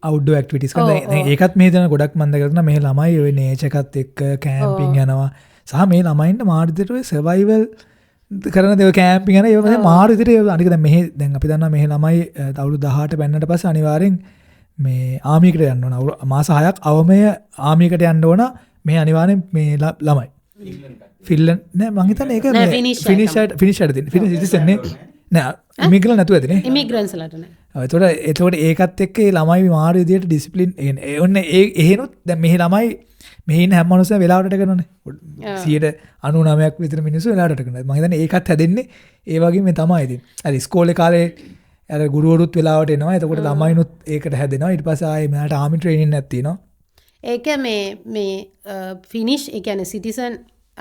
S1: අවුට්ඩෝර් ඇක්ටිවිටීස් කරනවා. දැන් ඒකත් මේ දෙන ගොඩක් මම දැකලා තියෙනවා මේ ළමයි ඔය නේචර් එකත් එක්ක කැම්පින් යනවා. සහ මේ ළමයින්ට මාර විදිහට ඔය සර්වයිවල් කරන දේවල් කැම්පින් යන ඒවා මම මාර විදිහට අනික දැන් මෙහෙ දැන් අපි දන්නවා මෙහෙ ළමයි අවුරුදු 18 බැන්නට පස්සේ අනිවාර්යෙන් මේ ආමි එකට යන්න ඕන. මාස 6ක් අවමය ආමි එකට යන්න ඕන මෙහෙ අනිවාර්යෙන් මේ ළමයි. ෆින්ලන්ඩ් නෑ මං හිතන්නේ ඒක ෆිනිෂ් අයට ෆිනිෂ් අයට තියෙන. ෆිනිෂ් සිටිසන් නේ. නෑ ඉමිග්‍රන්ට් නැතුව ඇතිනේ.
S2: ඉමිග්‍රන්ට්ස් ලට නෑ.
S1: ඔව් එතකොට ඒකත් එක්ක ඒ ළමයි මාර විදියට ඩිසිප්ලින් ඒ කියන්නේ ඔන්න ඒ එහෙනොත් දැන් මෙහෙ ළමයි මෙහෙ ඉන්න හැම මනුස්සයම වෙලාවට වැඩ කරනවනේ. 99ක් විතර මිනිස්සු වෙලාවට වැඩ කරනවා. මං හිතන්නේ ඒකත් හැදෙන්නේ ඒ වගේ මේ තමයි ඉතින්. අර ඉස්කෝලේ කාලේ අර ගුරුවරුත් වෙලාවට එනවා. එතකොට ළමයිනුත් ඒකට හැදෙනවා. ඊට පස්සේ ආයේ මෙයාට ආමි ට්‍රේනින් එකක් තියෙනවා.
S2: ඒක මේ මේ ෆිනිෂ් ඒ කියන්නේ සිටිසන්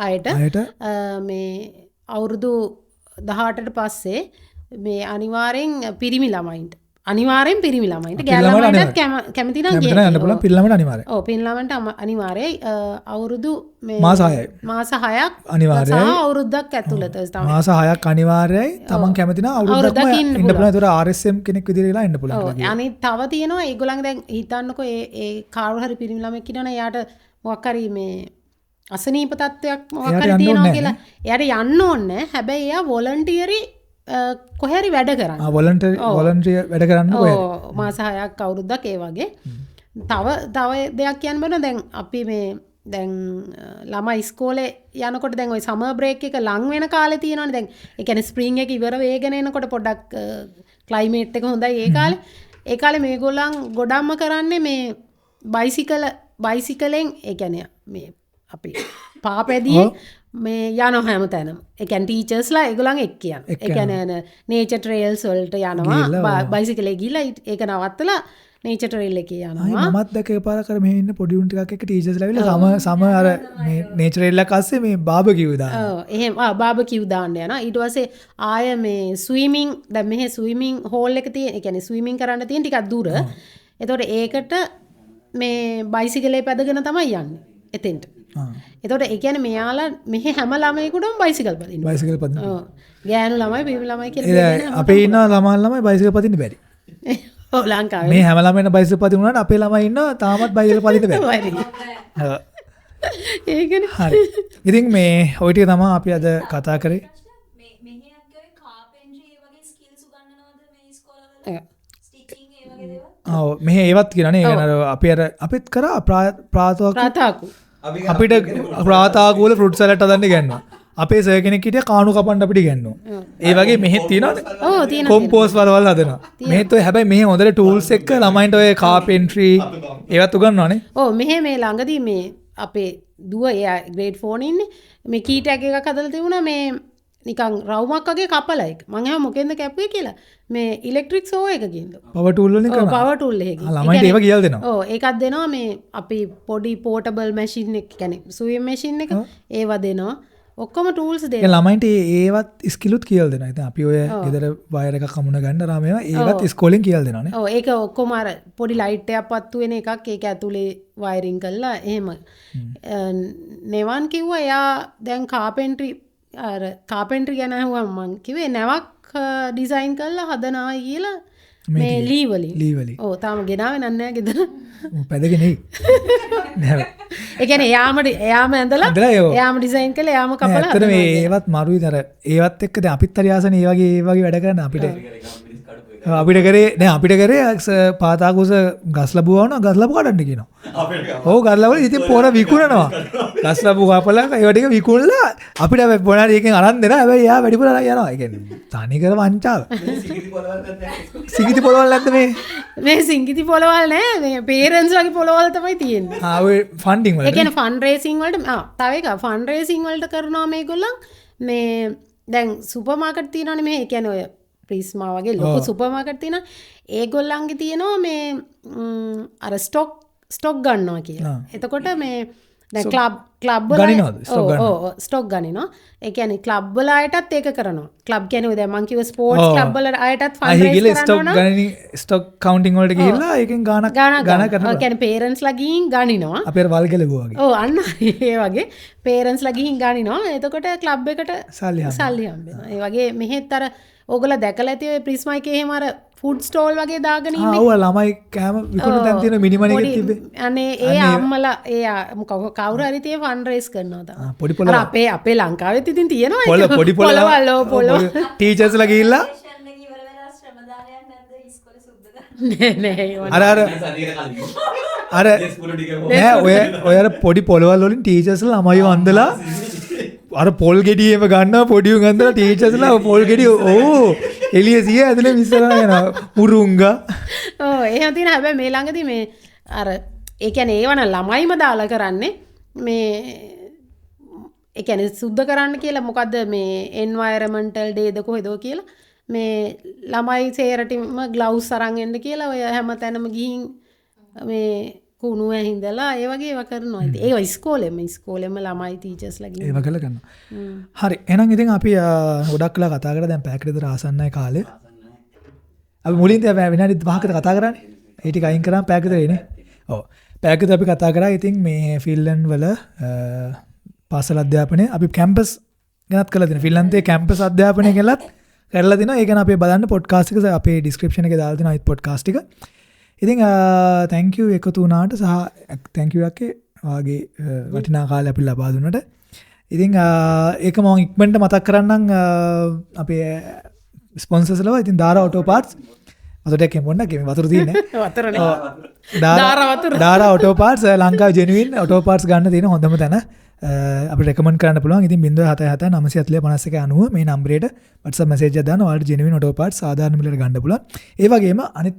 S2: අයට මේ අවුරුදු 18ට පස්සේ මේ අනිවාර්යෙන් පිරිමි ළමයින්ට අනිවාර්යෙන් පිරිමි ළමයින්ට ගෑනු ළමයින්ටත් කැමති නම්
S1: යන්න පුළුවන් පිරිමි ළමයින්ට අනිවාර්යයි.
S2: ඔව් පිරිමි ළමයින්ට අනිවාර්යයි අවුරුදු මේ
S1: මාස 6යි.
S2: මාස 6ක්
S1: අනිවාර්යයි.
S2: සහ අවුරුද්දක් ඇතුළත තමයි.
S1: මාස 6ක් අනිවාර්යයි. තමන් කැමති නම් අවුරුද්දක්ම ඉන්න පුළුවන්. ඒතර RSM කෙනෙක් විදිහට වෙලා ඉන්න පුළුවන්.
S2: ඔව් අනිත් තව තියෙනවා ඒගොල්ලන් දැන් හිතන්නකෝ ඒ ඒ කාරු හරි පිරිමි ළමෙක් ඉන්නවනේ එයාට මොකක් හරි මේ අසනීප තත්ත්වයක් මොකක් හරි තියෙනවා කියලා එයාට යන්න ඕනේ නෑ. හැබැයි එයා වොලන්ටියරි කොහේ හරි වැඩ කරන්න.
S1: ආ වොලන්ටියර් වැඩ කරන්න කොහේ හරි.
S2: ඔව් මාස 6ක් අවුරුද්දක් ඒ වගේ. තව තව දෙයක් කියන්න බෑ. දැන් අපි මේ දැන් ළමයි ඉස්කෝලේ යනකොට දැන් ඔය සමර් බ්‍රේක් එක ලං වෙන කාලේ තියෙනවනේ. දැන් ඒ කියන්නේ ස්ප්‍රින්ග් එක ඉවර වෙගෙන එනකොට පොඩ්ඩක් ක්ලයිමේට් එක හොඳයි ඒ කාලේ. ඒ කාලේ මේගොල්ලන් ගොඩක්ම කරන්නේ මේ බයිසිකලෙන් ඒ කියන්නේ මේ අපි පාපැදියේ මේ යනවා හැමතැනම. ඒ කියන්නේ ටීචර්ස්ලා ඒගොල්ලන් එක්ක යනවා. ඒ කියන්නේ නේචර් ට්‍රේල්ස් වලට යනවා බයිසිකලේ ගිහලා ඒක නවත්තලා නේචර් ට්‍රේල් එකේ යනවා.
S1: මමත් දැක්ක එකපාරක් අර මෙහෙ ඉන්න පොඩි උන් ටිකක් එක්ක ටීචර්ස්ලා ඇවිල්ලා සම අර මේ නේචර් ට්‍රේල් එක අස්සේ මේ බාබකියු දානවා.
S2: ඔව් එහෙම බාබකියු දාන්න යනවා. ඊට පස්සේ ආය මේ ස්විමින්, දැන් මෙහෙ ස්විමින් හෝල් එක තියෙන, ඒ කියන්නේ ස්විමින් කරන්න තියෙන ටිකක් දුර. එතකොට ඒකට මේ බයිසිකලේ පැදගෙන තමයි යන්නේ එතෙන්ට. එතකොට ඒ කියන්නේ මෙයාලා මෙහෙ හැම ළමයෙකුටම බයිසිකල් පදින්න.
S1: බයිසිකල් පදින්න.
S2: ඔව්. ගෑනු ළමයි පිරිමි ළමයි කියලා
S1: බෙදෙන. අපේ ඉන්න ළමයි බයිසිකල් පදින්න බැරි.
S2: ඔව් ලංකාවේ.
S1: මේ හැම ළමයින්ම බයිසිකල් පදින්න උනාට අපේ ළමයි ඉන්නවා තාමත් බයිසිකල් පදින්න බැරි.
S2: ඒකනේ.
S1: හරි. ඉතින් මේ ඔය ටික තමයි අපි අද කතා කරේ.
S4: මේ මෙහෙ අක්කේ කාපෙන්ට්‍රි ඒ වගේ ස්කිල්ස් උගන්වනවද මේ ඉස්කෝලවල? ස්ටිචින් ඒ වගේ දේවල්?
S1: ඔව් මෙහෙ ඒවත් කියනනේ. ඒ කියන්නේ අර අපි අර අපිත් කරා ප්‍රාතාකු අපිට ප්‍රාතාකු වල ෆෘට් සලාඩ් හදන්න ඉගෙනුවා. අපේ සර් කෙනෙක් හිටියා කාණු කපන්න අපිට ඉගෙනුවා. ඒ වගේ මෙහෙත් තියෙනවනේ.
S2: ඔව් තියෙනවා.
S1: කොම්පෝස් වලවල් හදනවා. මෙහෙත් ඔය හැබැයි මෙහෙ හොඳට ටූල්ස් එක්ක ළමයින්ට ඔය කාපෙන්ට්‍රි ඒවත් උගන්වනවානේ.
S2: ඔව් මෙහෙ මේ ළඟදී මේ අපේ දුව එයා ග්‍රේඩ් 4 නේ ඉන්නේ. මේ කී ටැග් එකක් හදලා තිබුණා මේ නිකන් රවුමක් වගේ කපලා එක. මං ඇහුවා මොකෙන්ද කැපුවේ කියලා. මේ ඉලෙක්ට්‍රික් සෝ එකකින්ද.
S1: පවර් ටූල් වලින් කරනවා.
S2: ඔව් පවර් ටූල් එකකින්.
S1: ළමයින්ට ඒව කියලා දෙනවා.
S2: ඔව් ඒකක් දෙනවා මේ අපි පොඩි පෝටබල් මැෂින් එක, කියන්නේ සුවින් මැෂින් එක ඒවා දෙනවා. ඔක්කොම ටූල්ස් දෙනවා.
S1: ඒ ළමයින්ට ඒවත් ස්කිලුත් කියලා දෙනවා. ඉතින් අපි ඔය ගෙදර වයර් එකක් අමුණ ගන්න රාම ඒවා ඒවත් ඉස්කෝලෙන් කියලා දෙනවා නේ.
S2: ඔව් ඒක ඔක්කොම අර පොඩි ලයිට් එකක් පත්තු වෙන එකක් ඒක ඇතුලේ වයරින් කරලා එහෙම. නෙවන් කිව්වා එයා දැන් කාපෙන්ට්‍රි අර කාපෙන්ට්‍රි ගැන අහුවම මං කිව්වේ නැවක් ඩිසයින් කරලා හදනවා කියලා මේ ලී වලින්.
S1: ලී වලින්.
S2: ඔව් තාම ගෙනාවේ නෑ ගෙදර.
S1: පැදගෙන එයි. නෑ.
S2: ඒ කියන්නේ එයාම ඇඳලා එයාම ඩිසයින් කරලා එයාම කපලා
S1: හදනවා. ඇත්තට මේ ඒවත් මරුයි අර ඒවත් එක්ක දැන් අපිත් හරි ආසනේ ඒ වගේ ඒ වගේ වැඩ කරන්න අපිට. අපිට කරේ නෑ අපිට කරේ පාතාකුස ගස් ලැබුවා වුණා ගස් ලැබු කඩන්න කියනවා. ඔව් ගස් ලැබුවා ඉතින් පොර විකුණනවා. ගස් ලැබු කපලා ඒවා ටික විකුණලා අපිට හැබැයි පොර හරි එකෙන් අරන් දෙනවා. හැබැයි එයා වැඩිපුර අරන් යනවා. ඒ කියන්නේ තනිකර වංචාව. සිගිති පොළවල් නැද්ද මේ?
S2: මේ සිංගිති පොළවල් නෑ මේ පේරන්ට්ස් වගේ පොළවල් තමයි තියෙන්නේ.
S1: ආ ඔය ෆන්ඩින් වලට.
S2: ඒ කියන්නේ ෆන්ඩ් රේසින් වලට තව එකක් ෆන්ඩ් රේසින් වලට කරනවා මේගොල්ලන්. මේ දැන් සුපර් මාකට් තියෙනවනේ මේ ඒ කියන්නේ ඔය ප්‍රිස්මා වගේ ලොකු සුපර් මාකට් තියෙනවා. ඒගොල්ලන්ගේ තියෙනවා මේ අර ස්ටොක් ගන්නවා කියලා. එතකොට මේ දැන් ක්ලබ් වල ඔව් ස්ටොක් ගනිනවා. ඒ කියන්නේ ක්ලබ් වල අයටත් ඒක කරනවා. ක්ලබ් කියන්නේ ඔය දැන් මං කිව්ව ස්පෝර්ට්ස් ක්ලබ් වල අයටත් ෆන්ඩ් රේස් කරනවා නම්
S1: ස්ටොක් ගණනි ස්ටොක් කවුන්ටිං වලට ගිහිල්ලා ඒකෙන් ගාණක් ගණන් කරනවා.
S2: ඔව් කියන්නේ පේරන්ට්ස්ලා ගිහින් ගනිනවා.
S1: අපි අර වල් ගැලුවා වගේ.
S2: ඔව් අන්න ඒ වගේ පේරන්ට්ස්ලා ගිහින් ගනිනවා. එතකොට ක්ලබ් එකට සල්ලි හම්බ වෙනවා. ඒ වගේ මෙහෙත් අර ඕගොල්ලෝ දැකලා ඇති ඔය ප්‍රිස්මා එකේ එහෙම අර ෆුඩ් ස්ටෝල් වගේ දාගෙන ඉන්නේ.
S1: ආ ඔව් ළමයි කෑම විකුණන තැන් තියෙන මිනිමණි එකක් තිබ්බේ.
S2: අනේ ඒ අම්මලා ඒ කවුරු හරි තියේ ෆන්ඩ් රේස් කරනවා තමයි.
S1: පොඩි පොළවල්.
S2: අර අපේ ලංකාවෙත් ඉතින් තියෙනවා
S1: ඒක. පොඩි පොළවල්
S2: ඔව් පොළවල්.
S1: ටීචර්ස්ලා ගිහිල්ලා
S2: නෑ නෑ
S1: අර අර අර නෑ ඔය අර පොඩි පොළවල් වලින් ටීචර්ස්ලා ළමයිව අන්දලා අර පොල් ගෙඩි එහෙම ගන්නවා පොඩි උන් අන්දලා ටීචර්ස්ලා පොල් ගෙඩි ඔව් එළිය සිය ඇතුලේ විස්සලා යනවා මුරුංගා.
S2: ඔව් එහෙම තියෙන හැබැයි මේ ළඟදී මේ අර ඒ කියන්නේ ඒව නම් ළමයිම දාලා කරන්නේ මේ ඒ කියන්නේ සුද්ධ කරන්න කියලා මොකද්ද මේ එන්වයරන්මන්ටල් ඩේද කොහෙදෝ කියලා මේ ළමයි සේරටම ග්ලව්ස් අරන් එන්න කියලා ඔය හැම තැනම ගිහින් මේ කුණු ඇහිඳලා ඒ වගේ ඒවා කරනවා. ඉතින් ඒවා ඉස්කෝලෙම ළමයි ටීචර්ස්ලා ගිහින්
S1: ඒවා කරලා කරනවා. හරි එහෙනම් ඉතින් අපි ගොඩක් වෙලා කතා කරා. දැන් පැයකට විතර ආසන්නයි කාලය. අපි මුලින් තියා විනාඩි 5කට කතා කරානේ. ඒ ටික අයින් කරාම පැයක විතර එනේ. ඔව් පැයක විතර අපි කතා කරා. ඉතින් මේ ෆින්ලන්ඩ් වල පාසල් අධ්‍යාපනය අපි කැම්පස් ගැනත් කරලා තියෙනවා. ෆින්ලන්තයේ කැම්පස් අධ්‍යාපනය ගැනත් කරලා තිනවා. ඒ ගැන අපි බලන්න පොඩ්කාස්ට් එක අපේ ඩිස්ක්‍රිප්ෂන් එකේ දාලා තියෙනවා අනිත් පොඩ්කාස්ට් එක. ඉතින් thank you එකතු වුණාට සහ thank you අක්කේ ඔයාගේ වටිනා කාලය අපි ලබා දුන්නට. ඉතින් ඒක මම ඉක්මනට මතක් කරන්නම් අපේ ස්පොන්සර්ස් ලව. ඉතින් දාරා ඔටෝ පාර්ට්ස් වතුර ටිකක් එන්න ඕන මේ වතුර තියෙන්නේ.
S2: වතුර නේ. දාරා වතුර.
S1: දාරා ඔටෝ පාර්ට්ස් ලංකාවේ ජෙනුයින් ඔටෝ පාර්ට්ස් ගන්න තියෙන හොඳම තැන. අපිට රෙකමන්ඩ් කරන්න පුළුවන්. ඉතින් 077 940 51 90 මේ නම්බරයට WhatsApp message එකක් දාන්න ඔයාලට ජෙනුයින් ඔටෝ පාර්ට්ස් සාධාරණ මිලට ගන්න පුළුවන්. ඒ වගේම අනිත්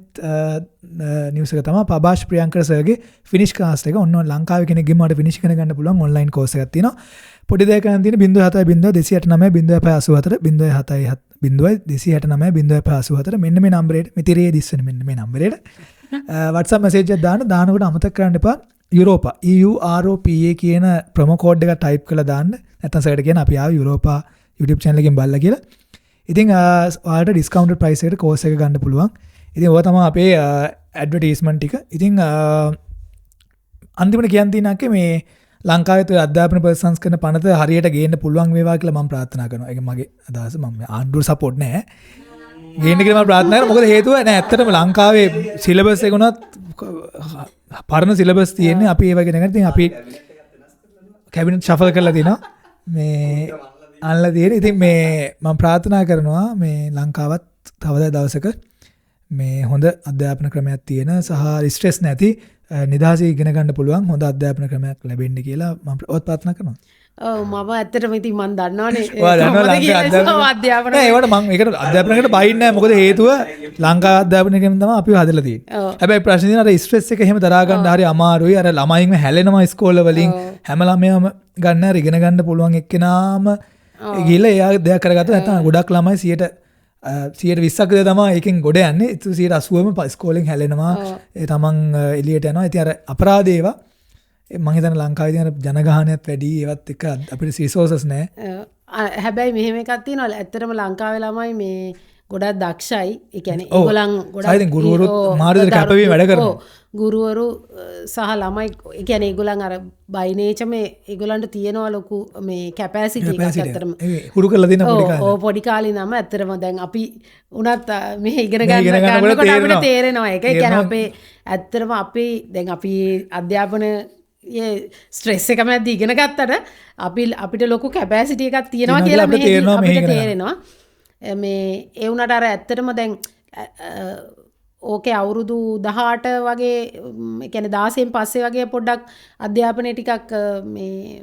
S1: නිවුස් එක තමයි පබාෂ් ප්‍රියංකර සර්ගේ ෆිනිෂ් ක්ලාස් එක. ඔන්න ලංකාවේ කෙනෙක්ගෙම ඔයාලට ෆිනිෂ් කරන ගන්න පුළුවන් ඔන්ලයින් කෝස් එකක් තියෙනවා. පොඩි දෙයක් ගන්න තියෙන 07 269 0584 07 0269 0584 මෙන්න මේ නම්බරයට මිතිරේ දිස්සන මෙන්න මේ නම්බරයට WhatsApp message එකක් දාන්න. දානකොට අමතක කරන්න එපා. යුරෝපා EUROPA කියන ප්‍රොමෝ කෝඩ් එක ටයිප් කරලා දාන්න. නැත්නම් සර්ට කියන අපි ආවේ යුරෝපා YouTube channel එකෙන් බලලා කියලා. ඉතින් ඔයාලට ඩිස්කවුන්ටඩ් ප්‍රයිස් එකට කෝස් එක ගන්න පුළුවන්. ඉතින් ඔය තමයි අපේ ඇඩ්වර්ටයිස්මන්ට් ටික. ඉතින් අන්තිමට කියන්න තියෙන අක්කේ මේ ලංකාවේ ඔය අධ්‍යාපන ප්‍රතිසංස්කරණ පනත හරියට ගේන්න පුළුවන් වේවා කියලා මම ප්‍රාර්ථනා කරනවා. ඒක මගේ අදහස. මම ආණ්ඩුවට සපෝට් නෑ. ගේන්න කියලා මම ප්‍රාර්ථනා කරනවා. මොකද හේතුව නෑ ඇත්තටම ලංකාවේ සිලබස් එක උනත් පරණ සිලබස් තියෙන්නේ. අපි ඒ වගේ නේද? ඉතින් අපි කැබිනට් ෂෆල් කරලා තිනවා. මේ අල්ලලා තියෙන. ඉතින් මේ මම ප්‍රාර්ථනා කරනවා මේ ලංකාවත් තවද දවසක මේ හොඳ අධ්‍යාපන ක්‍රමයක් තියෙන සහ ස්ට්‍රෙස් නැති නිදහසේ ඉගෙන ගන්න පුළුවන් හොඳ අධ්‍යාපන ක්‍රමයක් ලැබෙන්න කියලා මම ඔයත් ප්‍රාර්ථනා කරනවා.
S2: ඔව් මම ඇත්තටම ඉතින් මං දන්නවනේ
S1: ඔයා දන්නවා ලංකාවේ අධ්‍යාපන නෑ ඒවට මං ඒකට අධ්‍යාපනයකට බයින්නේ නෑ. මොකද හේතුව ලංකාවේ අධ්‍යාපන ක්‍රමයෙන් තමයි අපිව හදලා තියෙන්නේ. හැබැයි ප්‍රශ්නේ තියෙන අර ස්ට්‍රෙස් එක එහෙම දරා ගන්න හරි අමාරුයි. අර ළමයින්ම හැලෙනවා ඉස්කෝල වලින්. හැම ළමයාම ගන්න අර ඉගෙන ගන්න පුළුවන් එක්කෙනාම ගිහලා එයා දෙයක් කරගත්තා. නැත්නම් ගොඩක් ළමයි 120ක් විතර තමයි ඒකෙන් ගොඩ යන්නේ. ඉතින් 80%ම ඉස්කෝලෙන් හැලෙනවා. ඒ තමන් එළියට යනවා. ඉතින් අර අපරාධ ඒවා මං හිතන්නේ ලංකාවේ තියෙන අර ජනගහනයත් වැඩි ඒවත් එක්ක අපිට රිසෝසස් නෑ.
S2: හැබැයි මෙහෙම එකක් තියෙනවා. ඇත්තටම ලංකාවේ ළමයි මේ ගොඩක් දක්ෂයි. ඒ කියන්නේ ඒගොල්ලන් ගොඩක්
S1: ඉතින් ගුරුවරුත් මාරු විදිහට කැපවීම වැඩ කරනවා.
S2: ගුරුවරු සහ ළමයි ඒ කියන්නේ ඒගොල්ලන් අර බයි නේචර් මේ ඒගොල්ලන්ට තියෙනවා ලොකු මේ කැපැසිටි එකක් ඇත්තටම.
S1: හුරු කරලා දෙන පොඩි කාලේ.
S2: ඔව් පොඩි කාලේ නම ඇත්තටම දැන් අපි උනත් මෙහෙ ඉගෙන ගන්නකොට අපිට තේරෙනවා ඒක. ඒ කියන්නේ අපේ ඇත්තටම අපි දැන් අපි අධ්‍යාපන ඒ ස්ට්‍රෙස් එක මැද්ද ඉගෙන ගත්තට අපිට ලොකු කැපැසිටි එකක් තියෙනවා කියලා අපිට තේරෙනවා. මේ ඒ වුණාට අර ඇත්තටම දැන් ඕකේ අවුරුදු 18 වගේ ඒ කියන්නේ 16න් පස්සේ වගේ පොඩ්ඩක් අධ්‍යාපනය ටිකක් මේ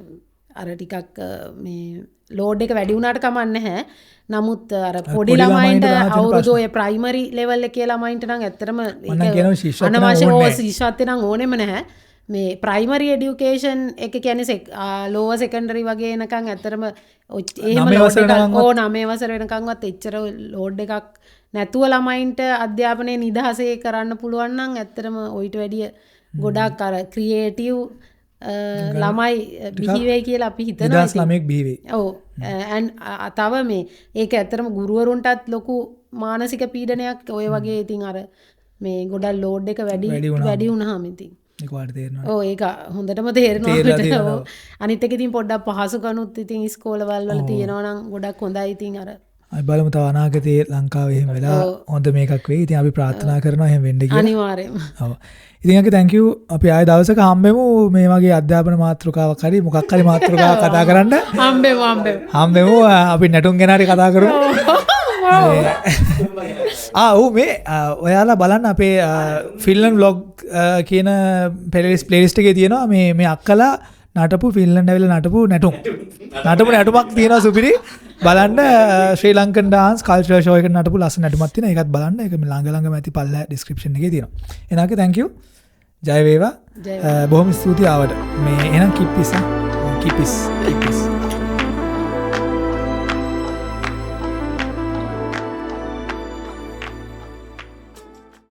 S2: අර ටිකක් මේ ලෝඩ් එක වැඩි වුණාට කමක් නැහැ. නමුත් අර පොඩි ළමයින්ට අවුරුදු ඔය ප්‍රයිමරි ලෙවල් එකේ ළමයින්ට නම් ඇත්තටම ඒක අනවශ්‍ය ශිෂ්‍යත්වය නම් ඕනෙම නැහැ. මේ ප්‍රයිමරි එඩියුකේෂන් එක කියන්නේ ලෝවර් සෙකන්ඩරි වගේ එනකන් ඇත්තටම එහෙම ලෝඩ් එකක් ඕ 9 වසර වෙනකන්වත් එච්චර ලෝඩ් එකක් නැතුව ළමයින්ට අධ්‍යාපනයේ නිදහසේ කරන්න පුළුවන් නම් ඇත්තටම ඔయిత වැඩිය ගොඩක් අර ක්‍රියේටිව් ළමයි බිහි වෙයි කියලා අපි හිතනවා.
S1: නිදහස් ළමයෙක් බිහි වෙයි.
S2: ඔව් ඇන්ඩ් තව මේ ඒක ඇත්තටම ගුරුවරුන්ටත් ලොකු මානසික පීඩනයක් ඔය වගේ ඉතින් අර මේ ගොඩක් ලෝඩ් එක වැඩි වුණාම ඉතින්
S1: ඒක වාට තේරෙනවා.
S2: ඔව් ඒක හොඳටම තේරෙනවා අපිට. ඔව් අනිත් එක ඉතින් පොඩ්ඩක් පහසුකනුත් ඉතින් ඉස්කෝලවල් වල තියෙනවා නම් ගොඩක් හොඳයි ඉතින් අර
S1: අපි බලමු තව අනාගතයේ ලංකාවේ එහෙම වෙලා හොඳ මේකක් වෙයි. ඉතින් අපි ප්‍රාර්ථනා කරනවා එහෙම වෙන්න කියලා.
S2: අනිවාර්යයෙන්ම.
S1: ඔව්. ඉතින් අක්කේ thank you. අපි ආයෙ දවසක හම්බෙමු මේ වගේ අධ්‍යාපන මාතෘකාවක් හරි මොකක් හරි මාතෘකාවක් කතා කරන්න.
S2: හම්බෙමු හම්බෙමු.
S1: හම්බෙමු. අපි නැටුම් ගැන හරි කතා කරමු. ඔව් මේ ඔයාලා බලන්න අපේ ෆින්ලන්ඩ් ව්ලොග් කියන ප්ලේලිස්ට් එකේ තියෙනවා මේ මේ අක්කලා නටපු ෆින්ලන්ඩ් ඇවිල්ලා නටපු නැටුම්. නටපු නැටුමක් තියෙනවා සුපිරි. බලන්න ශ්‍රී ලංකන් ඩාන්ස් කල්චරල් ෂෝ එකට නටපු ලස්සන නැටුමක් තියෙනවා. ඒකත් බලන්න. ඒක මේ ළඟ ළඟම ඇති පල්ලා ඩිස්ක්‍රිප්ෂන් එකේ තියෙනවා. එහෙනම් අක්කේ thank you. ජය වේවා. බොහොම ස්තුතියි ආවට. මේ එහෙනම් කිප්පිස් කිප්පිස් කිප්පිස්.